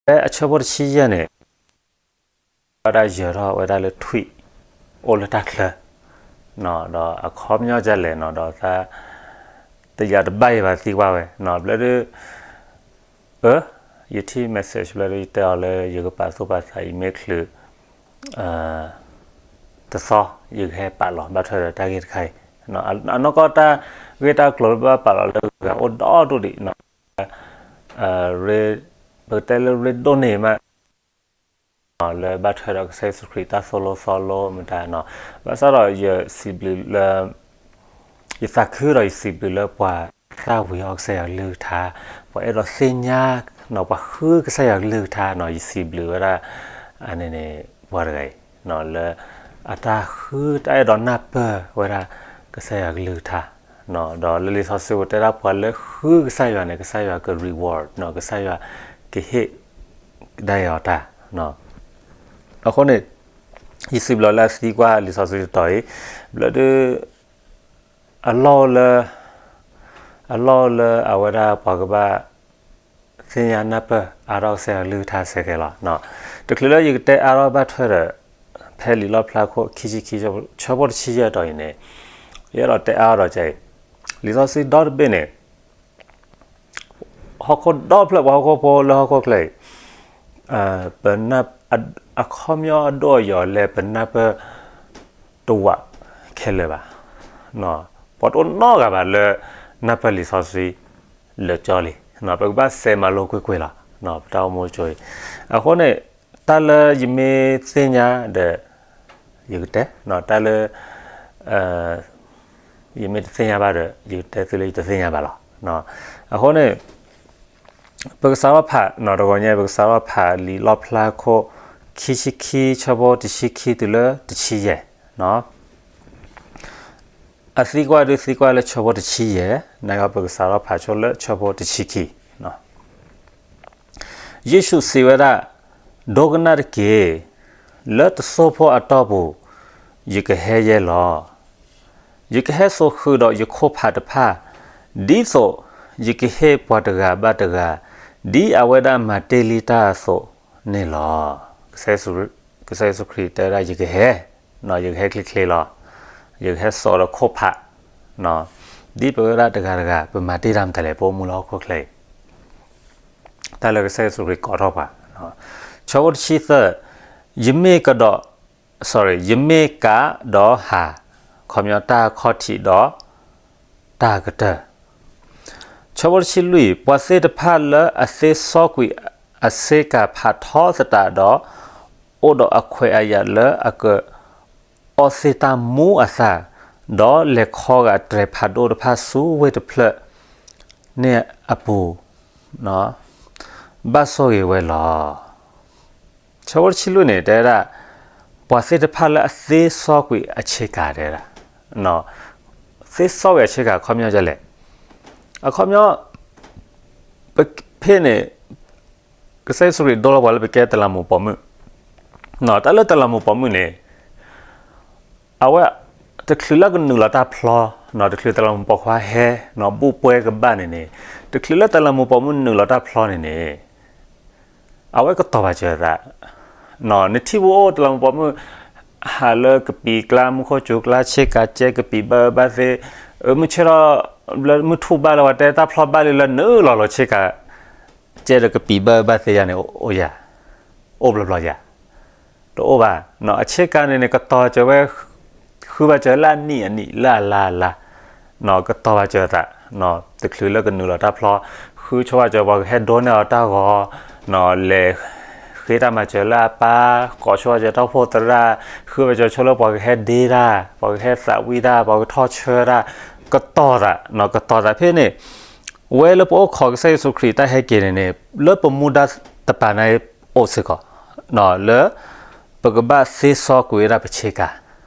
ဖဲအဆၢဖိတဆံယဲၢ်န့ၣ် ဝဲဒၣ်ယၢၤထီၣ်ဝဲဒၣ်လၢထွံၣ် အိၣ်လၢတၢ်ချၢ, ဒီးအခီပညီဒ်လဲၣ်နီၤ ဒီး တယာ်တဘၣ်အံၤဘၣ်သံကွၢ်ဝဲ, ဘျီဒုး အၢ ယထံၣ် message ဘျီဒုး ယတဲအီၤလၢယကပာ်သူၣ်ပာ်သးအံၤမ့ၢ်ချုး တသီ ယကဟဲပာ်လီၤဘၣ်ထွဲဒီးတၢ်ဂ့ၢ်တခါအံၤ, အနီၢ်ကီၢ်တၢ်ဂ့ၢ်တၢ်ကျိၤလၢဘၣ်ပာ်လီၤလၢဂၤအိၣ်ဒီဒူၣ်ဒံးနီၤ, ပကတဲလၢရ့ဒိၣ်န့ၢ်မး လၢဘၣ်ထွဲဒီးကစၢ်ယ့ၣ်ၡူးခရံာ်တၢ်သိၣ်လိသီလိမတၤနီၤ, ဘၣ်ဆၣ်ဒီးယစံးဘျုးလၢ ယသးခုဒီးယစံးဘျုးလၢပှၤသၣ်ဝံၤအီၤကစၢ်ယွၤကလုၢ်ကထါ, ပှၤအဲၣ်ဒိးသ့ၣ်ညါ ပှၤဃုကစၢ်ယွၤကလုၢ်ကထါနီၤ, ယစံးဘျုးဝဲဒၣ် အန့ၣ်န့ၣ် ပှၤတဂၤအံၤ လၢ အတၢ်ဃုတၢ်အဲၣ်ဒိးနၢ်ပၢၢ်ဝဲဒၣ် ကစၢ်ယွၤကလုၢ်ကထါ, ဒီးလၢလံာ်စီဆှံပူၤတဲဒၣ်ပှၤလၢဃုကစၢ်ယွၤန့ၣ် ကစၢ်ယွၤက reward နီၤ, ကစၢ်ယွၤကဟ့ၣ်ကဒါအီၤတၢ်, အဃိန့ၣ် ယစံးဘျုးလၢအသံကွၢ်လံာ်စီဆှံတတီၤအံၤ, ဘျီဒုး အလီၢ်လၢ အလီၢ်လၢအဝဲဒၣ်ပှၤကဘၣ် သ့ၣ်ညါနၢ်ပၢၢ်အါထီၣ်ကစၢ်ယွၤကလုၢ်ကထါစဲကဲလီၤ. တချုးလၢယကတဲအါထီၣ်ဘၣ်ထွဲဒီး ဖဲလံာ်လီၣ်ဖျါခိၣ်ခံဆံခံ ဆၢဖိတဆံယဲၢ်တီၤအံၤန့ၣ်, ယအဲၣ်ဒိးတဲအါထီၣ်ဒီးကဲအံၤ, လံာ်စီဆှံဒီတဘ့ၣ်န့ၣ် ဟီၣ်ခိၣ်ဒီဖျၢၣ် ပှၤဟီၣ်ခိၣ်ဖိလၢဟီၣ်ခိၣ်ချၢအံၤ ပ အခီပညီအဒိၣ်အယိာ်လၢပနၢ်ပၢၢ်တဝးခဲလၢာ်ဘၣ်. ပှၤတအိၣ်နီတဂၤဘၣ်လၢ နၢ်ပၢၢ်လံာ်စီဆှံလၢာ်ကၠီလံ. ပကဘၣ်စဲးမၤလိကွ့ၢ်ကွ့ၢ်လီၤ ပတၢ်အိၣ်မူကၠိအံၤ. အဃိန့ၣ် တၢ်လၢယမ့ၢ်သ့ၣ်ညါဒီး ယကတဲ, တၢ်လၢ ယမ့ၢ်တသ့ၣ်ညါဘၣ်ဒီး ယကတဲသုလၢယတသ့ၣ်ညါဘၣ်လီၤ. အဃိန့ၣ် ပကစးထီၣ်ဖး တဂီၤညါ ပကစးထီၣ်ဖးလံာ်လီၣ်ဖျါခိၣ် ခံဆံခံ ဆၢဖိတဆံခံတုၤလၢတဆံယဲၢ်. အသံကွၢ်ဒုးသံကွၢ်လၢဆၢဖိတဆံယဲၢ်, နာ်က့ပကစးထီၣ်ဖးဆိလၢဆၢဖိတဆံခံ. ယ့ၣ်ၡူးစံးဝဲဒၣ်, ဒိကနၣ်တက့ၢ်, လၢတစိၢ်ဖိအတီၢ်ပူၤ ယကဟဲယဲလီၤ. ယကဟဲစိာ်ဃုာ်ဒီးယခိၣ်ဖးတဖၣ်, ဒ်သိးယကဟ့ၣ်ပှၤတဂၤဘၣ်တဂၤ ဒ်အဝဲဒၣ်မၤတ့ၢ်လံတၢ်အသိးန့ၣ်လီၤ. ကစၢ်ယ့ၣ်ၡူးခရံာ်တဲဝဲဒၣ် ယကဟဲ, ယကဟဲချ့ချ့လီၤ. ယကဟဲစိာ်ဒီးခိၣ်ဖး ဒ်ပဝဲဒၣ်တဂၤတဂၤ ပမၤတ့ၢ်တၢ်မတၤလဲၣ် ပအိၣ်မူလၢဟီၣ်ခိၣ်ချၢအံၤ, တၢ်လၢကစၢ်ယ့ၣ်ၡူးခရံာ်ကိးထီၣ်ပှၤ. ဆၢဖိတဆံသၢ, ယမ့ၢ်ကဒီး, sorry, ယမ့ၢ်ကးဒီးဟး, ခီပညီတၢ်ခီၣ်ထံးဒီးတၢ်ကတၢၢ်. ဆၢဖိတဆံလွံၢ်, ပှၤသ့ၣ်တဖၣ်လၢအသ့စီကွံာ်အဆ့ကၤဖးထီသတးဒီး အိၣ်ဒီးအခွဲးအယာ်လၢအက အီသ့ၣ်တၢ်မူအသး, ဒီးလဲၤခီဂာ်တြဲၤဖးဒိၣ်တဖၣ်ဆူဝ့ၢ်တဖျၢၣ်န့ၣ်အပူၤ, ဘၣ်ဆိၣ်ဂ့ၤဝဲလီၤ. ဆၢဖိတဆံလွံၢ်န့ၣ် တဲဝဲဒၣ် ပှၤသ့ၣ်တဖၣ်လၢအသ့စီကွံာ်အဆ့ကၤတဲဝဲဒၣ်, သ့စီကွံာ်အဆ့ကၤ အခီပညီဒ်လဲၣ်, အခီပညီ ဖဲန့ၣ် ကစၢ်ယ့ၣ်ၡူးခရံာ်ဒိလီၤပှၤလၢပကဲတလးမူးပိာ်မုၣ်, တၢ်လၢတလးမူးပိာ်မုၣ်န့ၣ် အဝဲ တချုးလၢကနုာ်လီၤတၢ်ဖျီ, တချုးတလးမူးပိာ်ခွါဟဲ ဘူးပွဲကဘၣ်န့ၣ်န့ၣ်, တချုးလၢတလးမူးပိာ်မုၣ်နုာ်လီၤတၢ်ဖျီန့ၣ်န့ၣ် အဝဲကတီၤပာ်စၢၤအသး, နထံၣ်ပအိၣ်တလးမူးပိာ်မုၣ် ဟးလၢကပံာ်ကျါ မူခိၣ်စူၤကျါ ဆ့ကၤကဲ ကပံာ်ဘၣ်အၢဘၣ်သီ, မုၢ်ဆ့ၣ်ထီၣ် မုၢ်ထူၣ်ဘၣ်လၢပှၤတဲတၢ်ဖျီဘၣ်လံလၢနုာ်လီၤလီၤဆ့ကၤ ကဲဒီးကပံာ်ဘၣ်အၢဘၣ်သီယၤန့ၣ် အိၣ်ယၤ, အိၣ်ဘျီဘျီယၤ, တအိၣ်ဘၣ်, အဆ့ကၤန့ၣ်န့ၣ် ကတီၤစၢၤဝဲ ဃုဘၣ်စၢၤလၢအနံၣ်အနံၣ် လၢအလါအလါ, ကတီၤဘၣ်စၢၤအသး, တချုးလၢကနုာ်လီၤတၢ်ဖျီ, ဃုဆိဘၣ်စၢၤပှၤကဟဲဒိးန့ၢ်အီၤတၢ်ဂီၤ, လဲၤဃ့တၢ်မၤစၢၤလၢအပၢ်, ကိးဆိဘၣ်စၢၤတၢ်အိၣ်ဖှိၣ်သရၣ်, ဃုဘၣ်စၢၤဆိလၢပှၤကဟဲဒ့တၢ်, ပှၤကဟဲသးဝံၣ်တၢ်, ပှၤကထီၣ်ဆၢတၢ်, ကတီၤသး, ကတီၤသးဖဲန့ၣ် ဝဲလၢပအိၣ်ခိးကစၢ်ယ့ၣ်ၡူးခရံာ်တၢ်ဟဲက့ၤန့ၣ်န့ၣ် လၢပမူဒါတပၤန့ၣ်အိၣ်စ့ၢ်ကီး, လၢ ပကဘၣ်သ့စီကွံာ်ဝဲဒၣ်ပဆ့ကၤ,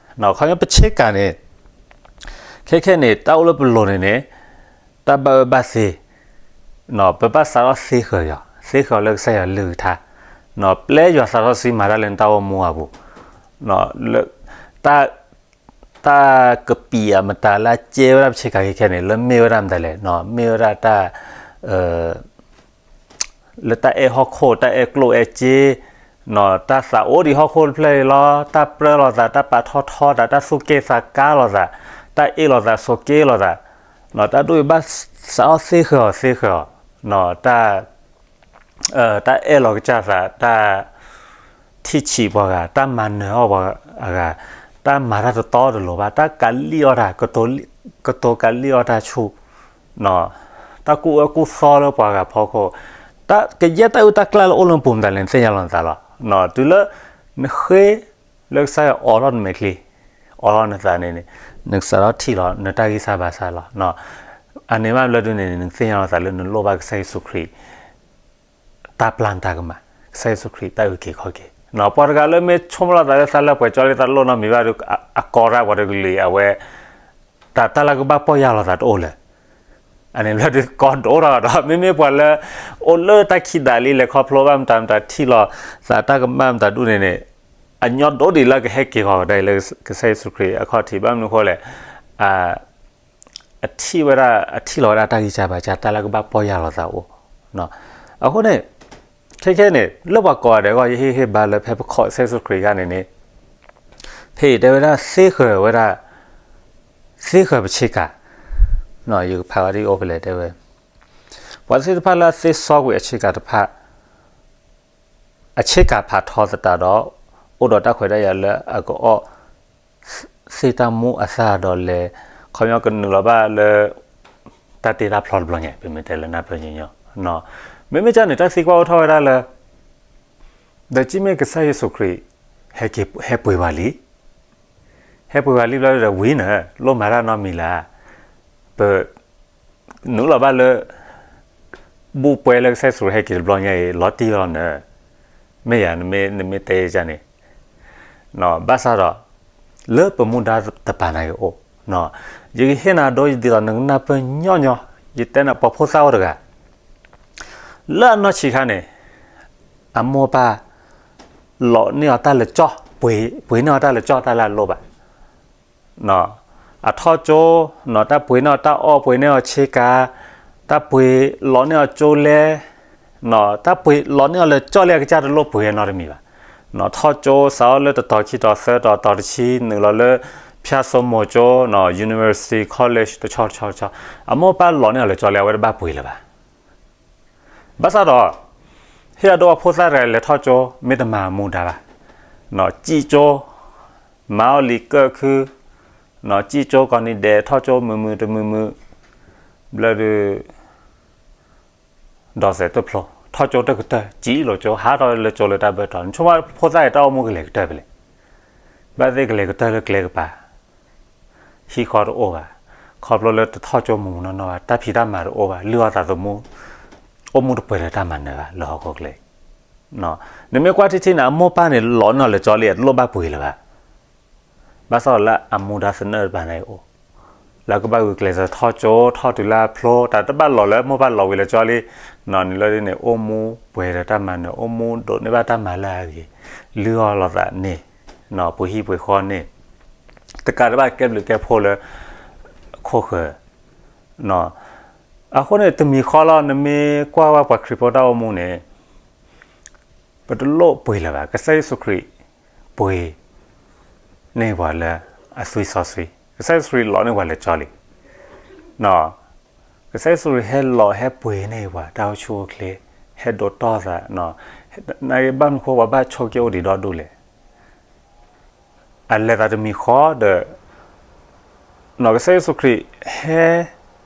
ခီပညီပဆ့ကၤန့ၣ် ခဲခဲန့ၣ် တၢ်အိၣ်လၢပလိၤန့ၣ်န့ၣ် တၢ်ဘၣ်အၢဘၣ်သီ, ပဘၣ်စးထီၣ်သ့ဃာ်အီၤ, သ့ဃာ်အီၤလၢကစၢ်ယွၤကလုၢ်ကထါ, ပျဲယွၤသးစီဆှံမၤတၢ်လၢနတၢ်အိၣ်မူအပူၤ, တၢ် တၢ်ကပံာ်အမတၤလၢအကဲဝဲဒၣ်ပဆ့ကၤခဲခဲန့ၣ် လၢမ့ၢ်ဝဲဒၣ်မတၤလဲၣ်, မ့ၢ်ဝဲဒၣ်တၢ် လၢတၢ်အဲၣ်ဟီၣ်ခိၣ် တၢ်အဲၣ်ကျိၣ်အဲၣ်စ့, တၢ်သးအိၣ်ဒံးဟီၣ်ခိၣ်တဖျၢၣ်အံၤလီၤ, တၢ်ပြၢလိာ်သး တၢ်ပာ်ထီၣ်ထီသး တၢ်သူၣ်က့ၣ်သးကါလိာ်သး, တၢ်အ့ၣ်လိာ်သးဆိးက့လိာ်သး, တၢ်ဒ်အံၤဘၣ်စးထီၣ်သ့ဃၢၤအီၤသ့ဃၢၤအီၤ, တၢ် တၢ်အဲၣ်လီၤကစၢ်သး တၢ်ထံၣ်ဆံးပှၤဂၤ တၢ်မၤနၢၤအီၣ်ပှၤအဂၤ, တၢ်မၤတၢ်တတီတလိၤဘၣ်, တၢ်ကးလံၣ်အီၣ်တၢ်, ကတိၤကးလံၣ်အီၣ်တၢ်ဆူၣ်, တၢ်ကူၣ်အၢကူၣ်သီလၢပှၤဂၤဖီခိၣ်, တၢ်ကယဲၢ်တၢ်အုၣ်တၢ်ကျၢ်လၢအိၣ်လၢနပူၤမတၤလဲၣ် နသ့ၣ်ညါလီၤနသးလီၤ. တုၤလၢနဃ့လၢကစၢ်ယွၤအိးထီၣ်နမဲာ်ချံ, အိးထီၣ်နသးန့ၣ်န့ၣ်, နကစးထီၣ်ထံၣ်လီၤနတၢ်ဂံၢ်စၢ်ဘါစၢ်လီၤ. အန့ၣ်ဘၣ်ဘျီဒုန့ၣ်န့ၣ် နကသ့ၣ်ညါလီၤသးလၢနလိၣ်ဘၣ်ကစၢ်ယ့ၣ်ၡူးခရံာ် တၢ်ပျၢ်နတၢ်ကမၣ်, ကစၢ်ယ့ၣ်ၡူးခရံာ်တၢ်အုၣ်က့ၤခီၣ်က့ၤ. ပှၤတဂၤလၢမ့ၢ်ဆိကမိၣ်လီၤသးလၢသးလၢပှဲၤကၠီလံ သးလိၣ်နီတမံၤဘၣ်ဒီး အကိးတၢ်ပှၤတကလုာ်အံၤ အဝဲ တၢ် တၢ်လၢကဘၣ်ပီၢ်ယၢ်လီၤသးတအိၣ်လၢၤ. အန့ၣ်ဘျီဒုးကိးဒိၣ်ထီၣ်ဒီး မ့မ့ၢ်ပှၤလၢ အိၣ်လၢတၢ်ခံးဒးလံ လဲၤခီဖျိဘၣ်မတၤမတၤ ထံၣ်လီၤသးတၢ်ကမၣ်မတၤဒူၣ်န့ၣ်န့ၣ်, အညီဒိၣ်ဒံးလၢကဟဲက့ၤဃီၤကဒါအံၤလၢကစၢ်ယ့ၣ်ၡူးခရံာ်အခီၣ်ထံး ဘၣ်မနုၤအဃိလဲၣ်, အထံၣ်ဝဲဒၣ် အထံၣ်လီၤဝဲဒၣ်တၢ်ဂံၢ်စၢ်ဘါစၢ် တၢ်လၢကဘၣ်ပီၢ်ယၢ်လီၤသးအိၣ်. အဃိန့ၣ် ခဲခဲန့ၣ် လၢပှၤကိးဂၤဒဲးအဂီၢ် ယဟ့ၣ်ဂံၢ်ဟ့ၣ်ဘါလၢ ဖဲပခိးကစၢ်ယ့ၣ်ၡူးခရံာ်အခါန့ၣ်န့ၣ်, ဖဲအံၤတဲဝဲဒၣ်သ့ဃၢၤဝဲဒၣ်, သ့ဃၢၤပဆ့ကၤ, ယကဖးဝဲဒ်အံၤအိၣ်ဖဲလဲၣ်တဲဝဲ, ပှၤသ့ၣ်တဖၣ်လၢအသ့စီကွံာ်အဆ့ကၤတဖၣ် အဆ့ကၤဖးထီသတးဒီး အိၣ်ဒီးတၢ်ခွဲးတၢ်ယာ်လၢအကအီၣ် သ့ၣ်တၢ်မူအသၣ်ဒီးလဲၤ ခီပညီကနုာ်လီၤဘၣ်လၢ တၢ်တ့တၢ်ဖျီတဘျီညါ ပမ့ၢ်တဲလၢနၢ်ပၢၢ်ညီညီ, မ့မ့ၢ်ကန့ၣ် တၢ်သံကွၢ်အိၣ်ထီၣ်ဝဲဒၣ်လၢ ဒီးကမ့ၢ်ကစၢ်ယ့ၣ်ၡူးခရံာ် ဟဲပှ့ၤဝဲလံ, ဟဲပှ့ၤဝဲလံဘျီဒီးဝံၤန့ၣ် လိၣ်မၤတၢ်နီတမံၤလၢၤ, ပ နုာ်လီၤဘၣ်လၢ ဘူၣ်ပှဲၤလၢကစၢ်ယ့ၣ်ၡူးခရံာ်ဟဲက့ၤတဘျီညါအံၤ လီၤတံၢ်လီၤနၢၤ, မ့ၢ်ယၤ နမ့ၢ်တဲယကန့ၣ်, ဘၣ်ဆၣ်ဒီး လၢပမူဒါတပၤန့ၣ်အံၤအိၣ်, ယကဟ့ၣ်နၤဒိဒ်သိးနကနၢ်ပၢၢ်ညီညီ, ယတဲနၤ ပှၤဖိသၣ်အိၣ်တဂၤ လၢအနီၢ်ဆံးခါန့ၣ် အမိၢ်အပၢ် လီၤန့ၢ်အီၤတၢ်လၢကၠီ, ပှ့ၤန့ၢ်အီၤတၢ်လၢကၠီ တၢ်လၢအလိၣ်ဘၣ် အထီၣ်ကၠိ, တၢ်ပှ့ၤန့ၢ်အီၤတၢ်အီၣ် ပှ့ၤန့ၢ်အီၤဆ့ကၤ, တၢ်ပှ့ၤလီၤန့ၢ်အီၤကၠိလဲ, တၢ်ပှ့ၤလီၤန့ၢ်အီၤလၢကၠီလံ အကစၢ်တလိၣ်ပှ့ၤနီတမံၤဘၣ်. ထီၣ်ကၠိ စးထီၣ်လၢတတီၤခံတီၤသၢတီၤ တီၤတဆံ နုာ်လီၤလၢ ဖၠၣ်စိမိၤကၠိ, university college တဆီတဆီတဆီ, အမိၢ်အပၢ်လီၤန့ၢ်အီၤလၢကၠီလံ အဝဲတဘၣ်ပှ့ၤလၢၤဘၣ်. ဘၣ်ဆၣ်ဒီး ဟ့ၣ်အဒိအဖိသၣ်တဂၤလဲၤထီၣ်ကၠိ မ့ၢ်တမၤအမူဒါဘၣ်. စံၣ်ကၠိ, မၤအီၣ်လံာ်ကၢၣ်ခု, စံၣ်ကၠိကိးနံၤဒဲး ထီၣ်ကၠိမုာ်မုာ်တမုာ်မုာ်, ဘျီဒုး ဒီးစဲးတဖျိ, ထီၣ်ကၠိတကတၢၢ် စံၣ်လီၤကၠိ ဟးထီၣ်လၢကၠိလၢတၢ်ဘၢၣ်တီၤ, နဆိကမိၣ်ဖိသၣ်အံၤတၢ်အိၣ်မူကလဲၤကတၢၢ်ဖဲလဲၣ်. ဘၣ်သ့ၣ်ကလဲၤကတၢၢ်လၢကျဲကပၤ ဟံၣ်ဃီတအိၣ်ဘၣ်. ခီဖျိလၢတထီၣ်ကၠိမုာ်မုာ်နီၢ်နီၢ်ဘၣ်, တၢ်ဖံးတၢ်မၤတအိၣ်ဘၣ်, လုၢ်အီၣ်သးသမူ, အိၣ်မူတပှဲၤဒီးတၢ်မၤနၢၤဘၣ် လၢဟီၣ်ခိၣ်ချၢအံၤ. နမ့ၢ်ကွၢ်ထံထံန့ၣ် အမိၢ်ပၢ်န့ၣ် လီၤန့ၢ်အီၤလၢကၠီလံ အတလိၣ်ဘၣ်ပှ့ၤလၢၤဘၣ်. ဘၣ်ဆၣ်ဒီးလၢအမူဒါသနၢၣ်တပၤန့ၣ်အံၤအိၣ်, လၢကဘၣ်ဂုာ်ကျဲးစၢးထီၣ်ကၠိ ထီၣ်တုၤလၢအဖျိ, တၢ်တဘၣ်လီၤလၢမိၢ်ပၢ်လီၤဝံၤလၢကၠီလံ. နလၢဒ်န့ၣ် အိၣ်မူပှဲၤဒီးတၢ်မၤနၢၤ, အိၣ်မူဒိးန့ၢ်ဘၣ်တၢ်မၤလၢအဂ့ၤ, လုၢ်အီၣ်လိာ်သးန့ၣ်, ပှ့ၤဟံၣ်ပှ့ၤဃီန့ၣ်, တကးဒံးဘၣ်ကဲဘျုးကဲဖှိၣ်လၢ ခိၣ်ဃၢၤ အဃိန့ၣ် တမံၤဃီလီၤ နမ့ၢ်ကွၢ်ဝဲပှၤခရံာ်ဖိတၢ်အိၣ်မူန့ၣ် ပတလိၣ်ပှ့ၤလၢၤဘၣ်. ကစၢ်ယ့ၣ်ၡူးခရံာ်ပှ့ၤန့ၢ်ပှၤလၢအသွံၣ်စီဆှံ, ကစၢ်ယ့ၣ်ၡူးခရံာ်လီၤန့ၢ်ပှၤလၢကၠီလံ. ကစၢ်ယ့ၣ်ၡူးခရံာ်ဟဲလီၤဟဲပှ့ၤန့ၢ်ပှၤတၢ်အိၣ်ဆူၣ်အိၣ်ချ့, ဟဲဒိးတီၢ်သး, နဘၣ်မနုၤဃိပှၤဘၣ်ဆိက့ၣ်အိၣ်ဒံးဒီဒူၣ်လဲၣ်. အလဲၤသးတမံၤဃီဒီး ကစၢ်ယ့ၣ်ၡူးခရံာ်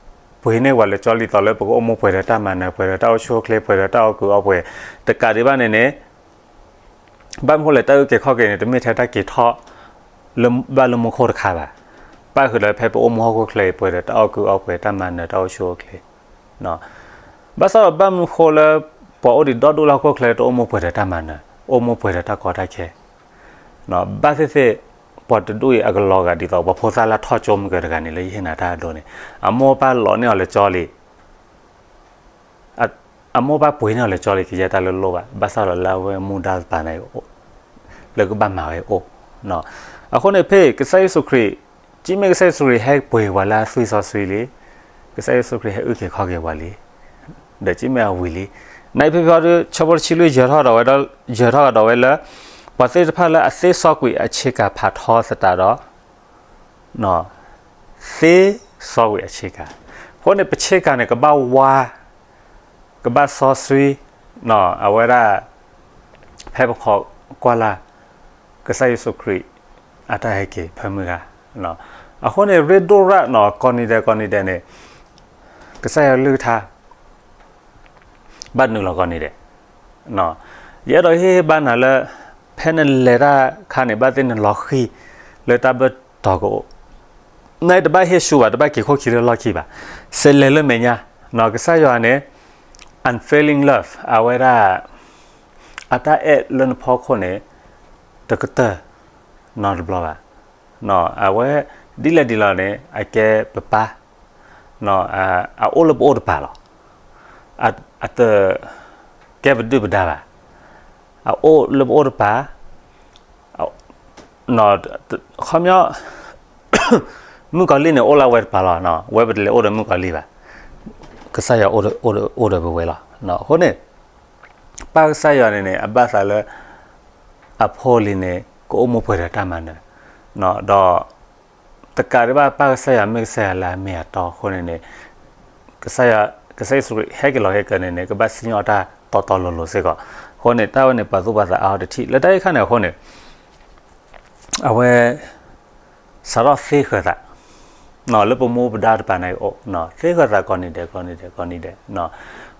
ဟဲပှ့ၤန့ၢ်ပှၤလၢကၠီလံ ဒ်သိးလၢပကအိၣ်မူပှဲၤဒီးတၢ်မၤနၢၤ, ပှဲၤဒီးတၢ်အိၣ်ဆူၣ်အိၣ်ချ့, ပှဲၤဒီးတၢ်အီၣ်ကုာ်အီပှဲၤ, တကးဒံးဘၣ်န့ၣ်န့ၣ် ဘၣ်မနုၤဃိလဲၣ် တၢ်အုၣ်က့ၤခီၣ်က့ၤန့ၣ် တမ့ၢ်ထဲတၢ်က့ၤထီၣ်လၢဘၣ်လၢမူခိၣ်တခါဘၣ်. ပၣ်ဃုာ်ဒီးဖဲပအိၣ်မူဟီၣ်ခိၣ်ချၢအံၤ ပှဲၤဒီးတၢ်အီၣ်ကုာ်အီပှဲၤ, တၢ်မၤနၢၤ, တၢ်အိၣ်ဆူၣ်အိၣ်ချ့. ဘၣ်ဆၣ်ဒီးဘၣ်မနုၤဃိလၢ ပှၤအိၣ်ဒံးဒီဒူၣ်လၢဟီၣ်ခိၣ်ချၢ တအိၣ်မူပှဲၤဒီးတၢ်မၤနၢၤ, အိၣ်မူပှဲၤဒီးတၢ်ကီတၢ်ခဲ. ဘၣ်သ့ၣ်သ့ၣ် ပှၤတဒူၣ်အံၤအကလီၤဂာ်ဒ်သိး ပှၤဖိသၣ်လၢထီၣ်ကၠိမုၢ်ကၢၤတဂၤန့ၣ် လၢယဟ့ၣ်နၤတၢ်အဒိန့ၣ် အမိၢ်အပၢ်လီၤန့ၢ်အီၤလၢကၠီလံ အမိၢ်အပၢ်ပှ့ၤန့ၢ်အီၤလၢကၠီလံ ကယဲၢ်တၢ်လၢလိၣ်ဘၣ်, ဘၣ်ဆၣ်ဒီးလၢအဝဲမူဒါတပၤန့ၣ် လၢကဘၣ်မၤဝဲအိၣ်. အဃိန့ၣ်ဖဲ ကစၢ်ယ့ၣ်ၡူးခရံာ်, ကမ့ၢ်ကစၢ်ယ့ၣ်ၡူးခရံာ်ဟဲပှ့ၤပှၤလၢအသွံၣ်စီဆှံလံ, ကစၢ်ယ့ၣ်ၡူးခရံာ်ဟဲအုၣ်က့ၤခီၣ်က့ၤပှၤလံ, ဒီးကမ့ၢ်အဝံၤလံ, နအံၤဖဲဖဲဒီး ဆၢဖိတဆံလွံၢ် ယၢၤထီၣ်ဒီးဝဲဒီး ယၢၤထီၣ်ကဒီးဝဲလၢ ပှၤသ့ၣ်တဖၣ်လၢအသ့စီကွံာ်အဆ့ကၤဖးထီသတးဒီး သ့စီကွံာ်အဆ့ကၤ. အဃိန့ၣ် ပဆ့ကၤန့ၣ် ကဘၣ်ဝါ, ကဘၣ်စီဆှံ, အဝဲဒၣ် ဖဲပခိးကွၢ်လၢ် ကစၢ်ယ့ၣ်ၡူးခရံာ် အတၢ်ဟဲက့ၤဖၢမုၢ်ဂၤ. အဃိန့ၣ် ရ့ဒိၣ်ရၣ်နီၤ ကိးနံၤဒဲးကိးနံၤဒဲးန့ၣ် ကစၢ်ယွၤကလုၢ်ကထါ ဘၣ်နုာ်လီၤကိးနံၤဒဲး. ယအဲၣ်ဒိးဟ့ၣ်ဘၣ်နၤလၢ ဖဲနလဲၤတၢ်ခါန့ၣ် ဘၣ်သ့ၣ်နလီၤဃံၤလၢတၢ်ဘၢၣ်တီၤကအိၣ်, နတဘၣ်ဟ့ၣ်ဆူဘၣ်, တဘၣ်က့ၤခိၣ်ခံလၢလီၢ်ခံဘၣ်. စဲးလဲၤလၢမဲာ်ညါ, ကစၢ်ယွၤန့ၣ် unfailing love အဝဲဒၣ် အတၢ်အဲၣ်လၢနဖီခိၣ်န့ၣ် တကတၢၢ်နီတဘျီဘၣ်. အဝဲဒ်လဲၣ်ဒ်လဲၣ်န့ၣ် အကဲပပၢ်, အအိၣ်လၢပအိၣ်တပၤလီၤ. အတကဲပဒုၣ်ပဒါဘၣ်. အအိၣ်လၢပအိၣ်တပၤ, ခီပညီ မုၣ်ကီၤလံၢ်န့ၣ် အိၣ်လၢဝဲတပၤလီၤ. ဝဲပတလဲၤအိၣ်ဒီးမုၣ်ကီၤလံၢ်ဘၣ်. ကစၢ်ယွၤအိၣ်ဒီးပဝဲလီၤ. အဃိန့ၣ် ပၢ်ကစၢ်ယွၤန့ၣ်န့ၣ် အဘၣ်သးလၢ အဖိအလံၤန့ၣ် ကအိၣ်မိၢ်ပှဲၤဒီးတၢ်မၤနၢၤ, ဒီး တကးဒံးဘၣ် ပၢ်ကစၢ်ယွၤမ့ၢ်ကစၢ်ယွၤလၢအမ့ၢ်အတီအဃိန့ၣ်န့ၣ် ကစၢ်ယ့ၣ်ၡူးခရံာ်ဟဲက့ၤလီၤဟဲက့ၤန့ၣ်န့ၣ် ကဘၣ်စံၣ်ညီၣ်တၢ်တီတီလိၤလိၤစ့ၢ်ကီး. အဃိန့ၣ် တၢ်ဝဲန့ၣ် ပှၤသူၣ်ပှၤသးအါထီၣ်တထံၣ် လၢတၢ်အံၤခါန့ၣ်အဃိန့ၣ် အဝဲ စးထီၣ်သ့ဃၢၤသး လၢပမိၢ်ပဒါတပၤန့ၣ်အိၣ် သ့ဃၢၤသးကိးနံၤဒဲး ကိးနံၤဒဲး ကိးနံၤဒဲး.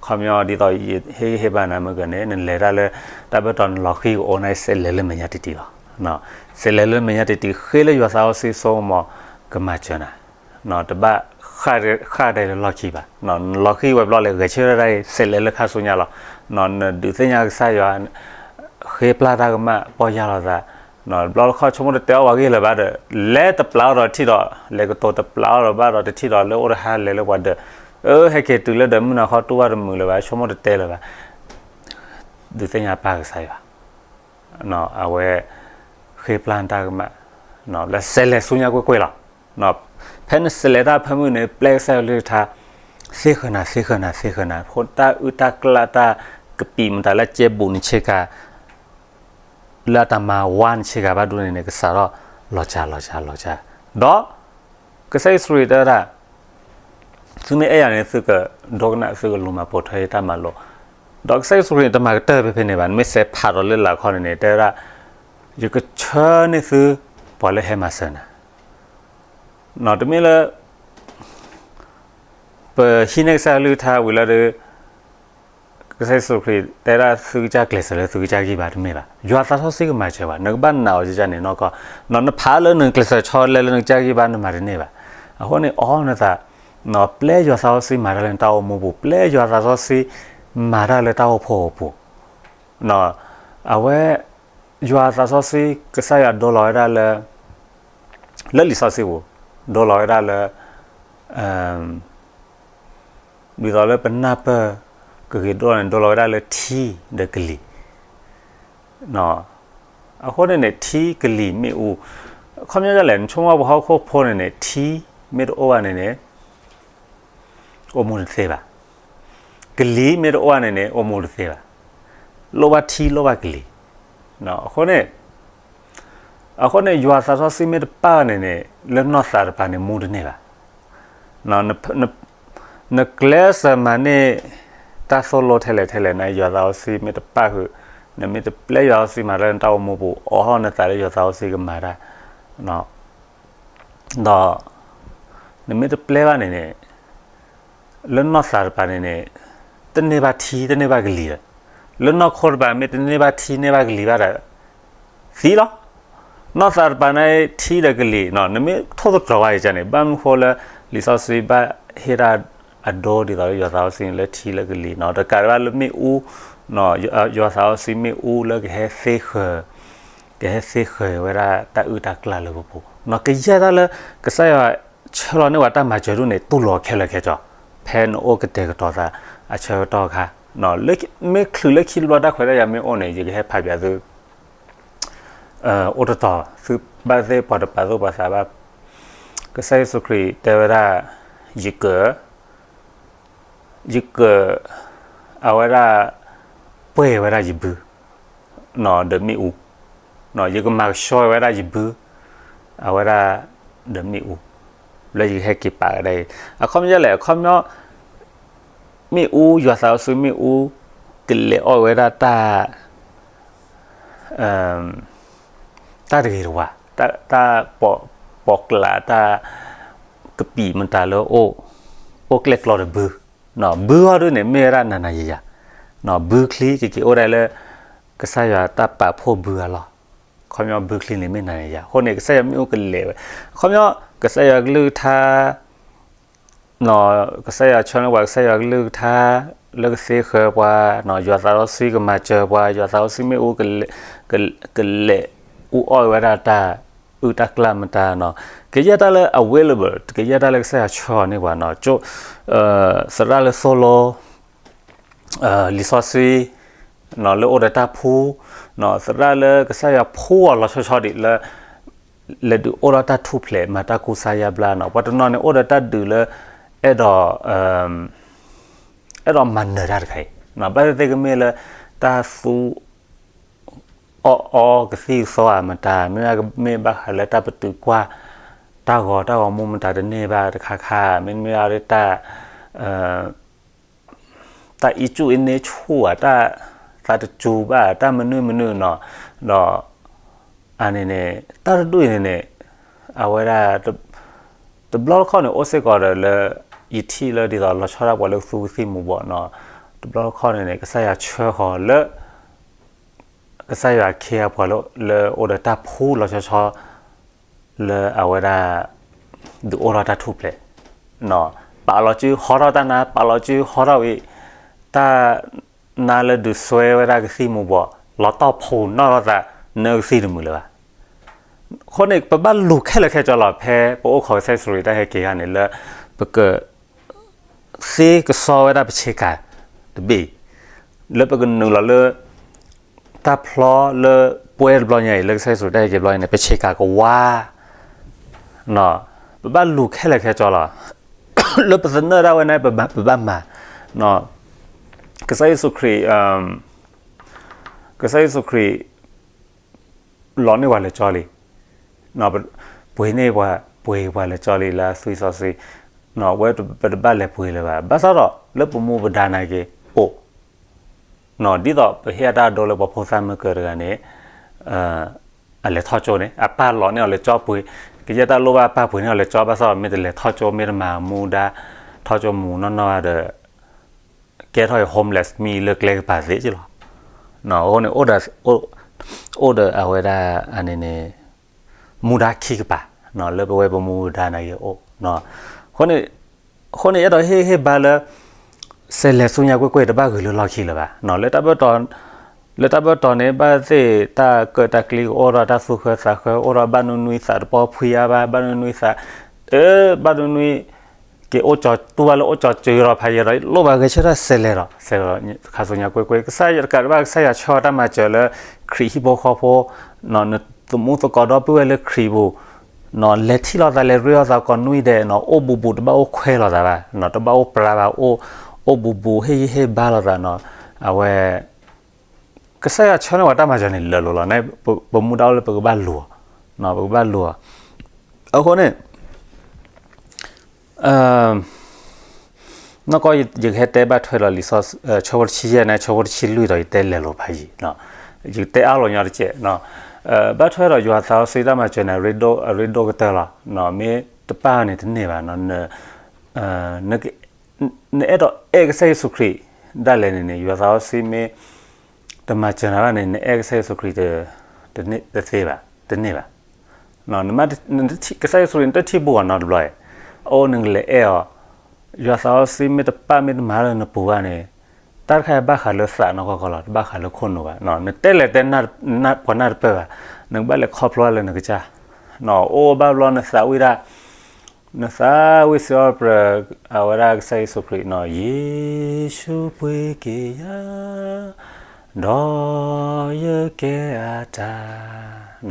ခီပညီဒ်သိး ဟ့ၣ်ဂံၢ်ဟ့ၣ်ဘါနၤမ့ၢ်ဂ့ၤန့ၣ် နလဲၤတၢ်လၢ တၢ်ဘၢၣ်တီၤနလီၤဃံၤကအိၣ်န့ၣ် စဲးလဲၤလၢမဲာ်ညါတံၢ်တံၢ်လီၤ. စဲးလဲၤလၢမဲာ်ညါတံၢ်တံၢ် ဃ့လၢယွၤသးစီဆှံစိကမီၤ ကမၤစၢၤနၤ တဘၣ်ဃၣ်ဒဲးလၢလီၢ်ခံဘၣ်. နလီၤဃံၤဝဲဘျီလဲၤဂဲၤဆၢထၢၣ်တၢ်အံၤ စဲးလဲၤလၢခါဆူညါလီၤ. နဒုးသ့ၣ်ညါကစၢ်ယွၤ ဃ့ပျၢ်တၢ်ကမၣ် ပီၢ်ယၢ်လီၤသး. ဘျီတခီၣ်ဆိကမိၣ်တတဲအီၣ်ပှၤဂ့ၢ်လၢၤဘၣ်ဒီး လဲၤတပျးအီၤဒီးတထံၣ်ဒီး လဲၤကတိၤတပျးအီၤဒီးဘၣ်ဒီးတထံၣ်ဒီး လၢအိၣ်တဟါလဲၤလၢပှၤဒၢး အၢ ဟဲက့ၤတုၤလၢဒီးမုၢ်နၤခီတူၢ်ဘၣ်တမုာ်လၢၤဘၣ် ဆိကမိၣ်တတဲလၢၤဘၣ်. ဒုးသ့ၣ်ညါပၢ်ကစၢ်ယွၤ အဝဲ ဃ့ပျၢ်တၢ်ကမၣ် လၢစဲးလဲၤဆူညါကွ့ၢ်ကွ့ၢ်လီၤ. ဖဲနစဲးလဲၤတၢ်ဖၢမုၢ်န့ၣ် ပျဲကစၢ်ယွၤကလုၢ်ကထါ သ့ဃၢၤနၤ သ့ဃၢၤနၤ သ့ဃၢၤနၤ အဃိတၢ်အုၣ်တၢ်ကျၢ်တၢ်ကပံာ်မတၤလၢကဲဘူးနဆ့ကၤ လၢအတၢ်မၤဝါနဆ့ကၤဘၣ်ဒိၣ်န့ၣ်န့ၣ် ကစးထီၣ်လီၤစှၤလီၤစှၤလီၤစှၤ ဒီး ကစၢ်ယ့ၣ်ၡူးခရံာ်တဲဝဲဒၣ် သုမ့ၢ်အဲၣ်ယၤန့ၣ် သုကဒိကနၣ် သုကလူၤမၤပိာ်ထွဲယတၢ်မၤလိာ်. ဒီးကစၢ်ယ့ၣ်ၡူးခရံာ်န့ၣ် တမၤကတၢၢ်ဖဲဖဲန့ၣ်ဘၣ်. နမ့ၢ်စဲးဖးဒီးလၢလာ်ခီန့ၣ်န့ၣ် တဲဝဲဒၣ် ယကဆှၢန့ၢ်သု ပှၤလၢဟဲမၤစၢၤနၤ. တမ့ၢ်လၢ ပဟံးန့ၢ်ကစၢ်ယွၤကလုၢ်ကထါဝံၤလီၤဒီး ကစၢ်ယ့ၣ်ၡူးခရံာ်တဲဒၣ်သုကစၢ်ကျဲးစၢးလၢသုကစၢ်ဂံၢ်ဘါတမ့ၢ်ဘၣ်. ယွၤသးစီဆှံကမၤစၢၤဘၣ်. နကဘၣ်နာ်အီၤကန့ၣ်နီၢ်ကီၢ်, နဖးလၢနကျဲးစၢးဆီလဲလၢနကစၢ်ဂံၢ်ဘါနမၤတန့ၢ်ဘၣ်. အဃိန့ၣ် အီၣ်နသး, ပျဲယွၤသးစီဆှံမၤတၢ်လၢနတၢ်အိၣ်မူပူၤ, ပျဲယွၤသးစီဆှံမၤတၢ်လၢတၢ်အိၣ်ဖှိၣ်အပူၤ. အဝဲ ယွၤသးစီဆှံ ကစၢ်ယွၤဒိလီၤဝဲဒၣ်လၢ လၢလံာ်စီဆှံပူၤ ဒိလီၤဝဲဒၣ်လၢ ဒ်သိးလၢပနၢ်ပၢၢ်ကဂ့ၤဒိၣ်န့ၣ် ဒိလီၤဝဲဒၣ်လၢထံဒီးကလံၤ. အဃိန့ၣ်န့ၣ် ထံကလံၤမ့ၣ်အူ, ခီပညီဒ်လဲၣ် နဆိကမိၣ်ပဟီၣ်ခိၣ်ဖိန့ၣ်န့ၣ် ထံမ့ၢ်တအိၣ်ဘၣ်န့ၣ်န့ၣ် အိၣ်မူတသ့ဘၣ်. ကလံၤမ့ၢ်တအိၣ်ဘၣ်န့ၣ်န့ၣ် အိၣ်မူတသ့ဘၣ်. လိၣ်ဘၣ်ထံလိၣ်ဘၣ်ကလံၤ. အဃိန့ၣ် အဃိန့ၣ် ယွၤသးစီဆှံမ့ၢ်တပၣ်န့ၣ်န့ၣ် လၢနီၢ်သးတပၤန့ၣ် မူတန့ၢ်ဘၣ်. နကျဲးစၢးမၤန့ၢ် တၢ်သိၣ်လိထဲလဲၣ်ထဲလဲၣ်န့ၣ် ယွၤသးစီဆှံမ့ၢ်တပၣ်ဃုာ်, နမ့ၢ်တပျဲယွၤသးစီဆှံမၤတၢ်လၢနတၢ်အိၣ်မူပူၤ အီၣ်နသးလၢယွၤသးစီဆှံကမၤတၢ် ဒီး နမ့ၢ်တပျဲဘၣ်န့ၣ်န့ၣ် လၢနီၢ်သးတပၤန့ၣ်န့ၣ် တန့ၢ်ဘၣ်ထံတန့ၢ်ဘၣ်ကလံၤဒီး လၢနီၢ်ခိတပၤမ့ၢ်တန့ၢ်ဘၣ်ထံန့ၢ်ဘၣ်ကလံၤဘၣ်ဒီး သံလီၤ. နီၢ်သးတပၤန့ၣ်ထံဒီးကလံၤ နမ့ၢ်ထိၣ်သတြီၤဝဲအံၤန့ၣ် ဘၣ်မနုၤဃိလၢ လံာ်စီဆှံဘၣ်ဟ့ၣ်တၢ်အဒိဒ်သိးလၢယွၤသးစီဆှံန့ၣ်လၢထံလၢကလံၤ တကးဒံးဘၣ်လၢမ့ၣ်အူ ယွၤသးစီဆှံမ့ၣ်အူလၢကဟဲသ့ဃၢၤ ကဟဲသ့ဃၢၤဝဲဒၣ်တၢ်အုၣ်တၢ်ကျၢ်လၢပပူၤ ကယဲၢ်တၢ်လၢ ကစၢ်ယွၤဆှၢလီၤန့ၢ်ဝဲတၢ်မၤစၢၤဒ်န့ၣ် တူၢ်လိာ်ခဲလၢာ်ခဲဆ့ ဖဲနအိၣ်ကတဲာ်ကတီၤသးအဆၢကတီၢ်အခါ မ့ၢ်ချုးလၢခံတဘျီတၢ်ခွဲးတၢ်ယာ်မ့ၢ်အိၣ်န့ၣ် ယကဟဲဖးပၠးသု အိၣ်တတီၤ သုဘၣ်သ့ၣ်ပှၤတပာ်သူၣ်ပာ်သးဘၣ် ကစၢ်ယ့ၣ်ၡူးခရံာ်တဲဝဲဒၣ် ယက ယက အဝဲဒၣ် ယကပှဲၤဝဲဒၣ်ယဘု ဒီးမ့ၣ်အူ, ယကမၤကဆှီဝဲဒၣ်ယဘု အဝဲဒၣ်ဒီးမ့ၣ်အူ, လၢယကဟဲက့ၤပာ်ဝဲဒၣ်အံၤ, အခီပညီလဲၣ်, အခီပညီ မ့ၣ်အူ ယွၤသးစီဆှံမ့ၣ်အူ ကလဲၤအီၣ်ဝဲဒၣ်တၢ် တၢ်တဂ့ၤတဝါ, တၢ်ပိာ်ကျး တၢ်ကပံာ်မတၤလၢ အိၣ်ကျဲၣ်ကျီဒီးဘု, ဘုအီၤဒ်န့ၣ် မ့ၢ်ဝဲဒၣ်နၤနၤယၤယၤ, ဘုချံကက့ၤအိၣ်ဒၣ်လၢ ကစၢ်ယွၤတၢ်ပာ်ဖှိၣ်ဘုအလီၢ်, အခီပညီဘုချံန့ၣ်မ့ၢ်နၤယၤယၤ, အဃိန့ၣ် ကစၢ်ယွၤမ့ၣ်အူကလဲၤဝဲ, အခီပညီ ကစၢ်ယွၤကလုၢ်ကထါ ကစၢ်ယွၤဆှၢန့ၢ်ပှၤ ကစၢ်ယွၤကလုၢ်ကထါ လၢကသ့ဃၢၤပှၤ, ယွၤသးစီဆှံကမၤစၢၤပှၤ, ယွၤသးစီဆှံမ့ၣ်အူ ကလဲၤအူအီၣ်ဝဲဒၣ်တၢ်အုၣ်တၢ်ကျၢ်မတၤနီၤ, ကယဲၢ်တၢ်လၢ available ကယဲၢ်တၢ်လၢကစၢ်ယွၤဆှၢအီၤန့ၢ်ပှၤနီၤ, သရၣ်လၢသိၣ်လိ လံာ်စီဆှံ လၢအိၣ်ဒီးတၢ်ဖှူ, သရၣ်လၢကစၢ်ယွၤဖှူအီၤလီၤဆီဆီဒံးလၢ လဲၤဒုးအိၣ်ဒီးတၢ်ထူၣ်ဖျဲး မၤတၢ်ကူစါယါဘျါနီၤ, ပှၤတနီၤန့ၣ်အိၣ်ဒီးတၢ်ဒုးလၢ အဲၣ်ဒိး အဲၣ်ဒိးမၤနၢၤတၢ်တခါအံၤ, ဘၣ်သ့ၣ်သ့ၣ်ကမ့ၢ်လၢ တၢ်သူ အီၣ်အီကသံၣ်ကသီဧါမတၤ, မ့မ့ၢ်ကမ့ၢ်ဘၣ်ဃးလၢတၢ်ပတုာ်ကွၢ် တၢ်ဂီၤတၢ်ဂီၤမူမတၤတန့ၢ်ဘၣ်တခါခါ, မ့တမ့ၢ်အီၤဒ်တၢ် တၢ်အံးကၠူၣ်အံးန့ဆူၣ်ဧါ, တၢ်သးတစူၤဘၣ်, တၢ်မနုၤမနုၤနီၤ, ဒီး အန့ၣ်န့ၣ် တၢ်တဒူၣ်အံၤန့ၣ်န့ၣ် အဝဲဒၣ် တဘျီတခီၣ်န့ၣ် အိၣ်စ့ၢ်ကီးဒီးလၢ ယထံၣ်လၢဒ်သိးလီၤဆီဒၣ်ပှၤလၢသူကသံၣ်မူၤဘှီးနီၤ, တဘျီတခီၣ်န့ၣ်န့ၣ် ကစၢ်ယွၤဆှၢဃီၤလၢ ကစၢ်ယွၤခ့အပှၤလၢ လၢအိၣ်ဒီးတၢ်ဖှူလီၤဆီဆီ လၢအဝဲဒၣ် ဒုးအိၣ်ထီၣ်တၢ်ထူၣ်ဖျဲး, ပာ်လီၤစုဟီထီၣ်တၢ်နါ ပာ်လီၤစုဟီထီၣ်ဝံၤ တၢ်နါလၢဒုးစွဲဝဲဒၣ်ကသံၣ်မူၤဘှီး လီၤတီၢ်ဖှူးနီၣ်ထီၣ်သး နၢကသံၣ်တမုာ်လၢၤဘၣ်. အဃိန့ၣ် ပဘၣ်လူၤခဲလၢာ်ခဲဆ့လီၤ ဖဲပအိၣ်ခိးကစၢ်ယ့ၣ်ၡူးခရံာ်တၢ်ဟဲက့ၤခါန့ၣ်လၢ ပက သ့ကစီဝဲဒၣ်ပဆ့ကၤတဘ့ၣ်အံၤ, လၢပကနုာ်လီၤလၢ တၢ်ဖျီလၢပှဲၤတဘျီညါအံၤ လၢကစၢ်ယ့ၣ်ၡူးတၢ်ဟဲက့ၤဘျီအံၤန့ၣ် ပဆ့ကၤကဝါ, ပဘၣ်လူၤခဲလၢာ်ခဲဆ့လီၤ လၢပသနၢၣ်ဒၣ်ဝဲန့ၣ် ပဘၣ်မၤ, ကစၢ်ယ့ၣ်ၡူးခရံာ် ကစၢ်ယ့ၣ်ၡူးခရံာ် လီၤန့ၢ်ပှၤလၢာ်ကၠီလံ, ပှ့ၤန့ၢ်ပှၤ ပှ့ၤပှၤလၢာ်ကၠီလံ လၢအသွံၣ်စီဆှံ, ဝဲပတဘၣ်လဲၤပှ့ၤလၢၤဘၣ်. ဘၣ်ဆၣ်ဒီး လၢပမူပဒါနာ်က့ၤအိၣ်, ဒ်သိးပဟ့ၣ်အတၢ်အဒိလၢပှၤဖိသၣ်မုၢ်ကၢတဂၤန့ၣ် အလဲၤထီၣ်ကၠိန့ၣ် အပၢ်လီၤန့ၢ်အီၤလၢာ်ကၠီပှ့ၤ, ကယဲၢ်တၢ်လိၣ်ဘၣ်အပၢ်ပှ့ၤန့ၢ်အီၤလၢာ်ကၠီ ဘၣ်ဆၣ်ဒီးမ့ၢ်တလဲၤထီၣ်ကၠိ မ့ၢ်တမၤမူဒါ ထီၣ်ကၠိမူးနီၢ်နီၢ်ဒီး ကဲထီၣ်အံၤ homeless မံလၢကျဲကပၤသ့ကလီၤ. အဃိန့ၣ် အိၣ်ဒီးအဝဲဒၣ်အန့ၣ်န့ၣ် မူဒါခံကပၤ လၢပဝဲပမူဒါနာ်က့ၤအိၣ်, အဃိန့ၣ် အဲၣ်ဒိးဟ့ၣ်ဟ့ၣ်ဘါလၢ စဲးလဲၤဆူညါကွ့ၢ်ကွ့ၢ် တဘၣ်ဂ့ၤလၢလီၢ်ခံလၢၤဘၣ်. လၢတၢ်ဘၢၣ်တီၤန့ၣ် ဘၣ်သ့ၣ်တၢ်ကၢၣ်တၢ်ကျံကအိၣ်ဒီး တၢ်သူၣ်ဃၢသးဃၢ အိၣ်ဒီးဘၣ်နွံနွံသးတပီၢ်ဖှံအါဘၣ် ဘၣ်နွံနွံသး ဘၣ်နွံနွံ က့ၤအိၣ်ကၠီၤတူၢ်ဘၣ်လၢအိၣ်ကၠီၤစၢၤဒီးဖးယံၤဒီး လိၣ်ဘၣ်ဂဲၤဆၢထၢၣ်စဲးလဲၤဒီး စဲးလဲၤဒီးခါဆူညါကွ့ၢ်ကွ့ၢ် ကစၢ်ယွၤတကးဒံးဘၣ် ကစၢ်ယွၤဆှၢတၢ်မၤစၢၤလၢ ခရံာ်ဟံၣ်ဖိဃီဖိ နသမူသကိးဒီပုၢ်ဝဲၢ်လၢခရံာ်ပူၤ နလဲၤထံၣ်လိာ်သး လဲၤရ့လိာ်သးကိးနွံဒဲး နအိၣ်ဘူးဘူးတဘၣ်အိၣ်ခွဲးလိာ်သးဘၣ် တဘၣ်အိၣ်ပြါဘၣ် အိၣ်ဘူးဘူးဟ့ၣ်ဂံၢ်ဟ့ၣ်ဘါလိာ်သးနီၤ အဝဲ ကစၢ်ယွၤဆှၢန့ၢ်ပှၤတၢ်မၤစၢၤန့ၣ် လၢာ်လိၤလီၤ. ပမူဒါအိၣ်လၢပကဘၣ်လူၤအီၤ, ပကဘၣ်လူၤအီၤ. အဃိန့ၣ် နီၢ်ကီၢ်ယကဟဲတဲဘၣ်ထွဲဒီးလံာ်စီဆှံ ဆၢဖိတဆံယဲၢ်န့ၣ် ဆၢဖိတဆံလွံၢ်ဒီး ယတဲလဲၤလိာ်ဖးယံၤ, ယတဲအါလီၤညီတကဲး, ဘၣ်ထွဲဒီးယွၤသးစီဆှံတၢ်မၤစၢၤန့ၣ် အရ့ဒိၣ်ကတၢၢ်လီၤ. မ့ၢ်တပၣ်န့ၣ်တန့ၢ်ဘၣ်, နအဲၣ်ဒိးအဲၣ်ကစၢ်ယ့ၣ်ၡူးခရံာ်ဒၣ်လဲာ်န့ၣ်န့ၣ် ယွၤသးစီဆှံမ့ၢ်တမၤစၢၤနၤဘၣ်န့ၣ် နအဲၣ်ကစၢ်ယ့ၣ်ၡူးခရံာ်တသ့ဘၣ်, တန့ၢ်ဘၣ်. ကစၢ်ယ့ၣ်ၡူးခရံာ်နတထံၣ်ဘူးအီၤနီတဘျီ, အအိၣ်နကလဲၤအဲၣ်အီၤ, ယွၤသးစီဆှံမ့ၢ်တပၣ်မ့ၢ်တမၤလၢနပူၤဘၣ်န့ၣ်, တၢ်တခါအံၤဘၣ်ဃးလၢသးနီၢ်ကီၢ်ကီၢ်လီၤ, တဘၣ်ဃးလၢခိၣ်နူာ်ဘၣ်. နတဲလဲၤတဲပှၤနၢ်တပၢၢ်ဘၣ်, နကဘၣ်လဲၤခီဖျိလၢနကစၢ်, အိၣ်ဘၣ်ဘျီနသးဝံၣ်ဒၣ် နသးဝံၣ်စံးအီၤပြၢၤ အဝဲဒၣ်ကစၢ်ယ့ၣ်ၡူးခရံာ်နီၤ, ယ့ၣ်ၡူးပှ့ၤက့ၤယၤ, ဒီးယကဲအတၢ်,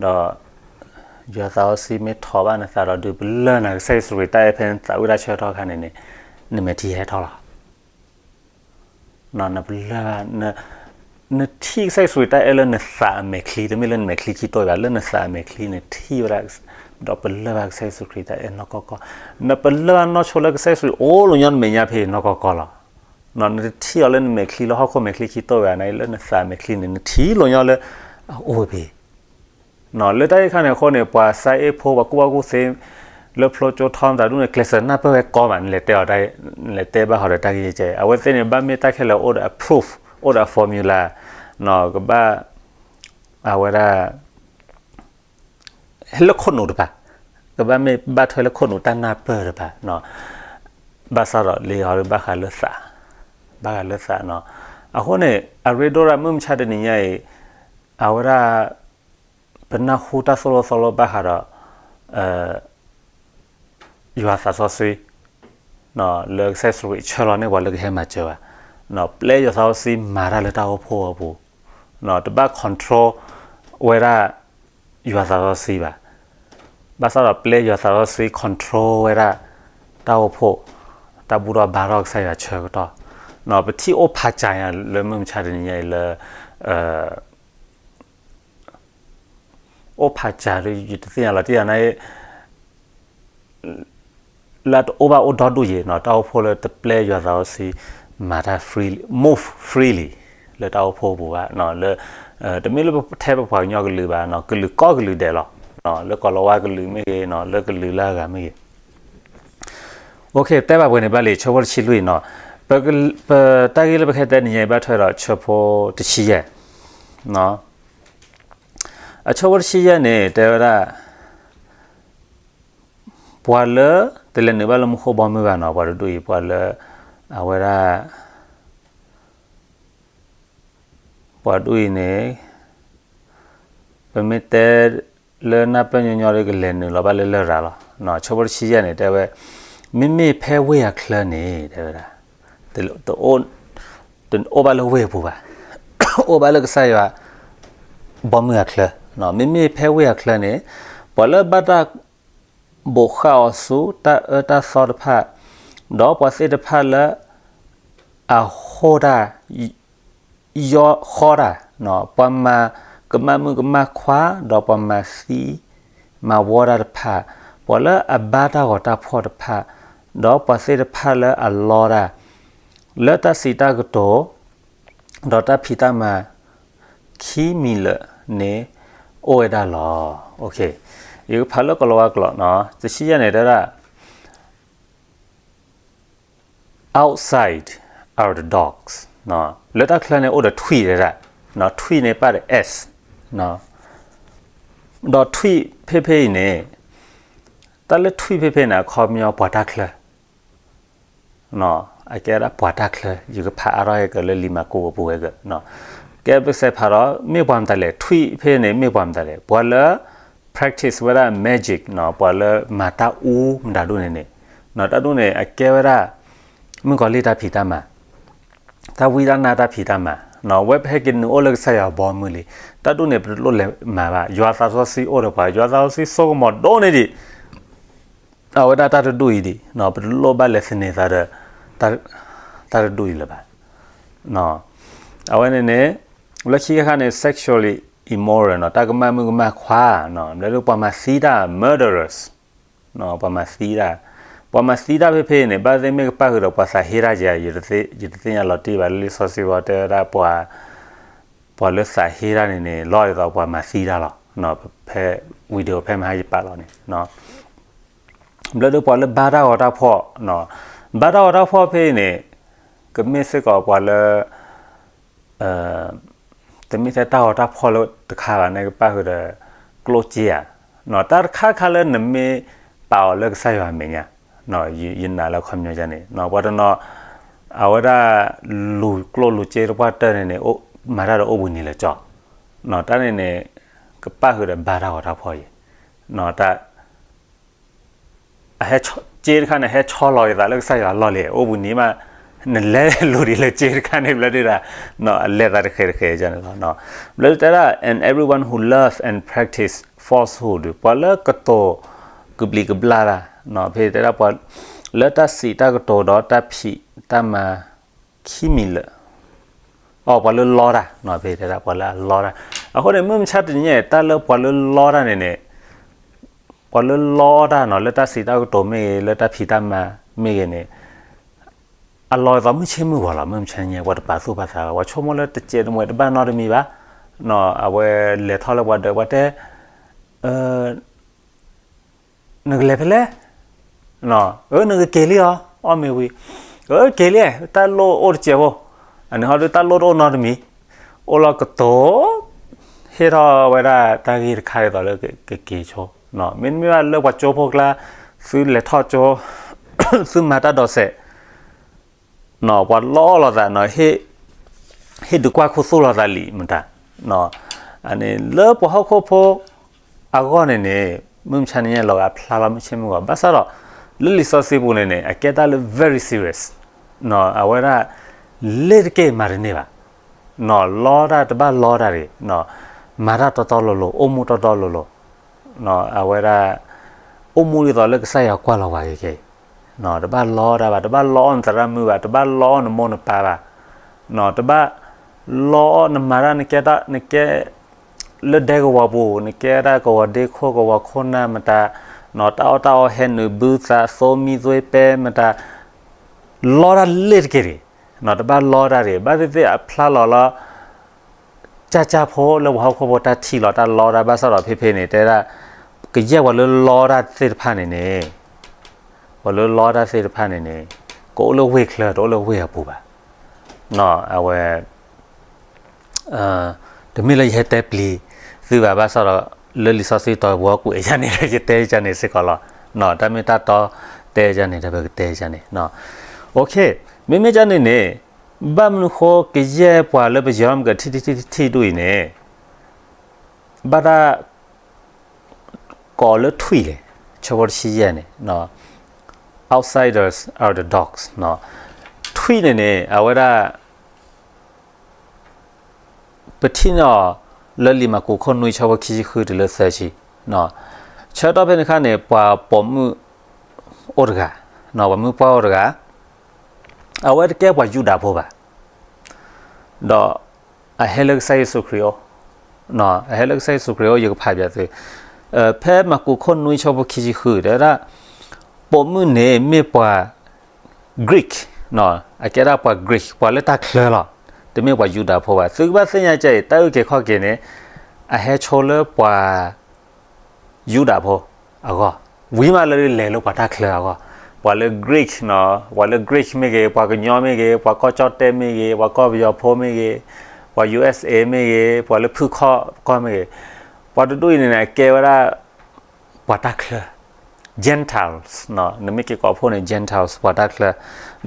ဒီးယွၤသးစီဆှံမ့ၢ်ထိးဘၣ်နသးဒီး ဒုးပလၢၢ်နၤကစၢ်ယ့ၣ်ၡူးခရံာ်တၢ်အဲၣ်ဖဲနသးဝံၣ်ဒၣ်ဆၢကတီၢ်ခါန့ၣ်န့ၣ်, နမဲာ်ထံဟဲထီၣ်လီၤ. နပလၢၢ်ဘၣ်, နထံၣ်ကစၢ်ယ့ၣ်ၡူးခရံာ်တၢ်အဲၣ်လၢနသးအမဲာ်ချံ, တမ့ၢ်လၢနမဲာ်ချံခံတိၢ်ဘၣ်, လၢနသးအမဲာ်ချံ နထံၣ်ဝဲဒၣ်, ဒီးပလၢၢ်ဘၣ်ကစၢ်ယ့ၣ်ၡူးခရံာ်တၢ်အဲၣ်နီၢ်ကီၢ်ကီၢ်, နပလၢၢ်ဘၣ်နီၢ်ဆိလၢကစၢ်ယ့ၣ်ၡူးခရံာ်အိၣ်လီၤညီနမဲာ်ညါဖဲအံၤနီၢ်ကီၢ်ကီၢ်လီၤ. နတထံၣ်အီၤလၢနမဲာ်ချံလၢဟီၣ်ခိၣ်မဲာ်ချံခံတိၢ်ဘၣ်န့ၣ်, လၢနသးအမဲာ်ချံန့ၣ် နထံၣ်လီၤညီလၢအအိၣ်ဖဲအံၤ လၢတၢ်အံၤခါန့ၣ်အဃိန့ၣ် ပှၤစါအ့ၣ်ဖိ ပှၤကူၣ်ဘၣ်ကူၣ်သ့ လၢဖျိကၠိထီမတၤဒူၣ်န့ၣ် ကျဲးစၢးနၢ်ပၢၢ်ဝဲကီမး, နလဲၤတဲအီၤ, နလဲၤတဲဘၣ်ဃးဒီးတၢ်ဂ့ၢ်ကဲ, အဝဲသ့ၣ်န့ၣ် ဘၣ်မ့ၢ်တၢ်ခဲလၢာ်အိၣ်ဒီးအ proof, အိၣ်ဒီးအ formula, ကဘၣ် အဝဲဒၣ် ဟဲလၢခိၣ်နူာ်တပၤ, ကဘၣ်မ့ၢ်ဘၣ်ထွဲလၢခိၣ်နူာ်တၢ်နၢ်ပၢၢ်တပၤ, ဘၣ်ဆၣ်ဒီးလံာ်ဟီဒုးဘၣ်ဃးလၢသး, ဘၣ်ဃးလၢသးနီၤ. အဃိန့ၣ် အရ့ဒိၣ်ဒၣ်မုၢ်မဆါတနံၤညါအံၤ, အဝဲဒၣ် ပနၢ်ဟူတၢ်သိၣ်လိသီလိဘၣ်ဃးဒီး ယွၤသးစီဆှံ လၢကစၢ်ယ့ၣ်ၡူးခရံာ်ဆှၢလီၤန့ၢ်ပှၤလၢကဟဲမၤစၢၤဘၣ်, ပျဲယွၤသးစီဆှံမၤတၢ်လၢတၢ်အိၣ်ဖှိၣ်အပူၤ, တဘၣ် control ဝဲဒၣ် ယွၤသးစီဆှံဘၣ်. ဘၣ်ဆၣ်ဒီးပျဲယွၤသးစီဆှံ control ဝဲဒၣ် တၢ်အိၣ်ဖှိၣ်, တၢ်ဘူၣ်ထီၣ်ဘါထီၣ်ကစၢ်ယွၤဆၢကတီၢ်, ပထံၣ်အိၣ်ဖးစၢ်ညါလၢမုၢ်မဆါတနံၤညါအံၤလၢ အိၣ်ဖးစၢ်ဒီး ယတသ့ၣ်ညါလီၤတံၢ်အီၤန့ၣ် လၢတအိၣ်ဘၣ်အိၣ်ဒီဒူၣ်ယံၤနီၤ, တၢ်အိၣ်ဖှိၣ်လၢတပျဲယွၤသးစီဆှံ မၤတၢ် free, move freely လၢတၢ်အိၣ်ဖှိၣ်ပူၤဘၣ်, လၢ တမ့ၢ်လၢပထဲပပှၤကညီကလုာ်ဘၣ်, ကလုာ်ကိးကလုာ်ဒဲးလီၤ, လၢကီၢ်လီၤဝါကလုာ်မ့ၢ်ဂ့ၤ, လၢကလုာ်လၢအဂၤမ့ၢ်ဂ့ၤ. တဲဘၣ်ပှဲၤန့ၣ်ဘၣ်လံ, ဆၢဖိတဆံလွံၢ်နီၤ, ပတၢ်ဂ့ၢ်လၢပကတဲနံၤညါအံၤ ဘၣ်ထွဲဒီးဆၢဖိတဆံယဲၢ် အဆၢဖိတဆံယဲၢ်န့ၣ် တဲဝဲဒၣ် ပှၤလၢတလဲၤနုာ်ဘၣ်လၢမူခိၣ်ဘီမုၢ်ဘၣ်နီၤ, ပှၤတဒူၣ်အံၤ ပှၤလၢ အဝဲဒၣ် ပှၤဒူၣ်အံၤန့ၣ် ပမ့ၢ်တဲလၢနၢ်ပၢၢ်ညီညီဒီး ကလဲၤနုာ်လီၤဘၣ်လၢလရာ်လီၤ. ဆၢဖိတဆံယဲၢ်န့ၣ် တဲဝဲ မ့မ့ၢ်ဖဲဝ့ၢ်အချၢန့ၣ် တဲဝဲဒၣ် တအိၣ်ဘၣ်လၢဝ့ၢ်အပူၤဘၣ်, အိၣ်ဘၣ်လၢကစၢ်ယွၤ ဘီမုၢ်အချၢ, မ့မ့ၢ်ဖဲဝ့ၢ်အချၢန့ၣ် ပှၤလၢဘၣ်တၢ် ဘိးဃာ်အီၤဆူတၢ်အၢတၢ်သီတဖၣ်, ဒီးပှၤသ့ၣ်တဖၣ်လၢ အဃိတၢ် ယီဃီတၢ်, ပှၤမၤကမၣ်မုၣ်ကမၣ်ခွါ, ဒီးပှၤမၤသံ မၤဝီတၢ်တဖၣ်, ပှၤလၢအဘါတၢ်ဂီၤတၢ်ဖှီၣ်တဖၣ်, ဒီးပှၤသ့ၣ်တဖၣ်လၢအလီတၢ် လၢတၢ်စံးတၢ်ကတိၤ ဒီးတၢ်ဖံးတၢ်မၤ ခံမံၤလၢာ်န့ၣ် အိၣ်ဝဲဒၣ်လီၤ. ယကဖးလၢကီၢ်လီၤဝါကျိာ်, တဆံယဲၢ်န့ၣ် တဲဒၣ် outside are the dogs, လၢတၢ်ချၢန့ၣ် အိၣ်ဒီးထွံၣ်တဲဒၣ်, ထွံၣ်န့ၣ်ပၣ်ဒီး S, ဒီးထွံၣ်ဖဲဖဲအံၤန့ၣ် တၢ်လၢထွံၣ်ဖဲဖဲန့ၣ် အခီပညီပှၤတၢ်ချၢ အကဲဒၣ်ပှၤတၢ်ချၢ, ယကဖးအါထီၣ်ဟဲက့ၤလၢလံာ်မၢကူးအပူၤဝဲက့ၤ, ကဲပစဲးဖးဒီး မ့ၢ်ပှၤမတၤလဲၣ်, ထွံၣ်ဖဲန့ၣ် မ့ၢ်ပှၤမတၤလဲၣ်, ပှၤလၢ practice ဝဲဒၣ် magic နီၤ, ပှၤလၢမၤတၢ်အူမတၤဒူၣ်န့ၣ်န့ၣ်, တၢ်ဒူၣ်န့ၣ် အကဲဝဲဒၣ် မုၣ်ကီၤလံၢ်တၢ်ဖံးတၢ်မၤ, တၢ်ဝံတၢ်နါတၢ်ဖံးတၢ်မၤ, ဝဲပဟဲက့ၤနုာ်အိၣ်လၢကစၢ်ယွၤဘီမုၢ်လံ, တၢ်ဒူၣ်န့ၣ် ပတလိၣ်လဲၤမၤဘၣ်, ယွၤသးစီဆှံအိၣ်ဒီးပှၤ, ယွၤသးစီဆှံစိကမီၤဒိၣ်န့ၢ်ဒံး အဝဲဒၣ်တၢ်တဒူၣ်အံၤဒံး, ပတလိၣ်ဘၣ်လဲၤသန့ၤသးဒီး တၢ်တဒူၣ်အံၤလၢၤဘၣ်. အဝဲန့ၣ်န့ၣ် လၢခံခါန့ၣ် sexually immoral နီၤ, တၢ်ကမၣ်မုၣ်ကမၣ်ခွါ, လၢပှၤမၤသံတၢ် murderers, ပှၤမၤသံတၢ်, ပှၤမၤသံတၢ်ဖဲဖဲအံၤန့ၣ် ဘၣ်သ့ၣ်မ့ၢ်ကပၣ်ဃုာ်ဒီးပှၤသးဟ့တၢ်ယၤ, ယတသ့ၣ်ညါလီၤတံၢ်ဘၣ်လၢလံာ်စီဆှံဝဲတဲဝဲဒၣ်ပှၤ ပှၤလၢသးဟ့တၢ်န့ၣ်န့ၣ် လီၤဒ်သိးပှၤမၤသံတၢ်လီၤ. ဖဲ video ဖဲမဟါယပာ်လီၤန့ၣ် ဘျီဒီးပှၤလၢဘါတၢ်ဂီၤတၢ်ဖှီၣ်, ဘါတၢ်ဂီၤတၢ်ဖှီၣ်ဖဲအံၤန့ၣ် ကမ့ၢ်စ့ၢ်ကီးပှၤလၢ တမ့ၢ်ထဲတၢ်ဂီၤတၢ်ဖှီၣ်လၢတခါဘၣ်န့ၣ် ကပၣ်ဃုာ်ဒီး ကျိၣ်စ့ဧါ, တၢ်တခါခါလၢနမ့ၢ်ပာ်အီၤလၢကစၢ်ယွၤအမဲာ်ညါ, ယနာ်လၢအခီပညီန့ၣ် ပှၤတနီၤ အဝဲဒၣ် လူၤကျိၣ်လူၤစ့တပှၢ်တၢၢ်န့ၣ်န့ၣ် မၤတၢ်ဒီးအိၣ်ဘှံးနံၤလၢကၠီ, တၢ်န့ၣ်န့ၣ် ကပၣ်ဃုာ်ဒီးဘါတၢ်ဂီၤတၢ်ဖှီၣ်အံၤ, တၢ် အဟဲ စ့တခါန့ၣ် ဟဲဆီလီၤက့ၤသးလၢကစၢ်ယွၤအလီၢ်လံ, အိၣ်ဘှံးနံၤမး နလဲၤလူၤဒံးလၢစ့တခါန့ၣ် ဘျီဒုးဒၣ် အလဲၤသးတဃဲးတဃဲးန့ၣ်လီၤ. ဘျီဒုးတဲဒၣ် and everyone who love and practice falsehood ပှၤလၢကတိၤကဘျံးကဘျၣ်တၢ်, ဖဲတဲဒၣ်ပှၤလၢတၢ်စံးတၢ်ကတိၤဒီးတၢ်ဖံးတၢ်မၤ ခံမံၤလၢာ် အီၤ ပှၤလၢလီတၢ်, ဖဲတဲဒၣ်ပှၤလၢအလီတၢ်. အဃိန့ၣ် မုၢ်မဆါတနံၤညါ တၢ်လၢပှၤလၢလီတၢ်န့ၣ်န့ၣ် ပှၤလၢလီတၢ်နီၤ လၢတၢ်စံးတၢ်ကတိၤမ့ၢ်ဂ့ၤ လၢတၢ်ဖံးတၢ်မၤမ့ၢ်ဂ့ၤန့ၣ် အလီသိးမုၢ်ဆ့ၣ်မုၢ်ဂီၤလီၤ. မုၢ်မဆါတနံၤညါ ပှၤတပာ်သူၣ်ပာ်သးဘၣ်, ပှၤဆိကမိၣ်လၢတစဲးတမှဲးတဘၣ်နီတမံၤဘၣ်. အဝဲလဲၤထီၣ်လၢပှၤဒၢး ပှၤတဲ နကလဲၤဖဲလဲၣ်, အၢ နကက့ၤလံအီၤ, အီၣ်မ့ၤဝံၤ, အၢ က့ၤလံ, တၢ်လိၣ်အိၣ်တစဲးဖိ, အန့ၣ်ဟီဒုးတၢ်လိၣ်တအိၣ်နီတမံၤ, အိၣ်လီၤကတိၤ ဟ့ၣ်ထီၣ်ဝဲဒၣ်တၢ်ဂ့ၢ်တခါဒ်သိးလၢကက့ၤဆိ, မ့တမ့ၢ်ဘၣ်လၢပှၤကၠိဖိကျါ သုလဲၤထီၣ်ကၠိ သုမၤတၢ်ဒိးစဲး ပှၤလီလိာ်သးနီၤ, ဟ့ၣ်ဒုးကွၢ်ခူသူၣ်လိာ်သးလံမတၤ, အန့ၣ်လၢပှၤဟီၣ်ခိၣ်ဖိအဂီၢ်န့ၣ်န့ၣ် မုၢ်မဆါန့ၣ်ညါလီၤဂာ်ဖျါလီၤမုၢ်ဆ့ၣ်မုၢ်ဂီၤ, ဘၣ်ဆၣ်ဒီး လၢလံာ်စီဆှံပူၤန့ၣ်န့ၣ် အကဲတၢ်လၢ very serious, အဝဲဒၣ် လ့ၢ်တက့ၢ်မၤတန့ၢ်ဘၣ်, လီတၢ်တဘၣ်လီတၢ်တဂ့ၤ, မၤတၢ်တီတီလိၤလိၤ အိၣ်မူတီတီလိၤလိၤ, အဝဲဒၣ် အိၣ်မူဒ်သိးလၢကစၢ်ယွၤကွၢ်လီၤပှၤက့ၤက့ၤ, တဘၣ်လီတၢ်ဘၣ်, တဘၣ်လီအီၣ်နသရၣ်မုၣ်ဘၣ်, တဘၣ်လီအီၣ်နမိၢ်နပၢ်ဘၣ်, တဘၣ်လီအီၣ်နမၤတၢ် နကဲတၢ် နကဲ လၢဒဲကဝီၤပူၤ နကဲဒၣ်ကဝီၤဒ့ခိၣ် ကဝီၤခိၣ်နၢ်မတၤ, တၢ်အီၣ်တၢ်အီဟဲနုာ်ဘုသး သိမံသွ့ပဲမတၤ, လီတၢ်လ့ၢ်တက့ၢ်တဂ့ၤ, တဘၣ်လီတၢ်တဂ့ၤ, ဘၣ်သ့ၣ်သ့ၣ်အဖျါလီၤလီၤ ကၢ်ကၢ်ဖိလၢပှၤဟီၣ်ခိၣ်ဖိတၢ်ထံၣ်လီၤတၢ်လီတၢ် ဘၣ်ဆၣ်ဒီးဖဲဖဲန့ၣ် တဲဒၣ် ကယဲၢ်ပှၤလၢလီတၢ်သ့ၣ်တဖၣ်န့ၣ်န့ၣ်, ပှၤလၢလီတၢ်သ့ၣ်တဖၣ်န့ၣ်န့ၣ် ကအိၣ်လၢဝ့ၢ်ချၢ တအိၣ်လၢဝ့ၢ်အပူၤဘၣ်, အဝဲ တမ့ၢ်လၢယဟဲတဲပျံၤသုဘၣ်, ဘၣ်ဆၣ်ဒီး လၢလံာ်စီဆှံတီၤပူၤကွဲးယၤန့ၣ် ယတဲယၤန့ၣ်စ့ၢ်ကီးလီၤ, တၢ်မ့ၢ်တၢ်တီတဲယၤန့ၣ် ဒီးပကတဲယၤန့ၣ်, မ့မ့ၢ်ကန့ၣ်န့ၣ် ဘၣ်မနုၤဃိကယဲၢ်ပှၤလၢပယီၤမ့ၢ်ကထံၣ်ထံၣ်ထံၣ်ထံၣ်ဒ်အံၤန့ၣ် ဘၣ်တၢ်ကိးလၢထွံၣ်လဲၣ်, ဆၢဖိတဆံယဲၢ်န့ၣ် outsiders are the dogs, ထွံၣ်န့ၣ်န့ၣ် အဝဲဒၣ် ပထံၣ်န့ၢ်အီၤလၢလံာ်မၢ်ကူးခိၣ်နွံဆၢဖိခံဆံဃု တုၤလၢသၢဆံ, ဆၢကတီၢ်ဖဲန့ၣ်အခါန့ၣ် ပှၤပိာ်မုၣ်အိၣ်တဂၤ, ပှၤမုၣ်ပှၢ်အိၣ်တဂၤ, အဝဲတကဲပှၤယူဒၤဖိဘၣ်, ဒီးအဟဲလၢကစၢ်ယ့ၣ်ၡူးခရံာ်အအိၣ်, အဟဲလၢကစၢ်ယ့ၣ်ၡူးခရံာ်အအိၣ် ယကဖးပၠးသု, ဖဲမၢ်ကူးခိၣ်နွံဆၢဖိခံဆံဃု တဲဝဲဒၣ် ပိာ်မုၣ်န့ၣ်မ့ၢ်ပှၤ Greek, အကဲဒၣ်ပှၤ Greek ပှၤလၢတၢ်ချၢလီၤ, တမ့ၢ်ပှၤယူဒၤဖိဘၣ်. သုကဘၣ်သ့ၣ်ညါကဲအံၤ တၢ်အုၣ်က့ၤခီၣ်က့ၤန့ၣ် အဟဲဆိလၢပှၤ ယူဒၤဖိအဂီၢ်, ဝံၤမးလၢလဲၤလၢပှၤတၢ်ချၢအဂီၢ်, ပှၤလၢ Greek နီၤ, ပှၤလၢ Greek မ့ၢ်ဂ့ၤ, ပှၤကညီမ့ၢ်ဂ့ၤ, ပှၤကီၢ်ကၠီၣ်တဲၣ်မ့ၢ်ဂ့ၤ, ပှၤကီၢ်ပယီၤဖိမ့ၢ်ဂ့ၤ, ပှၤ ယူၢ်အ့ၣ်စ့ၣ် မ့ၢ်ဂ့ၤ, ပှၤလၢဖုၣ်ခီၣ်ကီၢ်မ့ၢ်ဂ့ၤ, ပှၤတဒူၣ်အံၤန့ၣ်န့ၣ် အကဲဝဲဒၣ် ပှၤတၢ်ချၢ, Gentiles နီၤ, နမ့ၢ်က့ၤကိးဖှိၣ်န့ၣ် Gentiles ပှၤတၢ်ချၢ,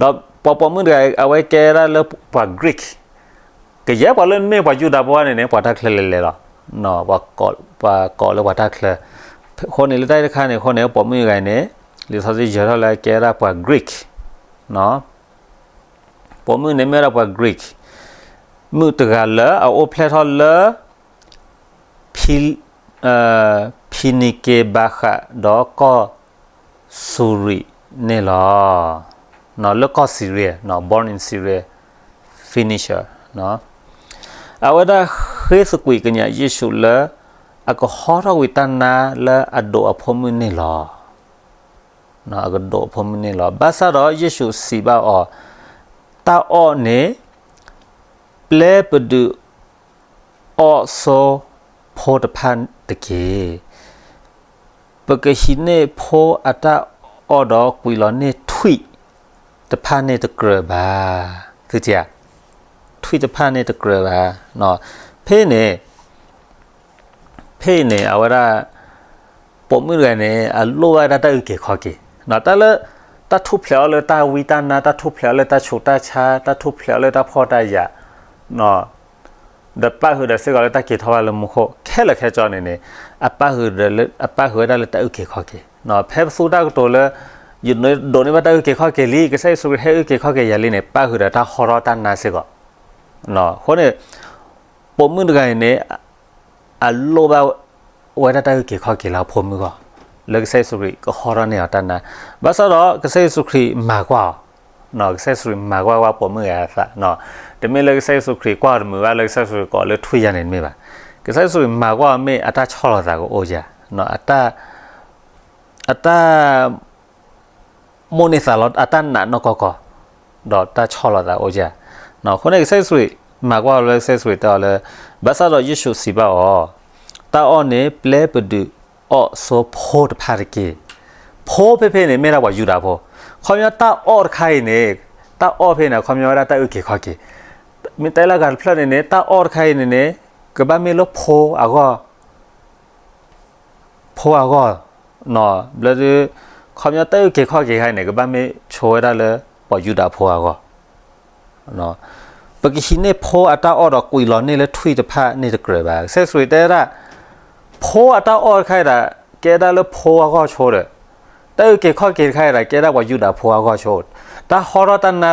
ဒီးပှၤပိာ်မုၣ်တဂၤ အဝဲကဲဒၣ်လၢပှၤ Greek, ကယဲၢ်ပှၤလၢမ့ၢ်ပှၤယူဒၤဖိန့ၣ်န့ၣ် ပှၤတၢ်ချၢလဲၤလဲၤလီၤ, ပှၤကိးလၢပှၤတၢ်ချၢ, အဃိန့ၣ်လၢတၢ်အံၤတခါန့ၣ် အဃိန့ၣ် ပိာ်မုၣ်တဂၤအံၤန့ၣ် လံာ်စီဆှံယဲၤထီၣ်လၢကဲဒၣ်ပှၤ Greek, ပိာ်မုၣ်န့ၣ်မ့ၢ်ဝဲဒၣ်ပှၤ Greek, မုၣ်တဂၤလၢအအိၣ်ဖျဲၣ်ထီၣ်လၢ ဖံ, ဖံနံၤက့ၤဘၣ်ဃးဒီးကီၢ် စူၤရံန့ၣ်လီၤ, လၢကီၢ် Syria, born in Syria, Phoenicia, အဝဲဒၣ်ဃ့သကွံာ်ကညးယ့ၣ်ၡူးလၢ အကဟီထီၣ်ကွံာ်တၢ်နါလၢအဒိးအဖိမုၣ်န့ၣ်လီၤ, အကဒိးအဖိမုၣ်န့ၣ်လီၤ. ဘၣ်ဆၣ်ဒီးယ့ၣ်ၡူးစံးဘၣ်အီၤ, တၢ်အီၣ်န့ၣ် ပျဲပဒုး အီၣ်ဆိဖိတဖၣ်တက့ၢ်. ပကဟံးန့ၢ်ဖိအတၢ်အီၣ်ဒီးကွံာ်လီၤန့ၢ်ထွံၣ်တဖၣ်န့ၣ်တကြၢးဘၣ်. သုထံၣ်ဧါ, ထွံၣ်တဖၣ်န့ၣ်တကြၢးဘၣ်. ဖဲန့ၣ်, ဖဲအံၤန့ၣ် အဝဲဒၣ် ပိာ်မုၣ်တဂၤန့ၣ် အလိၣ်ဘၣ်ဒၣ်တၢ်အုၣ်က့ၤခီၣ်က့ၤ, တၢ်လၢ တၢ်ထူၣ်ဖျဲးအီၤလၢတၢ်ဝံတၢ်နါ, တၢ်ထူၣ်ဖျဲးအီၤလၢတၢ်ဆူးတၢ်ဆါ, တၢ်ထူၣ်ဖျဲးအီၤလၢတၢ်ဖှီၣ်တၢ်ယာ် ဒီးပၣ်ဃုာ်ဒီးစ့ၢ်ကီးလၢတၢ်က့ၤထီၣ်ဘၣ်လၢမူခိၣ် ခဲလၢာ်ခဲဆ့န့ၣ်န့ၣ်, အပၣ်ဃုာ်ဒီးလၢ အပၣ်ဃုာ်ဝဲဒၣ်လၢတၢ်အုၣ်က့ၤခီၣ်က့ၤ. ဖဲပသူတၢ်ကတိၤလၢ ယဒိးန့ၢ်ဘၣ်တၢ်အုၣ်က့ၤခီၣ်က့ၤလံ, ကစၢ်ယ့ၣ်ၡူးခရံာ်ဟဲအုၣ်က့ၤခီၣ်က့ၤယၤလံန့ၣ် ပၣ်ဃုာ်ဒီးတၢ်ဟီထီၣ်တၢ်နါစ့ၢ်ကီး. အဃိန့ၣ် ပိာ်မုၣ်တဂၤအံၤန့ၣ် အလိၣ်ဘၣ်ဝဲဒၣ်တၢ်အုၣ်က့ၤခီၣ်က့ၤလၢအဖိမုၣ်အဂီၢ်, လၢကစၢ်ယ့ၣ်ၡူးခရံာ်ကဟီထီၣ်န့ၢ်အီၤတၢ်နါ, ဘၣ်ဆၣ်ဒီးကစၢ်ယ့ၣ်ၡူးခရံာ်မၤကွၢ်အီၤ, ကစၢ်ယ့ၣ်ၡူးခရံာ်မၤကွၢ်ဝဲပိာ်မုၣ်တဂၤအသး, တမ့ၢ်လၢကစၢ်ယ့ၣ်ၡူးခရံာ်ကွၢ်အီၤတမုာ်ဘၣ် လၢကစၢ်ယ့ၣ်ၡူးခရံာ်ကိးအီၤလၢထွံၣ်ယါန့ၣ်တမ့ၢ်ဘၣ်. ကစၢ်ယ့ၣ်ၡူးခရံာ်မၤကွၢ်အီၤမ့ၢ်အတၢ်ဆီၣ်လီၤသးကအိၣ်ယါ, အတၢ် အတၢ်မိၣ်န့ၢ်သးလီ အတၢ်နာ်နီၢ်ကီၢ်ကီၢ်, ဒီးတၢ်ဆီၣ်လီၤသးအိၣ်ယါ. အဃိန့ၣ် ကစၢ်ယ့ၣ်ၡူးခရံာ်မၤကွၢ်အီၤလၢ ကစၢ်ယ့ၣ်ၡူးခရံာ်တဲအီၤလၢ, ဘၣ်ဆၣ်ဒီးယ့ၣ်ၡူးစံးဘၣ်အီၤ, တၢ်အီၣ်န့ၣ်ပျဲပဒုးအီၣ်ဆိဖိတဖၣ်တက့ၢ်. ဖိဖဲဖဲန့ၣ် မ့ၢ်ဒၣ်ပှၤယူဒၤဖိ. ခီပညီတၢ်အီၣ်တခါအံၤန့ၣ်, တၢ်အီၣ်ဖဲန့ၣ် ခီပညီဝဲဒၣ်တၢ်အုၣ်က့ၤခီၣ်က့ၤ, မ့ၢ်တဲလၢအဂၤတဖျၢၣ်န့ၣ်န့ၣ် တၢ်အီၣ်တခါအံၤန့ၣ်န့ၣ် ကဘၣ်မ့ၢ်လၢဖိအဂီၢ် ဖိအဂီၢ်, ဘျီဒုး ခီပညီတၢ်အုၣ်က့ၤခီၣ်က့ၤတခါအံၤန့ၣ် ကဘၣ်မ့ၢ်ဆိဝဲဒၣ်လၢပှၤယူဒၤဖိအဂီၢ်. ပကဟံးန့ၢ်ဖိအတၢ်အီၣ်ဒီးကွံာ်လီၤန့ၢ်လၢထွံၣ်တဖၣ်န့ၣ်တကြၢးဘၣ်. ကစၢ်ယ့ၣ်ၡူးခရံာ်တဲဒၣ်, ဖိအတၢ်အီၣ်တခါအံၤဒၣ် ကဲဒၣ်လၢဖိအဂီၢ်ဆိဒီး, တၢ်အုၣ်က့ၤခီၣ်က့ၤတခါအံၤဒၣ် ကဲဒၣ်ပှၤယူဒၤဖိအဂီၢ်ဆိ, တၢ်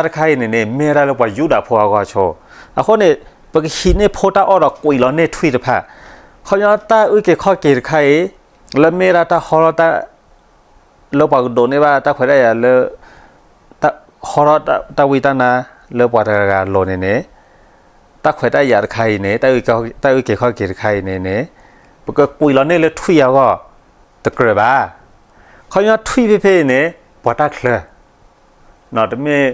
ဟီထီၣ်တၢ်နါတခါအံၤန့ၣ်န့ၣ် မ့ၢ်ဝဲဒၣ်လၢပှၤယူဒၤဖိအဂီၢ်ဆိ. အဃိန့ၣ် ပကဟံးန့ၢ်ဖိတၢ်အီၣ်ဒီးကွံာ်လီၤန့ၢ်ထွံၣ်တဖၣ်, ခီပညီတၢ်အုၣ်က့ၤခီၣ်က့ၤတခါအံၤ လၢမ့ၢ်ဒၣ်တၢ်ဟီထီၣ်တၢ် လၢပှၤကဒိးန့ၢ်ဘၣ်တၢ်ခွဲးတၢ်ယာ်လၢ ဟီထီၣ်တၢ်ဝံတၢ်နါလၢပှၤတဂၤဂၤအလိၤန့ၣ်န့ၣ်, တၢ်ခွဲးတၢ်ယာ်တခါအံၤန့ၣ်, တၢ်အုၣ်က့ၤခီၣ်က့ၤတခါအံၤန့ၣ်န့ၣ်, ပကကွံာ်လီၤန့ၢ်လၢထွံၣ်အဂီၢ်တကြၢးဘၣ်. ခီပညီထွံၣ်ဖဲဖဲအံၤန့ၣ် ပှၤတၢ်ချၢ, တမ့ၢ်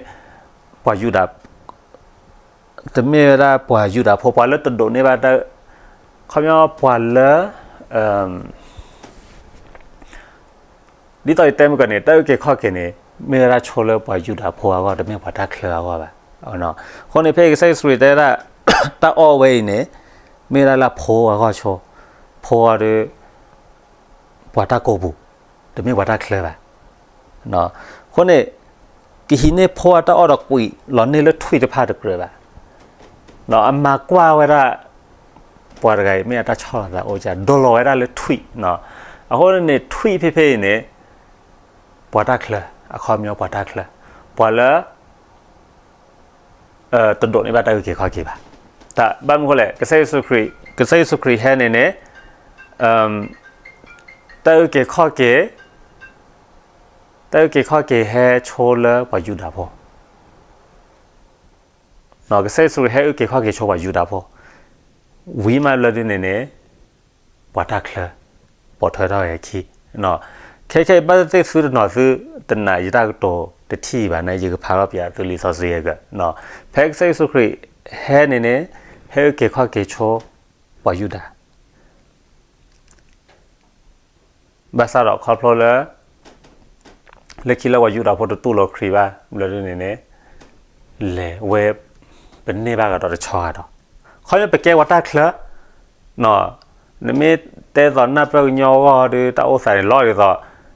ပှၤယူဒၤ တမ့ၢ်ဝဲဒၣ်ပှၤယူဒၤဖိ ပှၤလၢတဒိးန့ၢ်ဘၣ်တၢ်, ခီပညီပှၤလၢ ဒ်သိးယတဲမုၢ်ကီၢ်န့ၣ် တၢ်အုၣ်က့ၤခီၣ်က့ၤန့ၣ် မ့ၢ်ဝဲဒၣ်ဆိလၢပှၤယူဒၤဖိအဂီၢ် တမ့ၢ်ပှၤတၢ်ချၢအဂီၢ်ဘၣ်. အဃိန့ၣ် ဖဲကစၢ်ယ့ၣ်ၡူးခရံာ်တဲဒၣ် တၢ်အီၣ်ဝဲအံၤန့ၣ် မ့ၢ်ဝဲဒၣ်လၢဖိအဂီၢ်ဆိ, ဖိအီၤဒီး ပှၤတၢ်ကိးပူၤ, တမ့ၢ်ပှၤတၢ်ချၢဘၣ်. အဃိန့ၣ် ကဟံးန့ၢ်ဖိအတၢ်အီၣ်ဒီးကွံာ်လီၤန့ၢ်လၢထွံၣ်တဖၣ်တကြၢးဘၣ်. အမၤကွၢ်ဝဲဒၣ် ပှၤတဂၤအံၤမ့ၢ်အတၢ်ဆီၣ်လီၤသးအိၣ်က ဒိလီၤဝဲဒၣ်လၢထွံၣ်, အဃိန့ၣ် ထွံၣ်ဖဲဖဲအံၤန့ၣ် ပှၤတၢ်ချၢ, အခီပညီပှၤတၢ်ချၢ, ပှၤလၢ တဒိးန့ၢ်ဘၣ်တၢ်အုၣ်က့ၤခီၣ်က့ၤဘၣ်. ဘၣ်မနုၤဃိလဲၣ်, ကစၢ်ယ့ၣ်ၡူးခရံာ်, ကစၢ်ယ့ၣ်ၡူးခရံာ်ဟဲန့ၣ်န့ၣ် တၢ်အုၣ်က့ၤခီၣ်က့ၤ, တၢ်အုၣ်က့ၤခီၣ်က့ၤဟဲဆိလၢပှၤယူဒၤဖိ, ကစၢ်ယ့ၣ်ၡူးခရံာ်ဟဲအုၣ်က့ၤခီၣ်က့ၤဆိပှၤယူဒၤဖိ, ဝံၤမးဘျီဒုန့ၣ်န့ၣ် ပှၤတၢ်ချၢ ပိာ်ထွဲထီၣ်ဝဲခံ, ခဲခဲအံၤဘၣ်သ့ၣ်သ့ၣ်သုတနီၤသု တနာ်ယတၢ်ကတိၤတထံၣ်ဘၣ်န့ၣ် ယကဖးထီၣ်ပၠးသုလံာ်စီဆှံအဂၤ, ဖဲကစၢ်ယ့ၣ်ၡူးခရံာ်ဟဲန့ၣ်န့ၣ် ဟဲအုၣ်က့ၤခီၣ်က့ၤဆိ ပှၤယူဒၤ ဘၣ်ဆၣ်ဒီးခီဖျိလၢ လၢခံလၢပှၤယူဒၤဖိတတူၢ်လိာ်ခရံာ်ဘၣ် ဘျီဒုန့ၣ်န့ၣ် လဲၤဝဲ ပန့ၢ်ဘၣ်ကဒီးတဆီဂၤဒီး ခီဖျိပကဲပှၤတၢ်ချၢ နမ့ၢ်တဲသိးနၢ်ပၢၢ်ကညီအဂီၢ်ဒီး တၢ်အိၣ်သးန့ၣ်လီၤဒ်သိး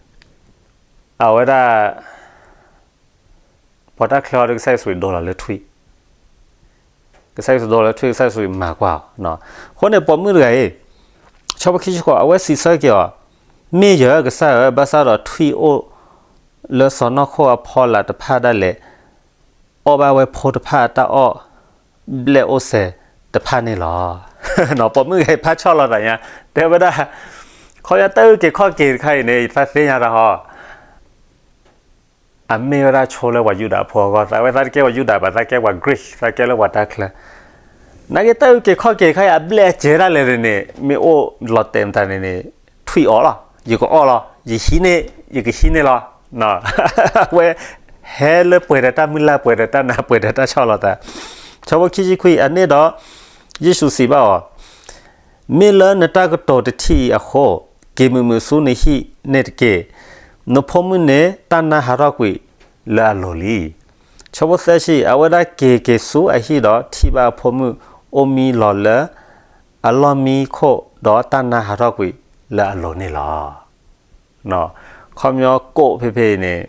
အဝဲဒၣ် ပှၤတၢ်ချၢအီၤဒီး ကစၢ်ယ့ၣ်ၡူးခရံာ်ဒိလီၤလၢထွံၣ်, ကစၢ်ယ့ၣ်ၡူးဒိလီၤလၢထွံၣ် ကစၢ်ယ့ၣ်ၡူးခရံာ်မၤကွၢ်အီၤ. အဃိန့ၣ် ပိာ်မုၣ်တဂၤအံၤ ဆၢဖိခံဆံဃိး အဝဲစံးဆၢက့ၤအီၤ, မ့ၢ်ယကစၢ်ဧၢ, ဘၣ်ဆၣ်ဒီးထွံၣ်အိၣ်လၢစီၢ်နီၤခိၣ်အဖီလာ်တဖၣ်ဒၣ်လဲာ် အီၣ်ဘၣ်ဝဲဖိတဖၣ်အတၢ်အီၣ် ဘျဲၣ်အိၣ်စဲၤတဖၣ်န့ၣ်လီၤ. ပိာ်မုၣ်ဂၤအံၤဖးဆီၣ်လီၤသးညါ တဲဝဲဒၣ် ခီဖျိတၢ်အုၣ်က့ၤခီၣ်က့ၤတခါအံၤန့ၣ် ယသးသ့ၣ်ညါတၢ်ဟီ အမ့ၢ်ဝဲဒၣ်ဆိလၢပှၤယူဒၤဖိအဂီၢ်, သးဝဲသးတကဲပှၤယူဒၤဘၣ်, သးကဲပှၤ Greek, သးကဲလၢပှၤတၢ်ချၢ, နာ်က့တၢ်အုၣ်က့ၤခီၣ်က့ၤတခါအံၤ အဘျဲၣ်အစဲၤဒၣ်လဲာ်န့ၣ် မ့ၢ်အိၣ်လီၤတဲာ်မတၤန့ၣ်န့ၣ် ထွံၣ်အီၣ်လီၤ, ယကအီၣ်လီၤ, ယဟံးန့ၢ်, ယကဟံးန့ၢ်လီၤ. အဝဲဟဲလၢပှဲၤဒီးတၢ်မုၢ်လၢ် ပှဲၤဒီးတၢ်နး ပှဲၤဒီးတၢ်ဆီၣ်လီၤသး. ဆၢဖိခံဆံခွံ အန့ၣ်ဒီး ယ့ၣ်ၡူးစံးဘၣ်အီၤ, မ့ၢ်လၢနတၢ်ကတိၤတထံၣ်အံၤအဃိ, က့ၤမုာ်မုာ်ဆူနဟံၣ်န့ၣ်တက့ၢ်. နဖိမုၣ်န့ၣ် တၢ်နါဟးထီၣ်ကွံာ်လၢအလိၤလံ. ဆၢဖိသၢဆံ အဝဲဒၣ်က့ၤက့ၤဆူအဟံၣ်ဒီး ထံၣ်ဘၣ်အဖိမုၣ်အိၣ်မံလီၤလၢအလီၢ်မံခိၣ်ဒီး တၢ်နါဟးထီၣ်ကွံာ်လၢအလိၤန့ၣ်လီၤ. ခီပညီကိးဖဲဖဲအံၤန့ၣ်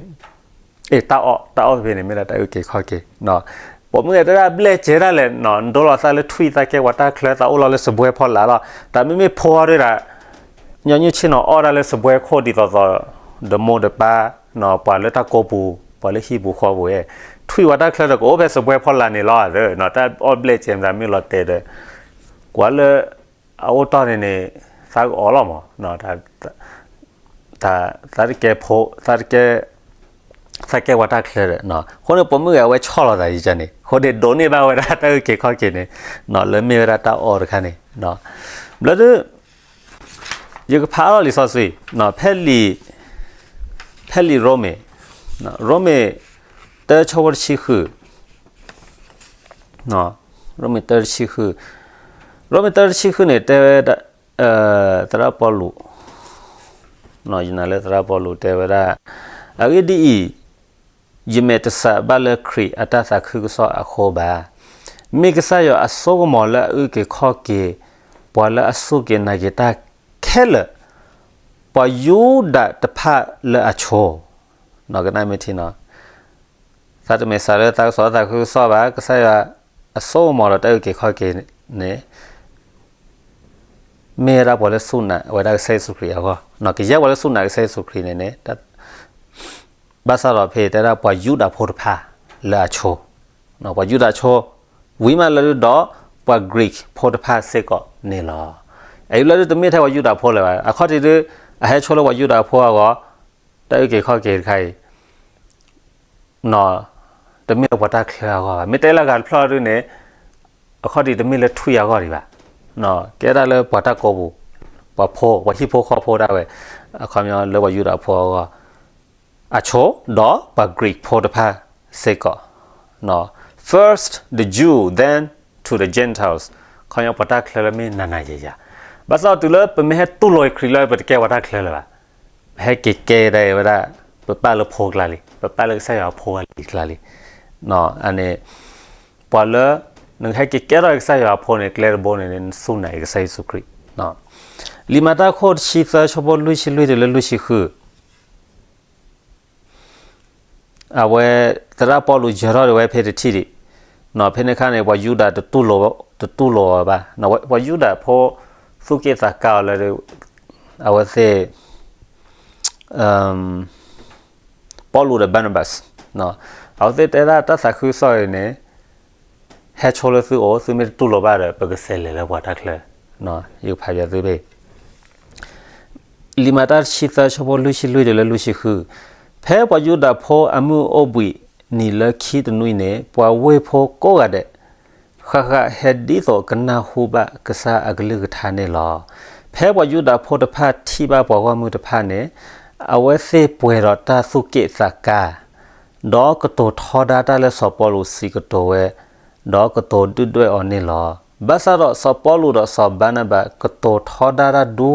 အ့ တၢ်အီၣ် တၢ်အီၣ်ဖဲဖဲန့ၣ် မ့ၢ်ဒၣ်တၢ်အုၣ်က့ၤခီၣ်က့ၤ. ပိာ်မုၣ်ဂၤတဲဒၣ်ဘျဲၣ်စဲၤဒၣ်လဲာ် နဒိလီၤသးလၢထွံၣ် သးကဲပှၤတၢ်ချၢ သးအိၣ်လီၤလၢစပွဲဖီလာ်လီၤ. တၢ်မ့မ့ၢ်ဖိအီၤဒၣ် ညီနုၢ်ဆ့ၣ်နီၤအီၣ်ဒၣ်လၢစပွဲခိၣ်ဒ်သိးသိး ဒီမိၢ်ဒီပၢ် ပှၤလၢတၢ်ကိးပူၤ ပှၤလၢဟံၣ်ပူၤဃီပူၤဧၢ, ထွံၣ်ပှၤတၢ်ချၢဒီးကအိၣ်ဖဲစပွဲဖီလာ်န့ၣ်လီၤ. တၢ်အီၣ်ဘျဲၣ်စဲၤမတၤမ့ၢ်လီၤတဲာ်ဒီး ကွၢ်လၢ အအိၣ်တီၢ်န့ၣ်န့ၣ် သးကအီၣ်လီၤမး, တၢ် သးတကဲဖိ သးတကဲ သးကဲပှၤတၢ်ချၢဒီး, အဃိန့ၣ် ပိာ်မုၣ်ဂၤအဝဲဆီၣ်လီၤသးယကန့ၣ် အဃိန့ၣ်ဒိးန့ၢ်ဘၣ်ဝဲဒၣ်တၢ်အုၣ်က့ၤခီၣ်က့ၤန့ၣ်, လၢမ့ၢ်ဝဲဒၣ်တၢ်အီၣ်တခါန့ၣ်, ဘျီဒုး ယကဖးအါထီၣ်လံာ်စီဆှံ, ဖဲလံာ်, ဖဲလံာ်ရိမ့ၤ, ရိမ့ၤ တၢ ဆၢဖိတဆံဃု, ရိမ့ၤတၢတဆံဃု, ရိမ့ၤတၢတဆံဃုန့ၣ် တဲဝဲဒၣ်, သရၣ်ပီလူး, ယနာ်လၢသရၣ်ပီလူးတဲဝဲဒၣ်, အဂ့ၢ်ဒ်အံၤ, ယမဲာ်တဆှးဘၣ်လၢခရံာ်အတၢ်သးခုကစီၣ်အဃိဘၣ်. မ့ၢ်ကစၢ်ယွၤအစိကမီၤလၢအအုၣ်က့ၤခီၣ်က့ၤ ပှၤလၢအစူၢ်က့ၤနာ်က့ၤတၢ်ခဲလၢာ်, ပှၤယူဒၤတဖၣ်လၢအဆိ, ကနၣ်မ့ၢ်ထံနီၤ, သးတမဲာ်ဆှးလၢသးကစီၣ်သးခုကစီၣ်ဘၣ်, ကစၢ်ယွၤအစိကမီၤဒီးတၢ်အုၣ်က့ၤခီၣ်က့ၤန့ၣ် မ့ၢ်ဝဲဒၣ်ပှၤလၢစူၢ်နာ်ဝဲဒၣ်ကစၢ်ယ့ၣ်ၡူးခရံာ်အဂီၢ်, ကယဲၢ်ပှၤလၢစူၢ်နာ်ကစၢ်ယ့ၣ်ၡူးခရံာ်န့ၣ်န့ၣ်, ဘၣ်ဆၣ်ဒီးဖဲတဲဒၣ်ပှၤယူဒၤဖိတဖၣ်လၢအဆိ, ပှၤယူဒၤဆိ, ဝံၤမးလၢဒုးဒီး ပှၤ Greek ဖိတဖၣ်စ့ၢ်ကီးန့ၣ်လီၤ. အအံၤလၢဒုးတမ့ၢ်ထဲပှၤယူဒၤဖိလၢၤဘၣ်, အခီၣ်ထံးဒုး အဟဲဆိလၢပှၤယူဒၤဖိအဂီၢ်, တၢ်အုၣ်က့ၤခီၣ်က့ၤတခါအံၤ တမ့ၢ်လၢပှၤတၢ်ချၢအဂီၢ်ဘၣ်, မ့ၢ်တဲလၢအဂၤတဖျၢၣ်ဒုးန့ၣ်, အခီၣ်ထံးတမ့ၢ်လၢထွံၣ်အဂီၢ်ဒံးဘၣ်, ကဲဒၣ်လၢပှၤတၢ်ကိးပူၤ, ပှၤဖိ, ပှၤဟံၣ်ဖိဃီဖိဒၣ်ဝဲ, အခီပညီလၢပှၤယူဒၤဖိအဂီၢ်, အဆိ, ဒီးပှၤ Greek ဖိတဖၣ်စ့ၢ်ကီး, first the Jew, then to the Gentiles, ခီပညီပှၤတၢ်ချၢလၢမ့ၢ်နၤနၤယၤယၤ, ဘၣ်ဆၣ်တုၤလၢပမ့ၢ်ဟဲတူၢ်လိာ်ခရံာ်လၢပတကဲပှၤတၢ်ချၢလၢၤဘၣ်, ပဟဲက့ၤကဲဒၣ်ဝဲဒၣ်, ပပာ်လၢဖိကျါလံ, ပပာ်လၢကစၢ်ယွၤဖိအလံၤကျါလံ, အန့ၣ်, ပှၤလၢ, နကဟဲက့ၤကဲထီၣ်ကစၢ်ယွၤအဖိန့ၣ် ကျဲတဘိန့ၣ်န့ၣ် နစူၢ်နာ်က့ၤကစၢ်ယ့ၣ်ၡူးခရံာ်, လံာ်မၤတၢ်ခိၣ်တဆံသၢဆၢဖိလွံၢ်ဆံလွံၢ်တုၤလၢလွံၢ်ဆံဃု အဝဲ, သရၣ်ပီလူးယၢၤထီၣ်ဒၣ်ဝဲဖဲတထံၣ်ဒံး, ဖဲန့ၣ်အခါန့ၣ် ပှၤယူဒၤတတူၢ်လိာ်, တတူၢ်လိာ်အီၤဘၣ်, ပှၤယူဒၤဖိသူၣ်က့ၣ်သးကါအီၤလၢ, အဝဲသ့ၣ် ပီလူးဒီး Barnabas, အဝဲသ့ၣ်တဲဒၣ်တၢ်သးခုကစီၣ်အံၤန့ၣ်, ဟဲဆိလၢသုအိၣ် သုမ့ၢ်တတူၢ်လိာ်ဘၣ်ဒီး ပကစးလဲၤလၢပှၤတၢ်ချၢ, ယကဖးပၠးသုဖဲ လံာ်မၤတၢ်တဆံသၢဆၢဖိလွံၢ်ဆံလွံၢ်တုၤလၢလွံၢ်ဆံဃု, ဖဲပှၤယူဒၤဖိအမုၢ်အိၣ်ဘှံးနံၤလၢခံတနွံန့ၣ် ပှၤဝ့ၢ်ဖိကိးဂၤဒဲး ဃၣ်ဃၣ်ဟဲဒ်သိးကနၢ်ဟူဘၣ်ကစၢ်အကလုၢ်ကထါန့ၣ်လီၤ. ဖဲပှၤယူဒၤဖိတဖၣ်ထံၣ်ဘၣ်ပှၤဂီၢ်မုၢ်တဖၣ်န့ၣ်, အဝဲသ့ၣ်ပှဲၤဒီးတၢ်သူၣ်က့ၣ်သးကါ, ဒီးကတိၤထီဒါတၢ်လၢစီၤပီလူးစံးကတိၤဝဲ, ဒီးကတိၤဒုၣ်ဒွဲၣ်အီၤန့ၣ်လီၤ. ဘၣ်ဆၣ်ဒီးစီၤပီလူးဒီးစီၤဘၤနဘးကတိၤထီဒါတၢ်ဒူ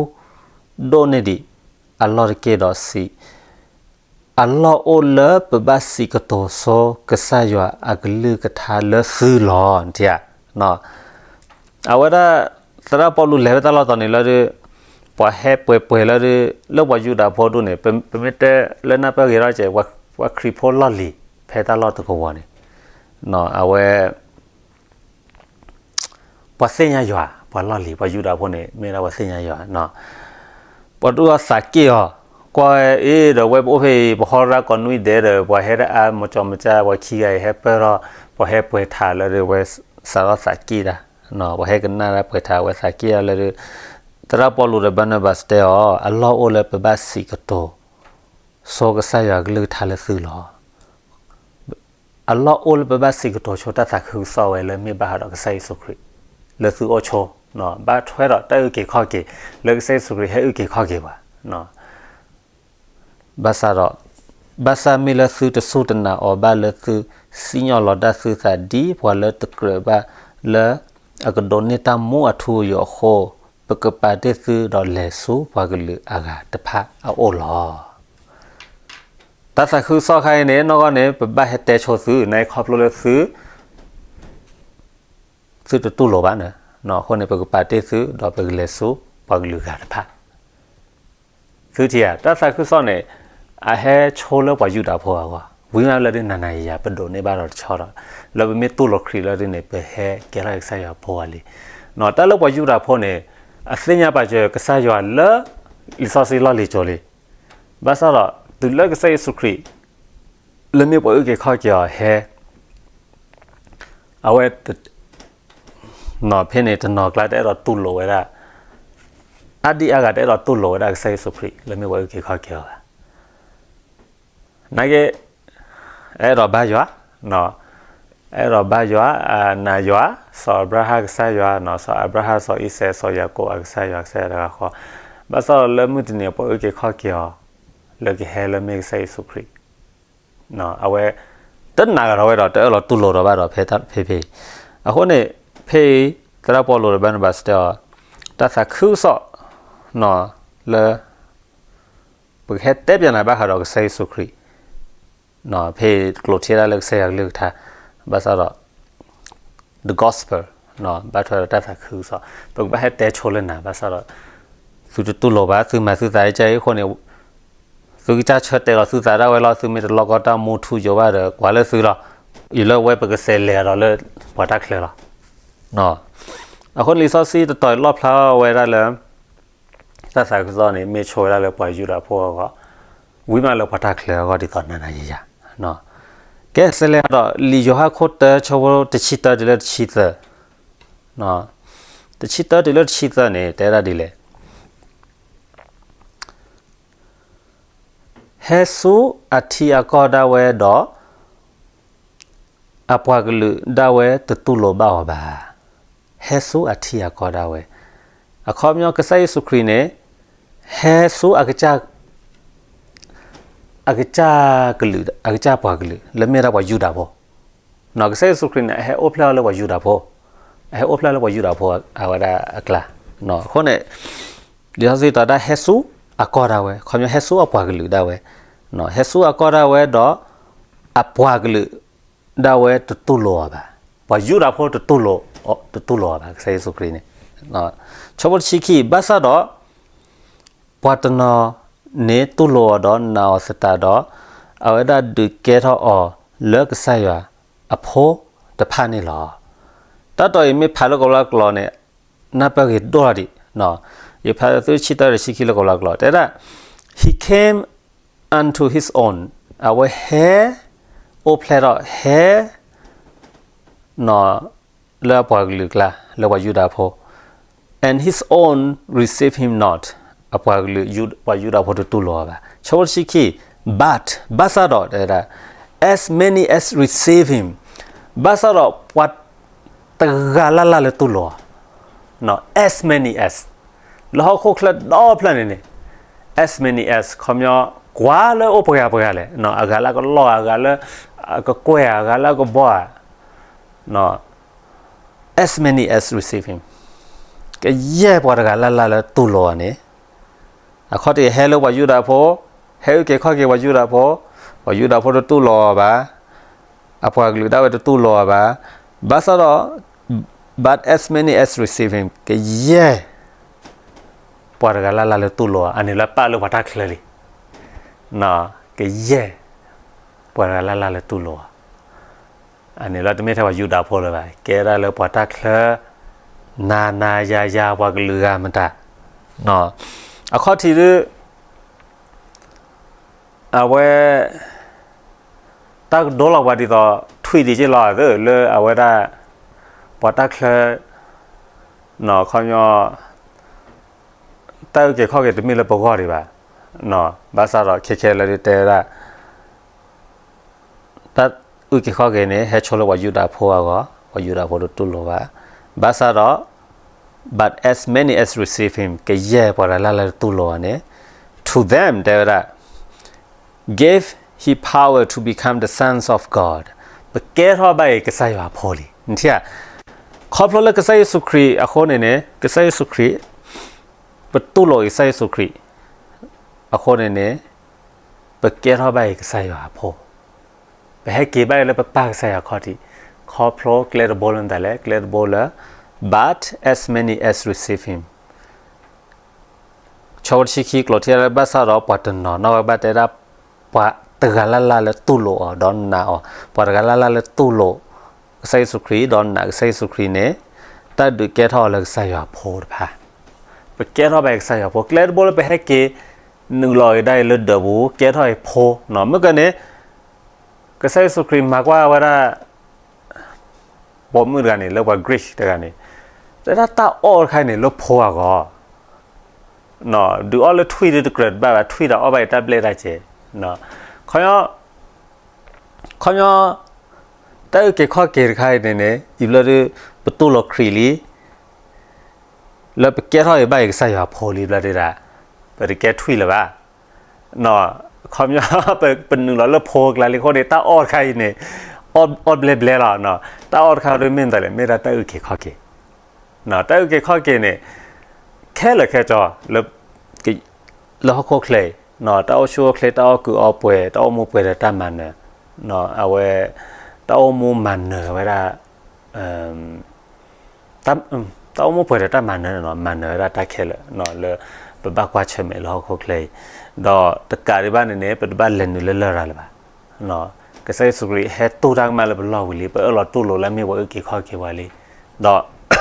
ဒိၣ်န့ၢ်ဒံးအလီၢ်တက့ၢ်ဒီးစံး, အလီၢ်အိၣ်လၢပဘၣ်စံးကတိၤဆိကစၢ်ယွၤအကလုၢ်ကထါလၢသုလီၤ. အဝဲဒၣ် သရၣ်ပီလူးလဲၤဝဲတၢ်လီၢ်တီၤန့ၣ်လၢဒုး, ပှၤဟဲပှဲၤပှဲၤလၢဒုး လၢပှၤယူဒၤဖိဒူၣ်န့ၣ် ပမ့ၢ်တဲလၢနၢ်ပၢၢ်ဂ့ၤထီၣ်ကဲး ပှၤခရံာ်ဖိလီၢ်လံၤ ဖဲတၢ်လီၢ်တကဝီၤန့ၣ်, အဝဲ ပှၤသ့ၣ်ညါယွၤ ပှၤလီၢ်လံၤ ပှၤယူဒၤဖိန့ၣ် မ့ၢ်ဒၣ်ပှၤသ့ၣ်ညါယွၤ, ပှၤဒုးအီၤသးက့ၢ်အီၤ, ကွၢ်အ့ၣ်ဒီးဝဲပအိၣ်ဖဲအံၤ ပဟီရၢ်ကိးနွံဒဲးဒီး ပှၤဟဲဒၣ်အါမၤကၠီမၤကၠၢ် ပှၤခံဂၤအံၤဟဲပၢၢ်ထီၣ် ပှၤဟဲပှဲၤထးလၢဒုး ဝဲစးထီၣ်သးက့ၢ်ဒၣ်, ပှၤဟဲကနၣ်ဒၣ်ပှဲၤထးဝဲသးက့ၢ်အီၤလၢဒုး, သရၣ်ပီလူးဒီး Barnabas တဲအီၤ အလီၢ်အိၣ်လၢပဘၣ်စံးကတိၤ ဆိကစၢ်ယွၤကလုၢ်ကထါလၢသုလီၤ. အလီၢ်အိၣ်လၢပဘၣ်စံးကတိၤဆိတၢ်သးခုကစီၣ်ဝဲလၢမ့ၢ်ဘၣ်ဃးဒီးကစၢ်ယ့ၣ်ၡူးခရံာ် လၢသုအိၣ်ဆိ, ဘၣ်ထွဲဒီးတၢ်အုၣ်က့ၤခီၣ်က့ၤ လၢကစၢ်ယ့ၣ်ၡူးခရံာ်ဟဲအုၣ်က့ၤခီၣ်က့ၤပှၤ, ဘၣ်ဆၣ်ဒီး, ဘၣ်ဆၣ်မ့ၢ်လၢသုတစူၢ်တနာ်အီၤဘၣ်လၢသုစံၣ်ညီၣ်လီၤတၢ်သုသးဒ်ပှၤလၢတကြၢးဘၣ်လၢအကဒိးန့ၢ်တၢ်မူအထူအယိာ်အဃိ, ပကပာ်တ့ၢ်သုဒီးလဲၤဆူပှၤကလုာ်အဂၤတဖၣ်အအိၣ်လီၤ. တၢ်သးခုကစီၣ်ခါအံၤန့ၣ် နီၢ်ကီၢ်န့ၣ် ပဘၣ်ဟဲတဲဆိသု နခီဖျိလၢသု သုတတူၢ်လိာ်ဘၣ်န့ၣ်, အဃိန့ၣ် ပကပာ်တ့ၢ်သု ဒီးပကလဲၤဆူပှၤကလုာ်ဂၤတဖၣ်. သုထံၣ်ဧါ, တၢ်သးခုကစီၣ်န့ၣ် အဟဲဆိလၢပှၤယူဒၤဖိအဂီၢ်, ဝံၤမးလၢဒုးနၤနၤယၤယၤ ပဒိးန့ၢ်ဘၣ်ဒီးတဆီဒီး လၢပမ့ၢ်တူၢ်လိာ်ခရံာ်လၢဒုးန့ၣ် ပဟဲကဲထီၣ်ကစၢ်ယွၤဖိအလံၤ, တၢ်လၢပှၤယူဒၤဖိန့ၣ် အသ့ၣ်ညါပာ်စၢၤကစၢ်ယွၤလၢ လံာ်စီဆှံလီၢ်လံၤကၠိလံ, ဘၣ်ဆၣ်ဒီး တုၤလၢကစၢ်ယ့ၣ်ၡူးခရံာ် လၢမ့ၢ်ပှၤအုၣ်က့ၤခီၣ်က့ၤအီၤဟဲ အဝဲ ဖဲန့ၣ်တနီၤကျါတအဲၣ်ဒိးတူၢ်လိာ်ဝဲဒၣ်, အါဒံအါဂၤတအဲၣ်ဒိးတူၢ်လိာ်ဝဲဒၣ်ကစၢ်ယ့ၣ်ၡူးခရံာ် လၢမ့ၢ်ပှၤအုၣ်က့ၤခီၣ်က့ၤအီၤဘၣ်. နာ်က့ အဲၣ်ဒိးဘါယွၤ, အဲၣ်ဒိးဘါယွၤ, နာ်ယွၤ, စီၤအၤဘြၤဟၣ်ကစၢ်ယွၤ, စီၤအၤဘြၤဟၣ်, စီၤအံၤစဲး, စီၤယၤကိာ်အကစၢ်ယွၤ, ကစၢ်ယွၤတဂၤဃီ, ဘၣ်ဆၣ်ဒီးလၢမုၢ်တနံၤအပှၤအုၣ်က့ၤခီၣ်က့ၤအီၤ လၢကဟဲလၢမ့ၢ်ကစၢ်ယ့ၣ်ၡူးခရံာ်, အဝဲ တနာ်ကဒီးဝဲဒီး တအၢၣ်လီၤတူၢ်လိာ်ဒီးဘၣ်ဒီး ဖဲဖဲဖဲအံၤ, အဃိန့ၣ် ဖဲအံၤ သရၣ်ပီလူးဒီးဘၣ်နဘၣ်စတဲအီၤ တၢ်သးခုကစီၣ် လၢ ပကဟဲတဲပၠးနၤဘၣ်ဃးဒီးကစၢ်ယ့ၣ်ၡူးခရံာ်, ဖဲအံၤကျိာ်ထံဒၣ်လၢကစၢ်ယွၤကလုၢ်ကထါ, ဘၣ်ဆၣ်ဒီး the gospel, ဘၣ်ထွဲဒီးတၢ်သးခုကစီၣ်, ပကဘၣ်ဟဲတဲဆိလၢနၤ ဘၣ်ဆၣ်ဒီး သုတတူၢ်လိာ်ဘၣ်, သုမၤသုသးကၢ်အံၤအဃိန့ၣ် သုကစၢ်ဆၢတဲာ်လီၤသုသးဒၣ်ဝဲလီၤ, သုမ့ၢ်တလိၣ်ကီတၢ်မူထူယိာ်ဘၣ်ဒီး ကွၢ်လၢသုလီၤ, ယလၢဝဲပကစဲးလဲၤဒီးလၢပှၤတၢ်ချၢလီၤ. အဃိန့ၣ်လံာ်စီဆှံတတီၤအံၤလီၣ်ဖျါဝဲဒၣ်လၢ တၢ်သးခုကစီၣ်န့ၣ် မ့ၢ်ဆိဝဲဒၣ်လၢပှၤယူဒၤဖိအဂီၢ်, ဝံၤမးလၢပှၤတၢ်ချၢအဂီၢ်ဒ်သိးနၤနၤယၤယၤ, ကဲစဲးလဲၤဒီး လံာ်ယိၤဟၣ်ခိၣ်တၢ ဆၢဖိတဆံတၢတုၤလၢတဆံသၢ, တဆံတၢတုၤလၢတဆံသၢန့ၣ် တဲဒၣ်ဒ်လဲၣ်. ဟဲဆူအထံအကီၢ်ဒၣ်ဝဲဒီး အပှၤကလုာ်ဒၣ်ဝဲတတူၢ်လိာ်ဘၣ်အီၤဘၣ်. ဟဲဆူအထံအကီၢ်ဒၣ်ဝဲ, အခီပညီကစၢ်ယ့ၣ်ၡူးခရံာ်န့ၣ် ဟဲဆူအကစၢ် အကစၢ်ကလုာ် အကစၢ်ပှၤကလုာ် လၢမ့ၢ်ဒၣ်ပှၤယူဒၤဖိ, ကစၢ်ယ့ၣ်ၡူးခရံာ်န့ၣ် အဟဲအိၣ်ဖျဲၣ်အီၤလၢပှၤယူဒၤဖိ, အဟဲအိၣ်ဖျဲၣ်လၢပှၤယူဒၤဖိအဝဲဒၣ်အကျါ, အဃိန့ၣ် လံာ်စီဆှံတတီၤဒၣ်ဟဲဆူအကီၢ်ဒၣ်ဝဲ, အခီပညီဟဲဆူအပှၤကလုာ်ဒၣ်ဝဲ, ဟဲဆူအကီၢ်ဒၣ်ဝဲဒီး အပှၤကလုာ်ဒၣ်ဝဲတတူၢ်လိာ်အီၤဘၣ်, ပှၤယူဒၤဖိတတူၢ်လိာ် တတူၢ်လိာ်အီၤဘၣ် ကစၢ်ယ့ၣ်ၡူးခရံာ်န့ၣ်, ဆၢဖိတဆံခံ, ဘၣ်ဆၣ်ဒီး ပှၤတနီၤန့ၣ်တူၢ်လိာ်အီၤဒီးနာ်အီၤသတးဒီး အဝဲဒၣ်ဒုးကဲထီၣ်အီၤလၢကစၢ်ယွၤအဖိတဖၣ်န့ၣ်လီၤ. တၢ်တီၤအံၤမ့ၢ်ဖးလၢကဘျီကလီန့ၣ် နၢ်ပၢၢ်ဂ့ၤဒိၣ်လီၤဒံး, ယဖးလၢသုဆံတၢတဆံခံလၢကဘျီကလီ တဲဒၣ်, He came unto his own, အဝဲဟဲ အိၣ်ဖျဲၣ်ထီၣ်ဟဲ လၢအပှၤကလုာ်အကျါ လၢပှၤယူဒၤဖိ, and his own receive him not, အပှၤကလုာ် ပှၤယူဒၤဖိတတူၢ်လိာ်အီၤဘၣ်. ဆၢဖိတဆံခံ, but ဘၣ်ဆၣ်ဒီး တဲဒၣ်, as many as receive him, ဘၣ်ဆၣ်ဒီးပှၤတဂၤလၢ်လၢ်လၢတူၢ်လိာ်အီၤ, as many as, လၢဟီၣ်ခိၣ်ချၢဒီဖျၢၣ်န့ၣ်န့ၣ် as many as ခီပညီ ကွၢ်လၢအိၣ်ပှဲၤဂၤပှဲၤဂၤလဲၣ်, အဂၤလၢအကလီၢ်ဧါ, အဂၤလၢအကကွဲၢ်ဧါ, အဂၤလၢအကဘီဧါ, as many as receive him, ကယဲၢ်ပှၤတဂၤလၢ်လၢ်လၢတူၢ်လိာ်အီၤန့ၣ်, အခီၣ်ထံးဟဲလၢပှၤယူဒၤဖိ, ဟဲအုၣ်က့ၤခီၣ်က့ၤပှၤယူဒၤဖိ, ပှၤယူဒၤဖိတတူၢ်လိာ်အီၤဘၣ်, အပှၤကလုာ်ဒၣ်ဝဲတတူၢ်လိာ်အီၤဘၣ်, ဘၣ်ဆၣ်ဒီး but as many as receive him, ကယဲၢ် ပှၤတဂၤလၢ်လၢ်လၢတူၢ်လိာ်အီၤ, အန့ၣ်လၢပာ်လၢပှၤတၢ်ချၢလံ, ကယဲၢ် ပှၤတဂၤလၢ်လၢ်လၢတူၢ်လိာ်အီၤ, အန့ၣ်လၢတမ့ၢ်ထဲပှၤယူဒၤဖိလၢၤဘၣ်, ကဲဒၣ်လၢပှၤတၢ်ချၢ နၤနၤယၤယၤ ပှၤကလုာ်ဂၤမတၤ, အခီၣ်ထံးဒုး အဝဲ တၢ်ကဒိလီၤပှၤဒ်သိး ထွံၣ်ဒံးက့လီၤသၢ လၢအဝဲဒၣ် ပှၤတၢ်ချၢ ခီပညီ တၢ်အုၣ်က့ၤခီၣ်က့ၤတမ့ၢ်လၢပဂီၢ်ဒံးဘၣ်, ဘၣ်ဆၣ်ဒီးခဲခဲလၢာ်ဒုးတဲဝဲဒၣ် တၢ်အုၣ်က့ၤခီၣ်က့ၤန့ၣ် ဟဲဆိလၢပှၤယူဒၤဖိအဂီၢ်, ပှၤယူဒၤဖိတတူၢ်လိာ်ဘၣ်, ဘၣ်ဆၣ်ဒီး but as many as receive him, ကယဲၢ်ပှၤတဂၤလၢ်လၢ်လၢတူၢ်လိာ်အီၤန့ၣ်, to them တဲဝဲဒၣ် gave he power to become the sons of God, ပကဲထီၣ်ဘၣ်အံၤကစၢ်ယွၤအဖိလံ, နထံၣ်ဧါ, ခီဖျိလၢကစၢ်ယ့ၣ်ၡူးခရံာ်အဃိန့ၣ်န့ၣ် ကစၢ်ယ့ၣ်ၡူးခရံာ် ပတူၢ်လိာ်က့ၤကစၢ်ယ့ၣ်ၡူးခရံာ်အဃိန့ၣ်န့ၣ် ပကဲထီၣ်ဘၣ်အံၤကစၢ်ယွၤအဖိ, ပဟဲက့ၤဘၣ်အံၤလၢပပၢ်ကစၢ်ယွၤအခီၣ်ထံး, ခီဖျိကျဲတဘိလၢမတၤလဲၣ်, ကျဲတဘိလၢ but as many as receive him, ဆၢဖိတဆံခံ ကျိာ်ထံလၢဘၣ်ဆၣ်ဒီးပှၤတနီၤနီၣ်ဝဲဘၣ်တဲဒၣ် ပှၤတဂၤလၢ်လၢ်လၢတူၢ်လိာ်အီၤဒီးနာ်အီၤ, ပှၤတဂၤလၢ်လၢ်လၢတူၢ်လိာ် ကစၢ်ယ့ၣ်ၡူးခရံာ်ဒီးနာ်ကစၢ်ယ့ၣ်ၡူးခရံာ်န့ၣ် တၢ်ဒုးကဲထီၣ်အီၤလၢကစၢ်ယွၤအဖိတဖၣ်, ပကဲထီၣ်ဘၣ်ကစၢ်ယွၤအဖိ, ကျဲတဘိလၢပဟဲက့ၤ နုာ်လီၤက့ၤဒၣ်အံၤလၢဒၢးပူၤ ကဲထီၣ်အံၤဖိ, မ့ၢ်ကန့ၣ် ကစၢ်ယ့ၣ်ၡူးခရံာ်မၤကွၢ်ဝဲဒၣ် ပိာ်မုၣ်တဂၤန့ၣ် လၢပှၤ Greek တဂၤန့ၣ်, တဲဒၣ်တၢ်အီၣ်တခါန့ၣ် လၢဖိအဂီၢ်, ဒုးအီၣ်လၢထွံၣ်ဒုးတကြၢးတဘၣ်ဘၣ်, ထွံၣ်ဒီးအီၣ်ဘၣ်အံၤတၢ်ဘျဲၣ်တၢ်စဲး, ခီပညီ ခီပညီ တၢ်အုၣ်က့ၤခီၣ်က့ၤတခါအံၤန့ၣ်န့ၣ် အံၤဘျီဒုး ပတူၢ်လိာ်ခရံာ်လံ လၢပကဲထီၣ်အံၤဘၣ်အံၤကစၢ်ယွၤဖိလံဘျီဒုးဒၣ် ပတကဲထွံၣ်လၢၤဘၣ်. ခီပညီ ပနုာ်လီၤလၢဖိအကျါလံအဃိန့ၣ် တၢ်အီၣ်တခါအံၤန့ၣ် အီၣ်ဘျဲဘျဲလီၤ. တၢ်အီၣ်တခါဒုးမ့ၢ်မတၤလဲၣ် မ့ၢ်ဒၣ်တၢ်အုၣ်က့ၤခီၣ်က့ၤ တၢ်အုၣ်က့ၤခီၣ်က့ၤန့ၣ် ခဲလၢာ်ခဲဆ့ လၢဟီၣ်ခိၣ်ချၢအံၤ တၢ်အိၣ်ဆူၣ်အိၣ်ချ့ တၢ်အီၣ်ကုးအီပှဲၤ တၢ်အိၣ်မူပှဲၤဒီးတၢ်မၤနၢၤ အဝဲ တၢ်အိၣ်မူမၤနၢၤဝဲဒၣ် တၢ်အိၣ်မူပှဲၤဒီးတၢ်မၤနၢၤန့ၣ် မၤနၢၤဝဲဒၣ်တၢ်ခဲလၢာ် လၢပဘၣ်ကွၢ်ဆၢၣ်မဲာ်လၢဟီၣ်ခိၣ်ချၢအံၤ ဒီးတကးဒံးဘၣ်န့ၣ်န့ၣ် ပတဘၣ်လဲၤနုာ်လၢလရာ်လၢၤဘၣ်. ကစၢ်ယ့ၣ်ၡူးခရံာ်ဟဲတူၢ်တၢ်ကမၣ်လၢပလီၢ်ဝံၤလံ ပအၢၣ်လီၤတူၢ်လိာ်လၢအမ့ၢ်ပှၤအုၣ်က့ၤခီၣ်က့ၤပှၤလံ ဒီး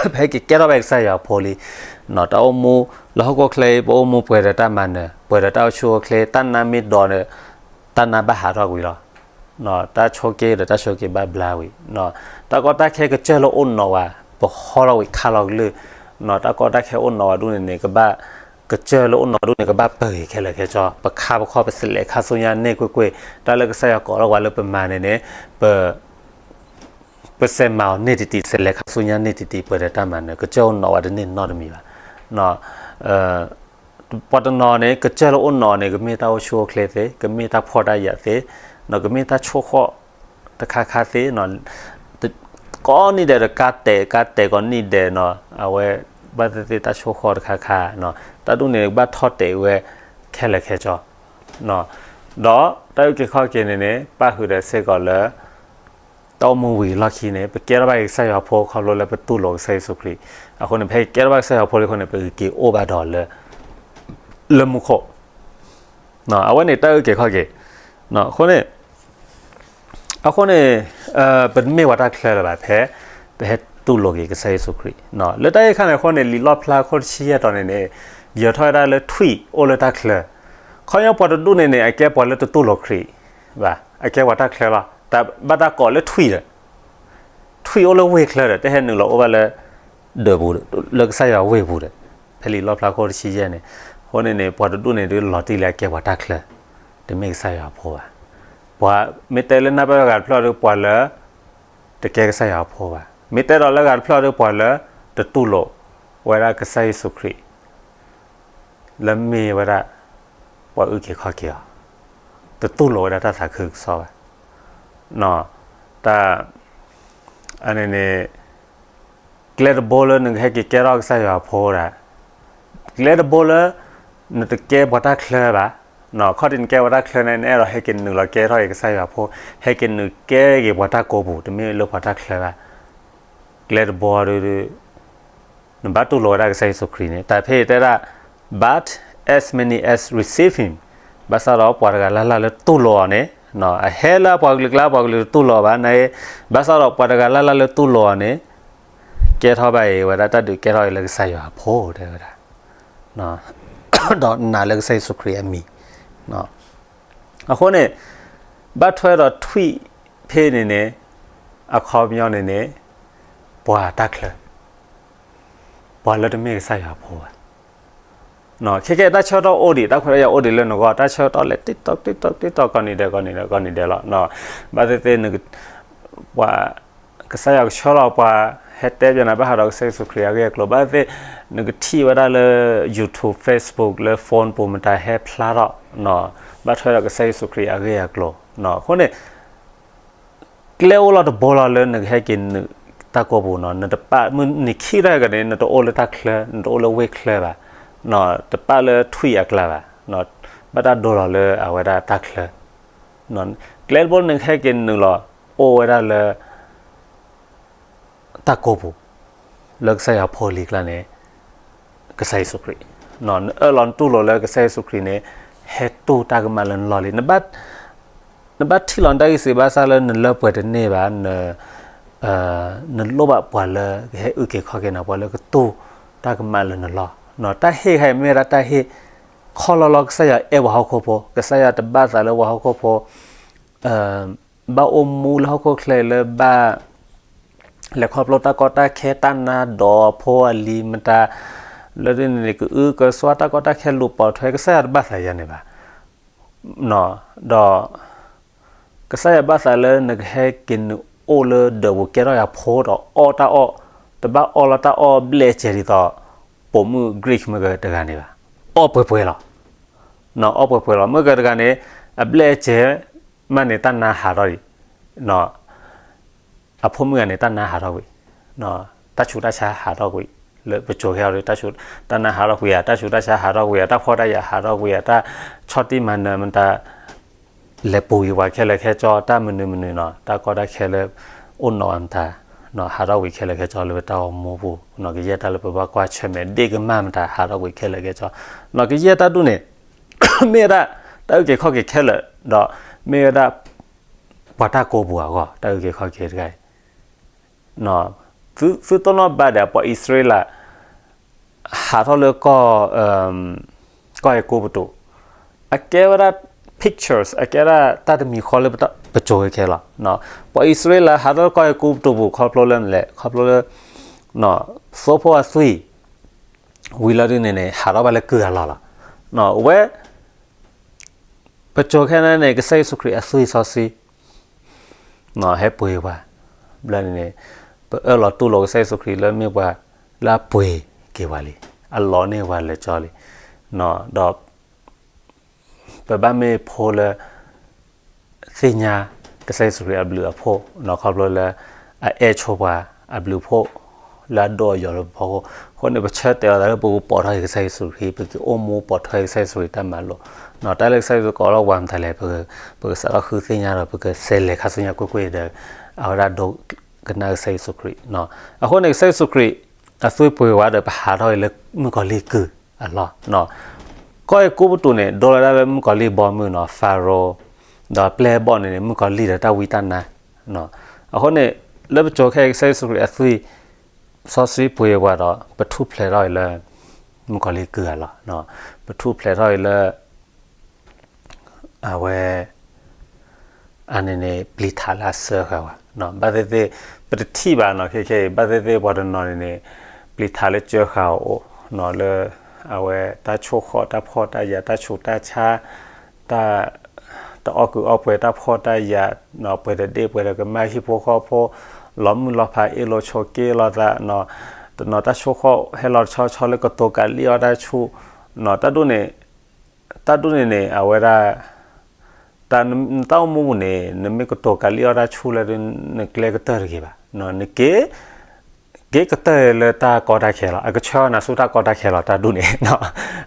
ပဟဲက့ၤကဲထီၣ်ဘၣ်ကစၢ်ယွၤအဖိလံ. တၢ်အိၣ်မူလၢဟီၣ်ခိၣ်ချၢအံၤ ပအိၣ်မူပှဲၤဒီးတၢ်မၤနၢၤ ပှဲၤဒီးတၢ်အိၣ်ဆူၣ်အိၣ်ချ့ တၢ်နါမ့ၢ်ဒိးန့ၣ် တၢ်နါဘၣ်ဟးထီၣ်ကွံာ်လီၤ. တၢ်ဆိးက့ဒီးတၢ်ဆိးက့ဘၣ်ဘျါဝံၤ တၢ်ကီတၢ်ခဲကစၢၢ်လၢအိၣ်နီၢ်ဝဲ ပဟီထီၣ်ဝံၤခါလီၤကလုၢ် တၢ်ကီတၢ်ခဲအိၣ်နီၢ်ဝဲဒၣ်န့ၣ်န့ၣ် ကဘၣ် ကစၢၢ်လၢအိၣ်နီၢ်ဝဲဒၣ်န့ၣ် ကဘၣ်ပၢၢ်ဂ့ၤခဲလၢာ်ခဲဆ့ ပခါပခီၣ် ပစဲးလဲးခါဆူညါန့ၢ်ကွ့ၢ်ကွ့ၢ် တၢ်လၢကစၢ်ယွၤကိးထီၣ်ပှၤလၢပမၤန့ၣ်န့ၣ် ပ ပစဲးမၤအီၤန့ၢ်တံၢ်တံၢ် စဲးလဲးခါဆူညါန့ၢ်တံၢ်တံၢ် ပှဲၤဒီးတၢ်မၤနၢၤ ကစၢၢ်အိၣ်နီၢ်ဝဲတန့ၢ်နီတမံၤဘၣ်. ပှၤတနီၤန့ၣ် ကစၢၢ်လၢအိၣ်နီၢ်န့ၣ် ကမ့ၢ်တၢ်အိၣ်ဆူၣ်အိၣ်ချ့သ့, ကမ့ၢ်တၢ်ဖှီၣ်တၢ်ယာ်သ့, ကမ့ၢ်တၢ်ဆိၣ်ဃီၣ်တခါခါသ့, ကိးနံၤဒဲးဒီးကါတဲာ် ကါတဲာ်ကိးနံၤဒဲးနီၤ, အဝဲ ဘၣ်သ့ၣ်သ့ၣ်တၢ်ဆိၣ်ဃီၣ်တခါခါ, တၢ်ဒ်န့ၣ် ကဘၣ်ထီၣ်တဲာ်ဝဲခဲလၢာ်ခဲဆ့, ဒီးတၢ်အုၣ်က့ၤခီၣ်က့ၤန့ၣ်န့ၣ် ပၣ်ဃုာ်ဒီးစ့ၢ်ကီးလၢ တၢ်အိၣ်မူဝံၤအလီၢ်ခံန့ၣ် ပကဲထီၣ်ဘၣ်က့ၤကစၢ်ယွၤအဖိ ခီဖျိလၢပတူၢ်လိာ်ကစၢ်ယ့ၣ်ၡူးခရံာ်, အဃိန့ၣ် ပဟဲကဲထီၣ်ဘၣ်ကစၢ်ယွၤအဖိလံအဃိန့ၣ် ပကက့ၤအိၣ်ဘၣ်ဒီးလၢ လၢမူခိၣ်, အဝဲန့ၣ်တၢ်အုၣ်က့ၤခီၣ်က့ၤ, အဃိန့ၣ် အဃိန့ၣ် ပတမ့ၢ်ပှၤတၢ်ချၢလၢၤဘၣ်ဖဲ ပဟဲတူၢ်လိာ်က့ၤကစၢ်ယ့ၣ်ၡူးခရံာ်, လၢတၢ်အံၤအခါန့ၣ်အဃိန့ၣ် လံာ်လီၣ်ဖျါခိၣ်တဆံယဲၢ်တီၤန့ၣ်န့ၣ် ယၢၤထီၣ်ဝဲဒၣ်လၢထွံၣ်အိၣ်လၢတၢ်ချၢ, ခီပညီပှၤတဒူၣ်န့ၣ်န့ၣ် အကဲပှၤလၢတတူၢ်လိာ်ခရံာ်ဘၣ်, အကဲပှၤတၢ်ချၢလီၤ, တၢ်ဘၣ်တၢ်ကိးလၢထွံၣ်ဒီး ထွံၣ်အိၣ်လၢဝ့ၢ်ချၢဒီး တဟဲနုာ်လီၤအိၣ်ဘၣ်လၢ ဒၢးပူၤ လၢကစၢ်ယွၤဝ့ၢ်ပူၤဒီး ဖဲလံာ်လီၣ်ဖျါခိၣ်တဆံယဲၢ်န့ၣ်, အဃိန့ၣ်န့ၣ် ပှၤတဒူၣ်န့ၣ်ဒုးလီၤတံၢ်လၢအကဲပှၤတၢ်ချၢ, တမ့ၢ်ကစၢ်ယွၤအဖိဘၣ်, ပှၤမ့ၢ်တဲလၢနၢ်ပၢၢ်ဂၤတဖျၢၣ်ဒီးပှၤလၢ တကဲကစၢ်ယွၤအဖိဘၣ်, မ့ၢ်တဲဒီးလၢဂၤတဖျၢၣ်ဒီးပှၤလၢ တတူၢ်လိာ်ဝဲဒၣ်ကစၢ်ယ့ၣ်ၡူးခရံာ် လၢမ့ၢ်ဝဲဒၣ် ပှၤအုၣ်က့ၤခီၣ်က့ၤအီၤ, တတူၢ်လိာ်ဝဲဒၣ်တၢ်သးခုကစီၣ်ဘၣ်, တၢ် အန့ၣ်န့ၣ် ကျဲတဘိလၢနကဟဲက့ၤကဲထီၣ်ကစၢ်ယွၤအဖိဒၣ်, ကျဲတဘိလၢ နတကဲပှၤတၢ်ချၢဘၣ်, ခီၣ်ထံးနကဲပှၤတၢ်ချၢန့ၣ် နအဲၣ်ဒိးဟဲက့ၤနုာ်လီၤကဲထီၣ်က့ၤကစၢ်ယွၤအဖိ, ဟဲက့ၤနုာ်ကဲက့ၤပှၤတၢ်ကိးပူၤ တမ့ၢ်လၢပှၤတၢ်ချၢဘၣ်, ကျဲတဘိဒုး နဘၣ်တူၢ်လိာ်ဝဲဒၣ်ကစၢ်ယ့ၣ်ၡူးခရံာ်န့ၣ် တၢ်ဖဲအံၤတဲဒၣ် but as many as receive him, ဘၣ်ဆၣ်ဒီးပှၤတဂၤလၢ်လၢ်လၢတူၢ်လိာ်အီၤန့ၣ်, အဟဲလၢအပှၤကလုာ်ကျါ ပှၤကလုာ်တတူၢ်လိာ်အီၤဘၣ်န့ၣ်, ဘၣ်ဆၣ်ဒီးပှၤတဂၤလၢ်လၢ်လၢတူၢ်လိာ်အီၤန့ၣ် ကဲထီၣ်ဘၣ်အံၤဝဲဒၣ်တၢ်ဒုးကဲထီၣ်အံၤလၢကစၢ်ယွၤအဖိတဲဝဲဒၣ်, ဒီးနာ်လၢကစၢ်ယ့ၣ်ၡူးခရံာ်အမံၤ, အဃိန့ၣ် ဘၣ်ထွဲဒီးထွံၣ်ဖဲန့ၣ်န့ၣ် အခီပညီန့ၣ်န့ၣ် ပှၤတၢ်ချၢ, ပှၤလၢတမ့ၢ်ကစၢ်ယွၤအဖိဘၣ်, ခဲကဲတၢ်ဆၢကတီၢ်အိၣ်ဒံး တၢ်ခွဲးတၢ်ယာ်အိၣ်ဒံးလၢနဂီၢ် တၢ်ဆၢကတီၢ်လဲၤတံၢ်တီၢ်တံၢ်တီၢ်တံၢ်တီၢ်ကိးနံၤဒဲးကိးနံၤဒဲးကိးနံၤဒဲးလီၤ, ဘၣ်သ့ၣ်သ့ၣ် ပှၤ ကစၢ်ယွၤကဆှၢလီၤပှၤ ဟဲတဲပၠးနၤဘၣ်ဃးဒီးကစၢ်ယ့ၣ်ၡူးခရံာ်အဂ့ၢ်အကျိၤ ဘၣ်သ့ၣ်သ့ၣ် နကထံၣ်ဝဲဒၣ်လၢ YouTube Facebook လၢ phone ပူၤမတၤဟဲဖျါထီၣ် ဘၣ်ထွဲဒီးကစၢ်ယ့ၣ်ၡူးခရံာ်အဂ့ၢ်အကျိၤ, အဃိန့ၣ် ကျဲအိၣ်လီၤတဘိလီၤလၢနကဟဲက့ၤနုာ်တၢ်ကိးပူၤနီၤ, နတပာ်မုၢ်နံၤခံထီၣ်ကန့ၣ် နတအိၣ်လၢတၢ်ချၢ နတအိၣ်လၢဝ့ၢ်ချၢဘၣ်, တပာ်လၢထွံၣ်အကျါဘၣ်, ဘၣ်တၢ်ဒိလီၤလၢအဝဲဒၣ်တၢ်ချၢ, ကျဲတဘိနကဟဲက့ၤနုာ်လီၤ အိၣ်ဝဲဒၣ်လၢ တၢ်ကိးပူၤ လၢကစၢ်ယွၤဖိလံၤကျါန့ၣ် ကစၢ်ယ့ၣ်ၡူးခရံာ်, နအၢၣ်လီၤနတူၢ်လိာ်လၢကစၢ်ယ့ၣ်ၡူးခရံာ်န့ၣ် ဟဲတူၢ်တၢ်ကမၣ်လၢနလီၢ်လံ, နဘၣ်ထံၣ်လီၤနတၢ်ဂံၢ်စၢ်ဘါစၢ်လၢနလၢပှဲၤတန့ၢ်ဘၣ်, နလိၣ်ဘၣ်ပှၤလၢကဟဲအုၣ်က့ၤခီၣ်က့ၤနၤ ပှၤလၢကတူၢ်တၢ်ကမၣ်လၢနလီၢ်, တၢ်ဟ့ၣ်ခါအံၤမ့ၢ်ဝဲဒၣ်တၢ်ဟ့ၣ် ခီလီလီၤ ကစၢ်ယွၤအဲၣ်ပှၤဟီၣ်ခိၣ်ဖိ, ကစၢ်ယွၤတဘၣ်သးလၢပှၤဟီၣ်ခိၣ်ဖိ ဘၣ်အိၣ်မူလၢဟီၣ်ခိၣ်ချၢလၢဘၣ် လဲၤခီဖျိတၢ်ကီတၢ်ခဲ တၢ်နါဒိးဖိအလံၤမတၤ လၢဒ်န့ၣ်န့ၣ် ကအုကစွါတၢ်ကီတၢ်ခဲလူၤပိာ်ထွဲ ကစၢ်ယွၤတဘၣ်သးယၤန့ၣ်ဘၣ်, ဒီး ကစၢ်ယွၤဘၣ်သးလၢနကဟဲက့ၤနုာ်အိၣ်လၢဒၢးပူၤ ကဲထီၣ်ယၤဖိဒီးအီၣ်တၢ်အီၣ်, တဘၣ်အီၣ်လီၤတၢ်အီၣ်ဘျဲၣ်စဲၤဒ်သိး ပိာ်မုၣ် Greek မ့ၢ်ဂ့ၤတဂၤန့ၣ်ဘၣ်. အီၣ်ပှဲၤပှဲၤလီၤ. အီၣ်ပှဲၤပှဲၤလီၤ. မ့ၢ်ဂ့ၤတဂၤန့ၣ် အဘျဲၣ်စဲၤမးန့ၣ် တၢ်နါဟးထီၣ်ဒံး အဖိမုၣ်ဂၤန့ၣ် တၢ်နါဟးထီၣ်ကွံာ်, တၢ်ဆူးတၢ်ဆါဟးထီၣ်ကွံာ်, လၢပစိၤခဲအံၤ တၢ်နါဟးထီၣ်ကွံာ်ဧါ, တၢ်ဆူးတၢ်ဆါဟးထီၣ်ကွံာ်ဧါ, တၢ်ဖှီၣ်တၢ်ယာ်ဟးထီၣ်ကွံာ်ဧါ, တၢ်ဆီၣ်တံၢ်မၤနၢၤမတၤ လဲၤပူၤကွံာ်ပှၤခဲလၢာ်ခဲဆ့ တၢ်မနုၤမနုၤနီၤ, တၢ်ကီတၢ်ခဲလၢ အိၣ်နီၢ်မတၤ ဟးထီၣ်ကွံာ်ခဲလၢာ်ခဲဆ့လၢပတၢ်အိၣ်မူပူၤနီၤ, ကယဲၢ်တၢ်လၢပဘၣ်ကွၢ်ဆၢၣ်မဲာ် ဒ့ၣ်ကမၢ်မတၤ ဟးထီၣ်ကွံာ်ခဲလၢာ်ခဲဆ့, ကယဲၢ်တၢ်ဒူၣ်န့ၣ် မ့ၢ်ဝဲဒၣ် တၢ်အုၣ်က့ၤခီၣ်က့ၤခဲလၢာ် ဒီးမ့ၢ်ဝဲဒၣ် ပှၤတၢ်ကိးပူၤအဂီၢ် တၢ်အုၣ်က့ၤခီၣ်က့ၤတဂၤအံၤ, သုတိၢ်နီၣ်ဘၣ်ဒီး ပှၤအံၣ်စရ့လး ဟးထီၣ်လၢ ကီၢ်အဲၤကူပတူး, အကဲဝဲဒၣ် pictures အကဲဝဲဒၣ်တၢ်တမံၤဃီလၢပစိၤခဲလၢာ်လီၤ. ပှၤအံၣ်စရ့လး ဟးထီၣ်လၢကီၢ်အဲၤကူပတူးပူၤ ခီဖျိလၢမနုၤလဲၣ်, ခီဖျိလၢ သိဖိအသွံၣ် ဝံၤလီၤဒုးန့ၣ်န့ၣ် ဟးထီၣ်ဘၣ်လၢကုၢ်အလီၢ်လီၤ. အဝဲ ပစိၤခဲအံၤန့ၣ် ကစၢ်ယ့ၣ်ၡူးခရံာ်အသွံၣ်စီဆှံ ဟဲပှ့ၤပှၤ, ဘျီန့ၣ်န့ၣ် ပအၢၣ်လီၤတူၢ်လိာ်ကစၢ်ယ့ၣ်ၡူးခရံာ်လၢမ့ၢ်ပှၤလၢအပှ့ၤက့ၤပှၤလံ, အလီၤန့ၢ်ပှၤလၢာ်ကၠီလံ, ဒီး ပဘၣ်မ့ၢ်ဖိလၢ သ့ၣ်ညါ ကစၢ်ယ့ၣ်ၡူးခရံာ်အဘျုးအဖှိၣ် ခီဖျိလၢ အအဲၣ်ဆိပှၤအဘျုးအဖှိၣ် လၢအဒိၣ်အယိာ်လၢပဖီခိၣ်, အဃိန့ၣ် ပဆၢတဲာ်လီၤသးလၢပကပိာ်ထီၣ်က့ၤကစၢ်ယ့ၣ်ၡူးခရံာ်, ပကအိၣ်မူပိာ်ထွဲကစၢ်ယ့ၣ်ၡူးခရံာ်တၢ်မၤလိာ်, တၢ်လၢကစၢ်ယ့ၣ်ၡူးခရံာ်ကိးထီၣ်ပှၤမတၤလဲၣ်, ပကစးထီၣ်ဃုသ့ၣ်ညါဒီး ပကစးလဲၤခါဆူညါကွ့ၢ်ကွ့ၢ်ဒီး အဝဲဒၣ်ဒိကနၣ်ကစၢ်ယ့ၣ်ၡူးခရံာ်, အဃိန့ၣ် ကစၢ်ယ့ၣ်ၡူးခရံာ် အသွံၣ်ပှ့ၤဝဲဒီး ပဟးထီၣ်အံၤလၢမုၣ်ကီၤလံၢ်ကုၢ်အလီၢ်, ကီၢ်အဲၤကူပတူးန့ၣ် ဒိလီၤဒၣ်လၢမုၣ်ကီၤလံၢ်ဘီမုၢ်နီၤ, ဖၤရိၤ ဒီးပျဲၢ်ဘီၣ်န့ၣ်န့ၣ် မုၣ်ကီၤလံၢ်ဒီးတၢ်ဝံတၢ်နါ, အဃိန့ၣ် လၢပစိၤခဲအံၤ ကစၢ်ယ့ၣ်ၡူးခရံာ်အသွံၣ်စီဆှံပှ့ၤပှၤဒီး ပထူၣ်ဖျဲးထီၣ်အံၤလၢ မုၣ်ကီၤလံၢ်ကုၢ်အလီၢ်, ပထူၣ်ဖျဲးထီၣ်အံၤလၢ အဝဲ အန့ၣ်န့ၣ် ပျံၤထးလၢအစၢဃာ်ဝဲ, ဘၣ်သ့ၣ်သ့ၣ် ပတထံၣ်ဘၣ်နီၤ, ခဲခဲအံၤ ဘၣ်သ့ၣ်သ့ၣ်ပှၤတနီၤန့ၣ်န့ၣ် ပျံၤထးလၢစၢဃာ်အီၤအိၣ်နီၤ, လၢ အဝဲတၢ်ဆိၣ်ဃီၣ် တၢ်ဖှီၣ်တၢ်ယာ် တၢ်ဆူးတၢ်ဆါ တၢ် တအီၣ်ကုာ်အီၣ်ပှဲၤ တၢ်ဖှီၣ်တၢ်ယာ်နီၤ, ပှဲၤတဒ့ၣ်ပှဲၤတကမၣ် ဟံၣ်ဖိဃီဖိ လီၤမုၢ်လီၤဖး အ့ၣ်လိာ်ဆိးက့လိာ်သးနီၤ, တနီၤတၢ်ဆိၣ်ဃီၣ်ဟဲလီၤဆီဆီလၢကတိၤကးလံၣ်အီၣ်တၢ်ဆူၣ် တၢ်ဒ်န့ၣ် တၢ်ဒ်န့ၣ်န့ၣ် အဝဲဒၣ် တၢ် နတၢ်အိၣ်မူပူၤန့ၣ် နမ့ၢ်ကတိၤကးလံၣ်အီၣ်တၢ်ဆူၣ်လၢ နကျဲကတၢၢ်တဂ့ၤဘၣ်, နက့ၤ က့ၤကတၢၢ်လၢတၢ်ကီတၢ်ခဲလီၤ, အကဆှၢနၤဆူတၢ်ကီတၢ်ခဲလီၤ တၢ်ဒ်န့ၣ်,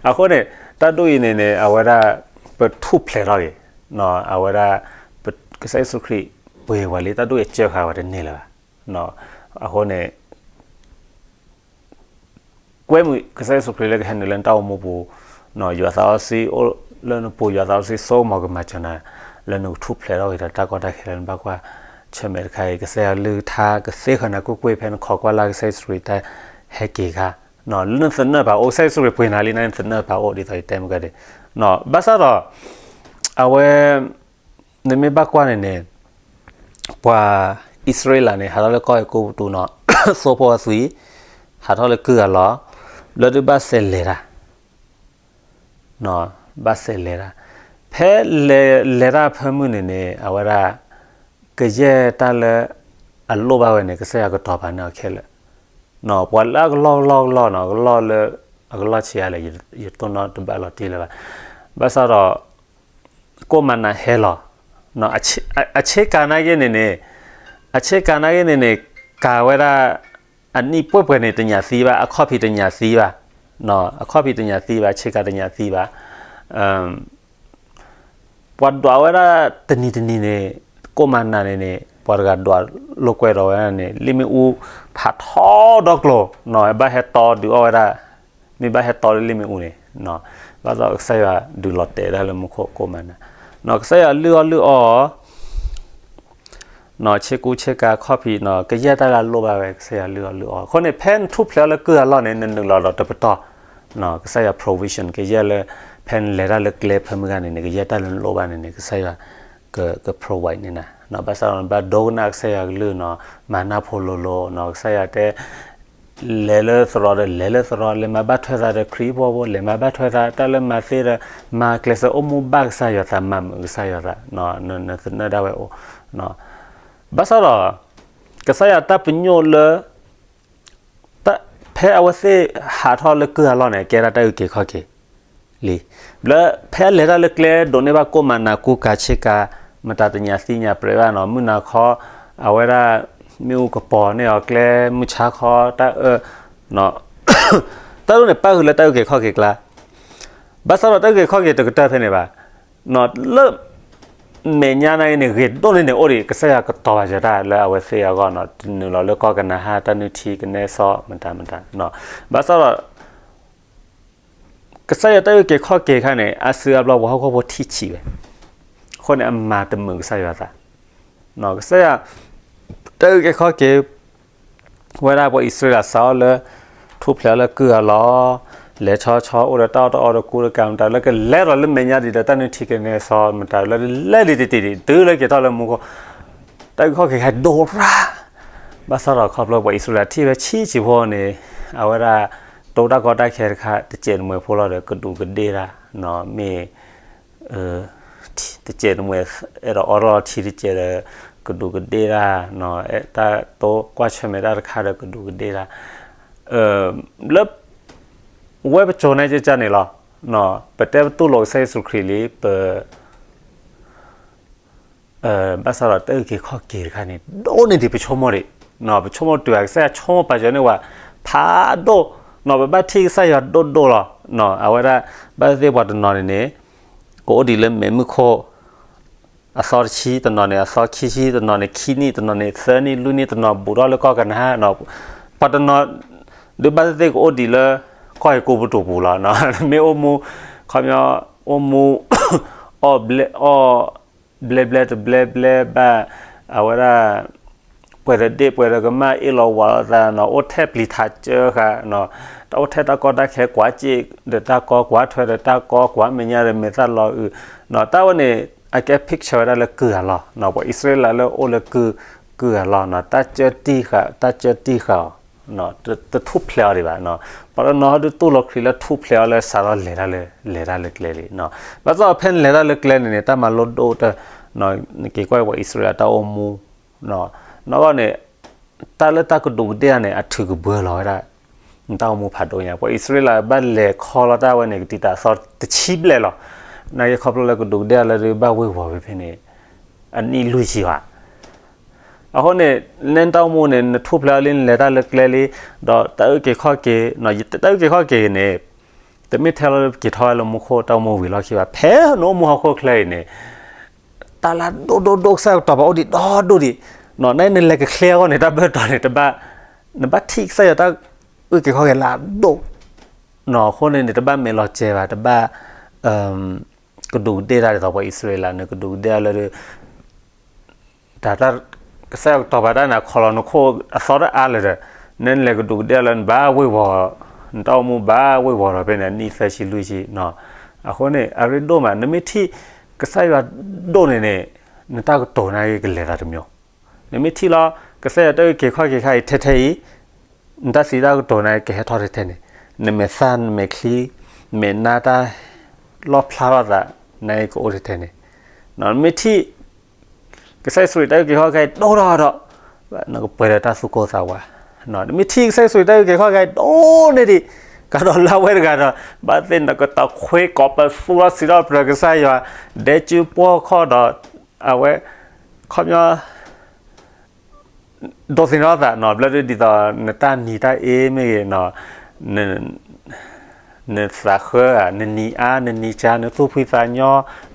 အဃိန့ၣ် တၢ်ဒ်အံၤန့ၣ်န့ၣ် အဝဲဒၣ် ပထူၣ်ဖျဲးထီၣ်က့ၤ အဝဲဒၣ် ကစၢ်ယ့ၣ်ၡူးခရံာ်ပှ့ၤဝဲလံ တၢ်ဒ်အံၤစၢဃာ်ဝဲတန့ၢ်လၢၤဘၣ်, အဃိန့ၣ် ကွဲမုာ်ကစၢ်ယ့ၣ်ၡူးခရံာ်လၢကဟဲနုာ်လၢနတၢ်အိၣ်မူပူၤ, ယွၤသးစီဆှံအိၣ်လၢနပူၤ, ယွၤသးစီဆှံစိကမီၤကမၤစၢၤနၤ လၢနကထူၣ်ဖျဲးထီၣ်က့ၤဒီးတၢ်ကီတၢ်ခဲလၢနဘၣ်ကွၢ်ဆၢၣ်မဲာ်တခါအံၤ, ကစၢ်ယွၤကလုၢ်ကထါကသ့ဃာ်နၤကွ့ၢ်ကွ့ၢ် ဖဲနခိးကွၢ်လၢ်ကစၢ်ယ့ၣ်ၡူးခရံာ်တၢ်ဟဲက့ၤအခါ, လၢနသနၢၣ်ပာ်အိၣ်, ကစၢ်ယ့ၣ်ၡူးခရံာ်ပှ့ၤနၤလံန့ၣ် နသနၢၣ်ပာ်အိၣ်ဒ်သိးယတဲမုၢ်ကဒဲး, ဘၣ်ဆၣ်ဒီး အဝဲ နမ့ၢ်ဘၣ်ကွၢ်န့ၣ်န့ၣ် ပှၤအံၣ်စရ့လးန့ၣ် ဟးထီၣ်လၢကီၢ်အဲၤကူပတူးနီၤ, သိဖိအသွံၣ်, ဟးထီၣ်လၢကုၢ်အလီၢ်, ဘျီဒုးဘၣ်စဲးလဲၤတၢ်, ဘၣ်စဲးလဲၤတၢ်, ဖဲလဲၤလဲၤတၢ်ဖၢမုၢ်န့ၣ်န့ၣ် အဝဲဒၣ် ကယဲၢ်တၢ်လၢ အလိၣ်ဘၣ်ဝဲန့ၣ် ကစၢ်ယွၤကတီၤပာ်န့ၢ်အီၤခဲလၢာ်, ပှၤလၢအကလီၢ်ကလီၢ်ကလီၢ်နီၤ, ကလီၢ်လၢ အကလီၢ်ဆံးအါလဲၣ် ယတိၢ်နီၣ်တဘၣ်လီၤတံၢ်လၢၤဘၣ်, ဘၣ်ဆၣ်ဒီး ကိၣ်မၤနၤဟဲလီၤ, အဆ့ကၤနာ်က့န့ၣ်န့ၣ်, အဆ့ကၤနာ်က့န့ၣ်န့ၣ် ကၤဝဲဒၣ် အနံၣ်ပှဲၤပှဲၤန့ၣ် တညးသံဘၣ်, အခီၣ်ဖံးတညးသံဘၣ်, အခီၣ်ဖံးတညးသံဘၣ်, ဆ့ကၤတညးသံဘၣ်, ပှၤဒွးဝဲဒၣ်တနံၤတနံၤန့ၣ်, ကိၣ်မၤနၤန့ၣ်န့ၣ် ပှၤတဂၤဒွးလိာ်ကွဲဒီးဝဲဒၣ်န့ၣ် လံာ်မ့ၣ်အူဖးထီဒီကျိၤနီၤ, ဘၣ်ဟဲတီဒုးအီၣ်ဝဲဒၣ်, မ့ၢ်ဘၣ်ဟဲတီလၢလံာ်မ့ၣ်အူန့ၣ်, ဘၣ်ဆၣ်ကစၢ်ယွၤဒုးလီၤတဲာ်ဒၣ်လၢမူခိၣ်ကိၣ်မၤနၤ, ကစၢ်ယွၤလုၢ်အီၣ်လုၢ်အီ ဆ့ကူဆ့ကၤခီၣ်ဖံးနီၤ, ကယဲၢ်တၢ်လၢအလိၣ်ဘၣ်ဝဲ ကစၢ်ယွၤလုၢ်အီၣ်လုၢ်အီ, အဃိန့ၣ် ဖဲနထူၣ်ဖျဲးအီၤလၢကုၢ်အလီၢ်န့ၣ် နနုာ်လီၤဒီးတပတီၢ်, ကစၢ်ယွၤ provision ကယဲၢ်လၢ ဖဲနလဲၤတၢ်လၢကျဲဖၢမုၢ်ဂၤန့ၣ်န့ၣ် ကယဲၢ်တၢ်လၢနလိၣ်ဘၣ်န့ၣ်န့ၣ် ကစၢ်ယွၤ က provide န့ၢ်နၤ, ဘၣ်ဆၣ်ဒီးနဘၣ်ဒိကနၣ်ကစၢ်ယွၤကလုၢ်နီၤ, မၤနၢ်ဖိလိၤလိၤနီၤ, ကစၢ်ယွၤတဲ က လဲၤလၢသရိာ်ဒီး လဲၤလၢသရိာ်, လဲၤမၤဘၣ်ထွဲသးဒီးခရံာ်ဖိဖိ, လဲၤမၤဘၣ်ထွဲသးတၢ်လၢမၤသ့ဒီး မၤကျဲးစၢးအိၣ်မူဘၣ်ကစၢ်ယွၤသး, မၤမုာ်ကစၢ်ယွၤသး, နသနၢၣ်ဒၣ်ဝဲအိၣ်, ဘၣ်ဆၣ်ဒီး ကစၢ်ယွၤတၢ်ပညိၣ်လၢ ဖဲအဝဲသ့ၣ်ဟးထီၣ်လၢကုၢ်အလီၢ်န့ၣ် ကဲဒၣ်တၢ်အုၣ်က့ၤခီၣ်က့ၤလံ. ဘျီဖဲအလဲၤတၢ်လၢကျဲ ဒိးန့ၢ်ဘၣ်ကိၣ်မၤနၤကူကၤဆ့ကၤ, မတၤတညၣ်သံညၣ်ပြဲဘၣ်နီၤ, မုၢ်နၤခီ အဝဲဒၣ် မ့ၣ်အူကပီၤန့ၢ်အီၤကျဲ, မုၢ်ဆါခီတၢ်အၢ, တၢ်ဒ်န့ၣ် ပၣ်ဃုာ်လၢတၢ်အုၣ်က့ၤခီၣ်က့ၤကျါ, ဘၣ်ဆၣ်ဒီးတၢ်အုၣ်က့ၤခီၣ်က့ၤတကတၢၢ်ဖဲန့ၣ်ဘၣ်, လၢ မဲာ်ညါန့ၣ်ဂ့ၤန့ၣ် ဂ့ၤဒိၣ်န့ၢ်န့ၣ် အိၣ်ဒံး ကစၢ်ယွၤကတီၤဘၣ်စၢၤတၢ်လၢအဝဲသ့ၣ်အဂီၢ်နီၤ, တနုာ်လီၤလၢကီၢ်ကနၤအၣ် တၢ်နုၢ်ထံကနဲစီမတၤမတၤ, ဘၣ်ဆၣ်ဒီး ကစၢ်ယွၤတၢ်အုၣ်က့ၤခီၣ်က့ၤအခါန့ၣ် အါစုအါဘျီပှၤဟီၣ်ခိၣ်ဖိထံၣ်ဆံးဝဲ, အဃိန့ၣ် အမၤတမုာ်ကစၢ်ယွၤသး, ကစၢ်ယွၤ တၢ်အုၣ်က့ၤခီၣ်က့ၤ ဝဲဒၣ်ပှၤအံၣ်စရ့လးစးထီၣ်လၢ ထူၣ်ဖျဲးအီၤလၢကုၢ်အလီၢ်, လဲၤဆီဆီအိၣ်ဒီးတၢ်အီၣ်တၢ်အီဒီးကူဒီးကၤမတၤ လၢကလဲၤဒီးလၢမဲာ်ညါဒံးဒီးတၢ်နုၢ်ထံကနဲစီမတၤ လၢလဲၤဒံးတတံၢ်ဒံး တုၤလၢက့ၤထီၣ်လၢမူခိၣ်, တၢ်အုၣ်က့ၤခီၣ်က့ၤခါဒိၣ်ရၣ်, ဘၣ်ဆၣ်ဒီးခီဖျိပှၤအံၣ်စရ့လးထံၣ်ဝဲဆံးဆံးဖိန့ၣ် အဝဲဒၣ် တိၢ်တၢ်ကီတၢ်ခဲတခါ တစဲးတမှဲၤဖိလီၤဒီး ကဒူးကဒ့ၣ်တၢ်, မ့ၢ် တစဲးတမှဲၤ အဲၣ်ဒိးအီထီၣ်ထံတစဲးဒီး ကဒူးကဒ့ၣ်တၢ်, တၢ်တိၢ်ကွၢ်ဆၢၣ်မဲာ်တၢ်တခါဒီးကဒူးကဒ့ၣ်တၢ်, လၢ ဝဲပစိၤန့ၣ်ကကန့ၣ်လီၤ, ပတဲပတူၢ်လိာ်ကစၢ်ယ့ၣ်ၡူးခရံာ်လံ, ပ ဘၣ်ဆၣ်ဒီးတၢ်အုၣ်က့ၤခီၣ်က့ၤတခါန့ၣ် ဒိၣ်န့ၢ်ဒံးပဆိကမိၣ်ဒံး, ပဆိကမိၣ်တုၤအကစၢ်ယွၤဆိကမိၣ်ပာ်စၢၤန့ၢ်ဝဲ ဖးဒိၣ်, ပဘၣ်ထံၣ်ကစၢ်ယွၤဒိၣ်ဒိၣ်လီၤ, အဝဲဒၣ် ဘၣ်သ့ၣ်သ့ၣ်ပှၤတနီၤန့ၣ်န့ၣ် ကအိၣ်ဒံးလၢမဲးမုၢ်ခိၣ် အသီတဆံ, တနီၤန့ၣ် အသီခံဆံ, တနီၤန့ၣ် ခံနံၣ်, တနီၤန့ၣ် သၢနံၣ်, လွံၢ်နံၣ်, တနီၤဘူးထီၣ်လၢကီၢ်ကနၤ, ပှၤတနီၤ ဒုးဘၣ်သ့ၣ်သ့ၣ်ကအိၣ်ဒံးလၢ ကီၢ်ဟံၣ်ကိးပတူးပူၤလီၤ, မ့ၢ်အိၣ်မူ ခီပညီ အိၣ်မူ အီၣ်ဘျဲ အီၣ် ဘျဲဘျဲတဘျဲဘျဲဘၣ်, အဝဲဒၣ် ပှဲၤဒီးဒ့ၣ်ပှဲၤဒီးကမၣ် အ့ၣ်လိာ်ဝးလိာ်သးနီၤ, အိၣ်ထဲပျံၤထးစၢဃာ်, တၢ်အိၣ်ထဲတၢ်ကီတၢ်ခဲ ကွၢ်စ့ၣ်ဒီးတၢ်ကီ, ကွၢ်ထွဲဒီးတၢ်ကီ, ကွၢ်မဲာ်ညါဒီးမဲာ်သၣ်လီၤအုး, တၢ်ဝဲန့ၣ် အကဲ picture ဝဲဒၣ်လၢကုၢ်အလီၢ်, ပှၤအံၣ်စရ့လးလၢအိၣ်လၢကုၢ်, ကုၢ်အလီၢ်, တၢ်စၢတံၢ်ဃာ်, တၢ်စၢတံၢ်ဃာ်အီၤ တထူၣ်ဖျဲးအီၤဒံးဘၣ်, ပှၤတနီၤဟီဒုးတူၢ်လိာ်ခရံာ်လၢထူၣ်ဖျဲးအီၤလၢစးထီၣ်လဲၤတၢ်လၢ, လဲၤတၢ်လၢကျဲလံ, ဘၣ်ဆၣ်ဖဲနလဲၤတၢ်လၢကျဲန့ၣ်န့ၣ် တၢ်မၤလိဒိၣ်တၢ်, နက့ၤကွၢ်ပှၤအံၣ်စရ့လးတၢ်အိၣ်မူ, နီၢ်ကီၢ်န့ၣ် တၢ်လၢတၢ်ကဒူးကဒ့ၣ်တၢ်န့ၣ် အထုးကဘှၢလီၤဝဲဒၣ် နတၢ်အိၣ်မူဖးဒိၣ်ညါ, ပှၤအံၣ်စရ့လးဘၣ်လဲၤခီလီၤတၢ်ဝဲန့ၣ် ကတံာ်တာ်အသီတဆံဘျဲၣ်လီၤ, နာ်က့ခီဖျိလၢကဒူးကဒ့ၣ်တၢ်လၢဒုးဘၣ်ဝ့ၤဝီၤဝဲဖဲန့ၣ် အနံၣ်လွံၢ်ဆံဘၣ် အဃိန့ၣ် နတၢ်အိၣ်မူန့ၣ် နထူၣ်ဖျဲးအီၤလံ နလဲၤတၢ်လၢကျဲလံ, ဒီးတၢ်အုၣ်က့ၤခီၣ်က့ၤ, တၢ်အုၣ်က့ၤခီၣ်က့ၤန့ၣ် တမ့ၢ်ထဲလီၤလၢပက့ၤထီၣ်ဝဲလၢမူခိၣ် တၢ်အိၣ်မူဝံၤလီၢ်ခံဘၣ်, ဖဲနအိၣ်မူဟီၣ်ခိၣ်ချၢအံၤန့ၣ် တၢ်လၢဒိၣ်ဒိၣ်ဒိၣ် ကစၢ်ယွၤကတီၤပာ်အိၣ်ဒံးဒီဒိၣ်ဒံး, နနလဲၤကချ့အဂီၢ်န့ၣ် တၢ်ဘၢၣ်တီၤန့ၣ် တဘၣ်, နဘၣ်ထံၣ်ကစၢ်ယွၤတၢ်အုၣ်က့ၤခီၣ်က့ၤလၢအဒိၣ်, အဃိန့ၣ်န့ၣ် တဘၣ်မဲာ်လီၤစဲၤဘၣ်, တဘၣ် ကဒူးကဒ့ၣ်တၢ်ဒ်သိးပှၤအံၣ်စရ့လးန့ၣ် ကဒူးကဒ့ၣ်တၢ်လၢ တၢ် ကစၢ်ယွၤကတီၤပာ်တၢ်န့ၣ် ခီလီၤနခိၣ်အသီတအါလၢၤဒီး နလဲၤကဒူးကဒ့ၣ်လၢနဘၣ်ဝ့ၤဝီၤ, နတၢ်အိၣ်မူဘၣ်ဝ့ၤဝီၤဒီးဖဲန့ၣ် နံၣ်သၢဆံလွံၢ်ဆံ, အဃိန့ၣ် အရ့ဒိၣ်မး နမ့ၢ်ထံၣ်ကစၢ်ယွၤဒိၣ်န့ၣ်န့ၣ် နတၢ်ကတိၤန့ၣ်ကလဲၤသးတမံၤ, နမ့ၢ်ထံၣ်လီၤ ကစၢ်ယွၤတၢ်အုၣ်က့ၤခီၣ်က့ၤခါအံၤထဲထဲအံၤ နတၢ်စံးတၢ်ကတိၤန့ၣ် ကဟဲထီၣ်ထဲထဲန့ၣ်, နမဲာ်သၣ်နမဲာ်ချံ မဲာ်နါတၢ် လီၣ်ဖျါထီၣ်သး နကအိၣ်ထဲထဲန့ၣ်, နမ့ၢ်ထံၣ် ကစၢ်ယ့ၣ်ၡူးခရံာ်တၢ်အုၣ်က့ၤခီၣ်က့ၤဒိၣ်ထီၣ်ဒီး နကပှဲၤဒီးတၢ်သူၣ်ကိၢ်သးဝး, နမ့ၢ်ထံၣ်ကစၢ်ယ့ၣ်ၡူးခရံာ်တၢ်အုၣ်က့ၤခီၣ်က့ၤဒိၣ်န့ၢ်ဒံး ကဒီးလၢအဝဲတဂၤဒီး ဘၣ်သ့ၣ်နကတီၤခွ့ကိးပသူထီၣ်စံးထီၣ်ပတြၢၤကစၢ်ယွၤ ဒဲကၠူပှီၢ်ခီၣ်ဒီး အဝဲ ခီပညီ ဒိးသန့ၤထီၣ်သးနီၤ ဘျီဒ်သိး နတၢ်နံၤတၢ်အ့မ့ၢ်ဂ့ၤနီၤ, နသးဃၢဧါ, နနံၤအါ နနံၤစှၤ နသူၣ်ဖှံသးညီ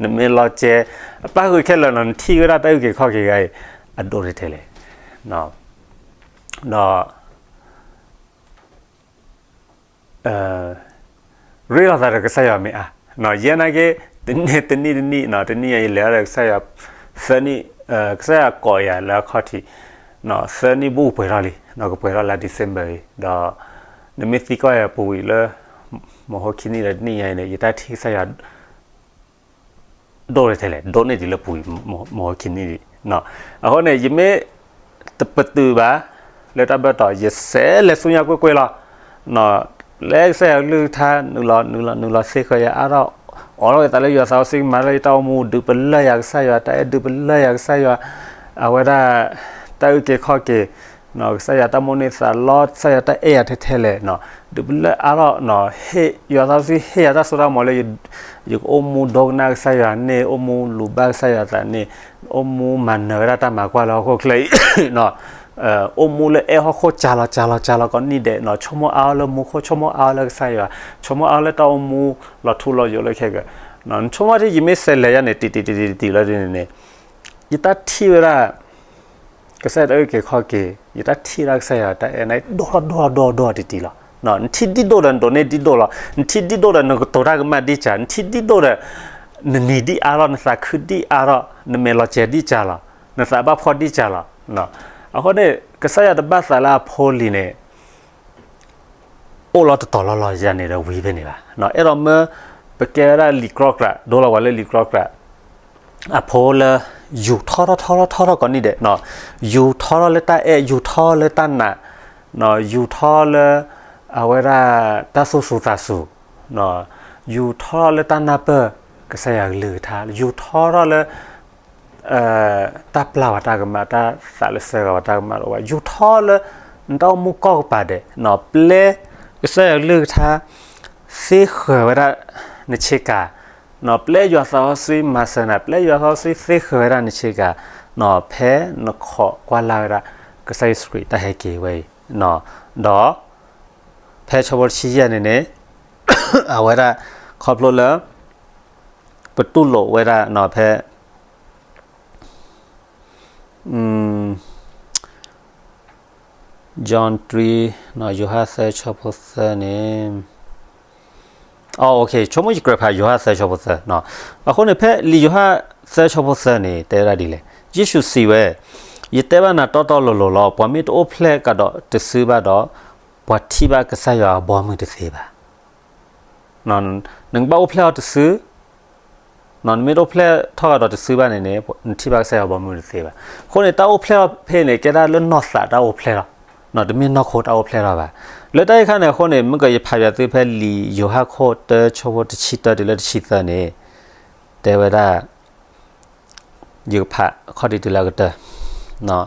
နမဲာ်လီၤစဲၤ အပၣ်ဃုာ်ခဲလၢာ်နီၤ နထံၣ်ဝဲဒၣ်တၢ်အုၣ်က့ၤခီၣ်က့ၤဂၤအံၤ အဒိၣ်ထဲထဲလဲၣ်, ဒီး ရ့လိာ်သးဒီးကစၢ်ယွၤမ့ၢ်အါ, ယဲနာ်က့ တနံၣ်တနံၣ် တနံၣ်အံၤလဲၤဒီးကစၢ်ယွၤ သၢနံၣ်, ကစၢ်ယွၤကိးယၤလၢအခီၣ်ထံး, သၢနံၣ်ဘူၣ်ပှဲၤထီၣ်လံ, ကပှဲၤထီၣ်လါ December အံၤ, ဒီး နမ့ၢ်သံကွၢ်ယၤပူၤဝံၤလၢ မဟိခံနံၣ်ဒီးတနံၣ်ညါအံၤန့ၣ် ယတၢ်ထံၣ်ကစၢ်ယွၤ ဒိၣ်ထဲထဲလဲၣ်, ဒိၣ်န့ၢ်ဒံးလၢပူၤ မဟိခံနံၣ်ဒံး, အဃိန့ၣ် ယမ့ၢ်တပတုာ်ဘၣ်, လၢတၢ်ဘၢၣ်တီၤ ယစဲးလဲၤဆူညါကွ့ၢ်ကွ့ၢ်လီၤ. ပျဲကစၢ်ယွၤကလုၢ်ကထါ နုာ်လီၤ နုာ်လီၤ နုာ်လီၤသ့ဃၢၤယၤအါထီၣ်, အိးထီၣ်က့ၤသးလၢယွၤသးစီဆှံ မၤလၢယတၢ်အိၣ်မူ ဒုးပလၢၢ်ယၤကစၢ်ယွၤတၢ်အဲၣ် ဒုးပလၢၢ်ယၤကစၢ်ယွၤ အဝဲဒၣ် တၢ်အုၣ်က့ၤခီၣ်က့ၤ ကစၢ်ယွၤတၢ်မိၣ်န့ၢ်သးလီ ကစၢ်ယွၤတၢ်အဲၣ်ယၤထဲထဲလဲၣ်, ဒုးပလၢၢ်အါထီၣ် ဟ့ၣ်ယွၤသးစီဆှံ ဟ့ၣ်ယၤတၢ်စိတၢ်ကမီၤလၢ ယကအိၣ်မူဒိကနၣ်ကစၢ်ယွၤန့ၣ် အိၣ်မူလူၤဘၣ်ကစၢ်ယွၤသးန့ၣ် အိၣ်မူမၤနၢၤဝဲဒၣ်တၢ်မၤကွၢ်လၢဟီၣ်ခိၣ်ချၢအံၤ အိၣ်မူလၢအဲၣ်ဟီၣ်ခိၣ် ကၢ်လီၤ ကၢ်လီၤ ကၢ်လီၤကိးနံၣ်ဒဲး, ဆိကမိၣ်အါထီၣ်လၢမူခိၣ် ဆိကမိၣ်အါထီၣ်လၢကစၢ်ယွၤ, ဆိကမိၣ်အါထီၣ်လၢတၢ်အိၣ်မူလီၤထူလီၤယိာ်လၢခဲကၢ, နဆိကမိၣ်ထံ ယမ့ၢ်စဲးလဲၤယၤန့ၣ် တံၢ်တံၢ်တံၢ်တံၢ်တံၢ်လီၤဒ်န့ၣ်န့ၣ် ယတၢ်ထံၣ်ဝဲဒၣ် ကစၢ်ယွၤတၢ်အုၣ်က့ၤခီၣ်က့ၤ, ယတၢ်ထံၣ်ဒၣ်ကစၢ်ယွၤတၢ်အဲၣ်န့ၣ် ဒိၣ်ထီၣ်ဒိၣ်ထီၣ်ဒိၣ်ထီၣ်ဒိၣ်ထီၣ်တံၢ်တံၢ်လီၤ. နထံၣ်ဒံၣ်ဒိၣ်ဒီး နဒိးန့ၢ်ဒံၣ်ဒိၣ်လီၤ. နထံၣ်ဒံၣ်ဒိၣ်ဒီး နကတိၤတၢ်ကမၣ်ဒံၣ်စၢ်, နထံၣ်ဒံၣ်ဒိၣ်ဒီး နနံၤဒံၣ်အါထီၣ် နသးခုဒံၣ်အါထီၣ် နမဲာ်လီၤစဲၤဒံၣ်စၢ်လီၤ. နသးဘၣ်ဖှီၣ်ဒံၣ်စၢ်လီၤ. အဃိန့ၣ် ကစၢ်ယွၤတဘၣ်သးလၢအဖိလံၤန့ၣ် အိၣ်လီၤတတီၤလီၤလီၤယၤန့ၣ်ဒီးဝံၤဖဲန့ၣ်ဘၣ်. အဲၣ်ဒိးမၢ ပကဲဝဲဒၣ်လံာ်ကြီကြာ် ဒိလီၤပှၤလၢလံာ်ကြီကြာ် အဖိလၢ ယူၤထီထီၣ်ထီထီၣ်ထီထီၣ်ကိးနံၣ်ဒဲး, ယူၤထီထီၣ်လၢတၢ်အဲၣ် ယူၤထီလၢတၢ်နာ်, ယူၤထီလၢ အဝဲဒၣ် တၢ်သူၣ်စူၤသးစူၤ, ယူၤထီထီၣ်လၢတၢ်နၢ်ပၢၢ် ကစၢ်ယွၤကလုၢ်ကထါ, ယူၤထီထီၣ်လၢ တၢ်ပျၢ်ဝဲတၢ်ကမၣ် တၢ်သးလၢဆၢဂၤဝဲတၢ်ကမၣ်လီၤဝဲ ယူၤထီလၢ နတၢ်အိၣ်မူကိးကပၤဒဲး, ပျဲ ကစၢ်ယွၤကလုၢ်ကထါ သ့ဃၢၤဝဲဒၣ် နဆ့ကၤ, ပျဲယွၤသးစီဆှံမၤစၢၤနၤ ပျဲယွၤသးစီဆှံသ့ဃၢၤဝဲဒၣ်နဆ့ကၤ, ဖဲနခိးကွၢ်လၢ်ဝဲဒၣ် ကစၢ်ယ့ၣ်ၡူးခရံာ်တၢ်ဟဲက့ၤဝဲအံၤ, ဒီး ဖဲဆၢဖိတဆံယဲၢ်န့ၣ်န့ၣ် အဝဲဒၣ် ခီဖျိလၢ ပတူၢ်လိာ်ဝဲဒၣ်ဖဲ John three ယိၤဟၣ်သၢဆၢဖိသၢန့ၣ်, ဆိကမိၣ်ယကြၢးဖးယိၤဟၣ်သၢဆၢဖိသၢ, အဃိန့ၣ် ဖဲလံာ်ယိၤဟၣ်သၢဆၢဖိသၢန့ၣ် တဲဝဲဒၣ်ဒ်လဲၣ်, ယ့ၣ်ၡူးစံးဝဲ, ယတဲဘၣ်နၤတီတီလိၤလိၤလီၤ, ပှၤမ့ၢ်တအိၣ်ဖျဲၣ်ကဒီးတစုဘၣ်ဒီး ပှၤထံၣ်ဘၣ်ကစၢ်ယွၤအဘီအမုၢ်တသ့ဘၣ်. နကဘၣ်အိၣ်ဖျဲၣ်အီၤတစု, နမ့ၢ်တအိၣ်ဖျဲၣ်ထီၣ်ကဒီးတစုဘၣ်န့ၣ်န့ၣ် နထံၣ်ဘၣ်ကစၢ်ယွၤဘီမုၢ်တသ့ဘၣ်. အဃိန့ၣ် တၢ်အိၣ်ဖျဲၣ်ထီၣ်ဖဲန့ၣ် ကဲဒၣ်လၢနီၢ်သးတၢ်အိၣ်ဖျဲၣ်လီၤ. တမ့ၢ်နီၢ်ခိတၢ်အိၣ်ဖျဲၣ်လီၤဘၣ်. လၢတၢ်အံၤခါန့ၣ်အဃိန့ၣ် မ့ၢ်ကယဖးယွၤသုဖဲလံာ်ယိၤဟၣ်ခိၣ်တၢဆၢဖိတဆံတၢတုၤလၢတဆံသၢန့ၣ် တဲဝဲဒၣ် ယကဖးခီၣ်ထံးတုၤလၢအကတၢၢ်,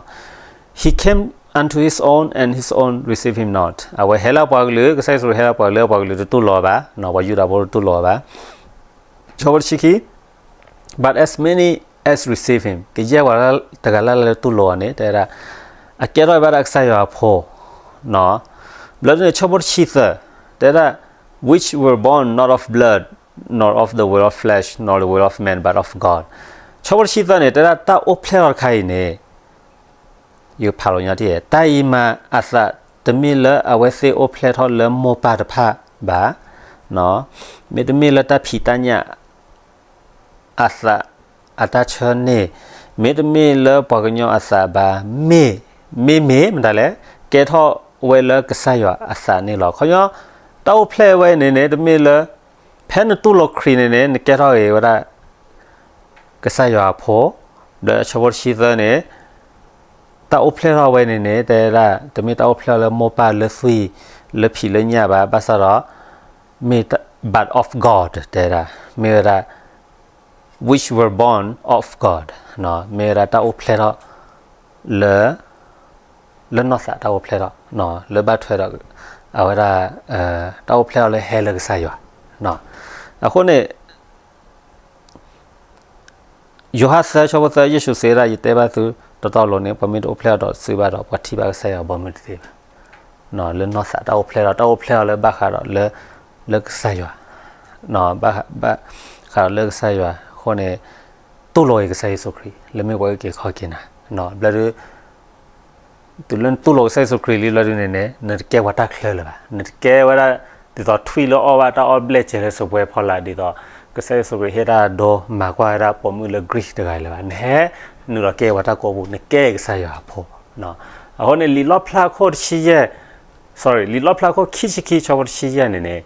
He came unto his own, and his own received him not. အဝဲဟဲလၢအပှၤကလုာ်, ကစၢ်ယ့ၣ်ၡူးခရံာ်ဟဲလၢအပှၤကလုာ်, အပှၤကလုာ်တတူၢ်လိာ်အီၤဘၣ်, ပှၤယူဒၤဖိတတူၢ်လိာ်အီၤဘၣ်. ဆၢဖိတဆံခံ, But as many as received him, ကယဲၢ်ပှၤတဂၤလၢ်လၢ်လၢတူၢ်လိာ်အီၤန့ၣ် တဲဝဲဒၣ် အကဲထီၣ်ဝဲဘၣ်ဒၣ်ကစၢ်ယွၤအဖိ, ဘျီဒ်န့ၣ် ဆၢဖိတဆံသၢ, တဲဝဲဒၣ် which were born not of blood, nor of the will of flesh, nor the will of man, but of God. ဆၢဖိတဆံသၢန့ၣ် တဲဝဲဒၣ်တၢ်အိၣ်ဖျဲၣ်ထီၣ်တခါအံၤန့ၣ် ယကဖးလီၤညီထံၣ်, တၢ်အံၤမးအသးတမ့ၢ်လၢအဝဲသ့ၣ်အိၣ်ဖျဲၣ်ထီၣ်လၢမိၢ်ပၢ်တဖၣ်ဘၣ်, မ့တမ့ၢ်လၢတၢ်ဖံးတၢ်ညၣ်အသးအတၢ်ဆၢန့ၣ်, မ့တမ့ၢ်လၢပှၤကညီအသးဘၣ်, မ့ၢ်, မ့မ့ၢ်မတၤလဲၣ်, ကဲထီၣ်ဝဲလၢကစၢ်ယွၤအသးန့ၣ်လီၤ. ခီညီ, တၢ်အိၣ်ဖျဲၣ်ဝဲန့ၣ်န့ၣ် တမ့ၢ်လၢ ဖဲနတူၢ်လိာ်ခရံာ်န့ၣ်န့ၣ် နကဲထီၣ်က့ၤဝဲဒၣ် ကစၢ်ယွၤအဖိ, ဒီးဆၢဖိတဆံသၢန့ၣ် တၢ်အိၣ်ဖျဲၣ်ထီၣ်ဝဲန့ၣ်န့ၣ် တဲဝဲဒၣ် တမ့ၢ်တၢ်အိၣ်ဖျဲၣ်ထီၣ်လၢမိၢ်ပၢ်လၢသွံၣ်လၢဖံးလၢညၣ်ဘၣ်, ဘၣ်ဆၣ်ဒီး မ့ၢ် but of God တဲဝဲဒၣ် မ့ၢ်ဝဲဒၣ် which were born of God မ့ၢ်ဝဲဒၣ်တၢ်အိၣ်ဖျဲၣ်ထီၣ်လၢ လၢနီၢ်သးတၢ်အိၣ်ဖျဲၣ်ထီၣ် လၢဘၣ်ထွဲဒီး အဝဲဒၣ် တၢ်အိၣ်ဖျဲၣ်ထီၣ်လၢဟဲလၢကစၢ်ယွၤ. အဃိန့ၣ် ယိၤဟၣ်သၢဆၢဖိသၢ ယ့ၣ်ၡူးစံးဝဲဒၣ် ယတဲဘၣ်သုတီတီလိၤန့ၣ် ပှၤမ့ၢ်တအိၣ်ဖျဲၣ်အီၤဒီးစုဘၣ်ဒီး ပှၤထံၣ်ဘၣ်ကစၢ်ယွၤဘီမုၢ်တသ့ဘၣ်. လၢနီၢ်သးတၢ်အိၣ်ဖျဲၣ်ထီၣ် တၢ်အိၣ်ဖျဲၣ်ထီၣ်လၢဘၣ်ဃးဒီးလၢ လၢကစၢ်ယွၤ ဘၣ်ဃးဒီးလၢကစၢ်ယွၤအဃိန့ၣ် တူၢ်လိာ်က့ၤကစၢ်ယ့ၣ်ၡူးခရံာ် လၢမ့ၢ်ပှၤအုၣ်က့ၤခီၣ်က့ၤနၤ ဘျီဒု တုၤလၢနတူၢ်လိာ်ကစၢ်ယ့ၣ်ၡူးခရံာ်လံလီၤဒုန့ၣ်န့ၣ် နတကဲပှၤတၢ်ချၢလၢၤဘၣ်. နတကဲဝဲဒၣ် ဒ်သိးထွံၣ်လၢအီၣ်ဘၣ်တၢ်အီၣ်ဘျဲၣ်စဲၤလၢစပွဲဖီလာ် ဒ်သိး ကစၢ်ယ့ၣ်ၡူးခရံာ်ဟ့ၣ်တၢ်ဒိ မၤကွၢ်ဝဲဒၣ်ပိာ်မုၣ်လၢ Greek တဂၤလၢၤဘၣ်. နဟဲနုာ်လီၤကဲပှၤတၢ်ကိးပူၤ နကဲကစၢ်ယွၤအဖိ အဃိန့ၣ် လံာ်လီၣ်ဖျါခိၣ်တဆံယဲၢ် sorry လံာ်လီၣ်ဖျါခိၣ်ခံဆံခံဆၢဖိတဆံယဲၢ်န့ၣ်န့ၣ်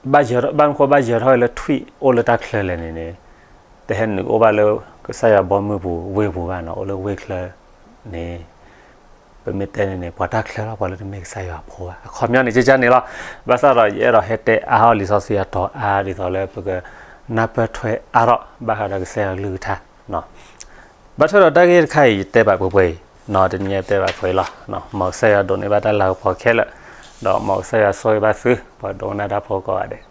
ဘၣ်ယၢၤထီၣ် ဘၣ်မနုၤဃိဘၣ်ယၢၤထီၣ်ဝဲလၢထွံၣ်အိၣ်လၢတၢ်ချၢလဲၣ်န့ၣ်န့ၣ် တဟဲနုာ်အိၣ်ဘၣ်လၢကစၢ်ယွၤဘီမုၢ်ပူၤဝ့ၢ်ပူၤဘၣ်နီၤ အိၣ်လၢဝ့ၢ်ချၢန့ၣ် ပမ့ၢ်တဲန့ၣ်န့ၣ် ပှၤတၢ်ချၢလီၤ ပှၤလၢတမ့ၢ်ကစၢ်ယွၤအဖိဘၣ်. အခီပညီန့ၣ် ကကန့ၣ်လီၤ. ဘၣ်ဆၣ်ဒီးယအဲၣ်ဒိးဟဲတဲအါထီၣ်လံာ်စီဆှံအတီၤအါ ဒ်သိးလၢပကနၢ်ပၢၢ်ထွဲအါထီၣ် ဘၣ်ဃးဒီးကစၢ်ယွၤကလုၢ်ကထါ ဘၣ်ထွဲဒီးတၢ်ဂ့ၢ်တခါအံၤ ယတဲဘၣ်ပှဲၤပှဲၤအံၤ, တနံၤအံၤတဲဘၣ်ပှဲၤအံၤလီၤ. မ်ကစၢ်ယွၤဒိးန့ၢ်ဘၣ်တၢ်လၤကပီၤခဲလၢာ်, ဒီးမ်ကစၢ်ယွၤဆိၣ်ဂ့ၤဘၣ်သု ပှၤဒိကနၣ်တၢ်ဖိကိးဂၤဒဲး.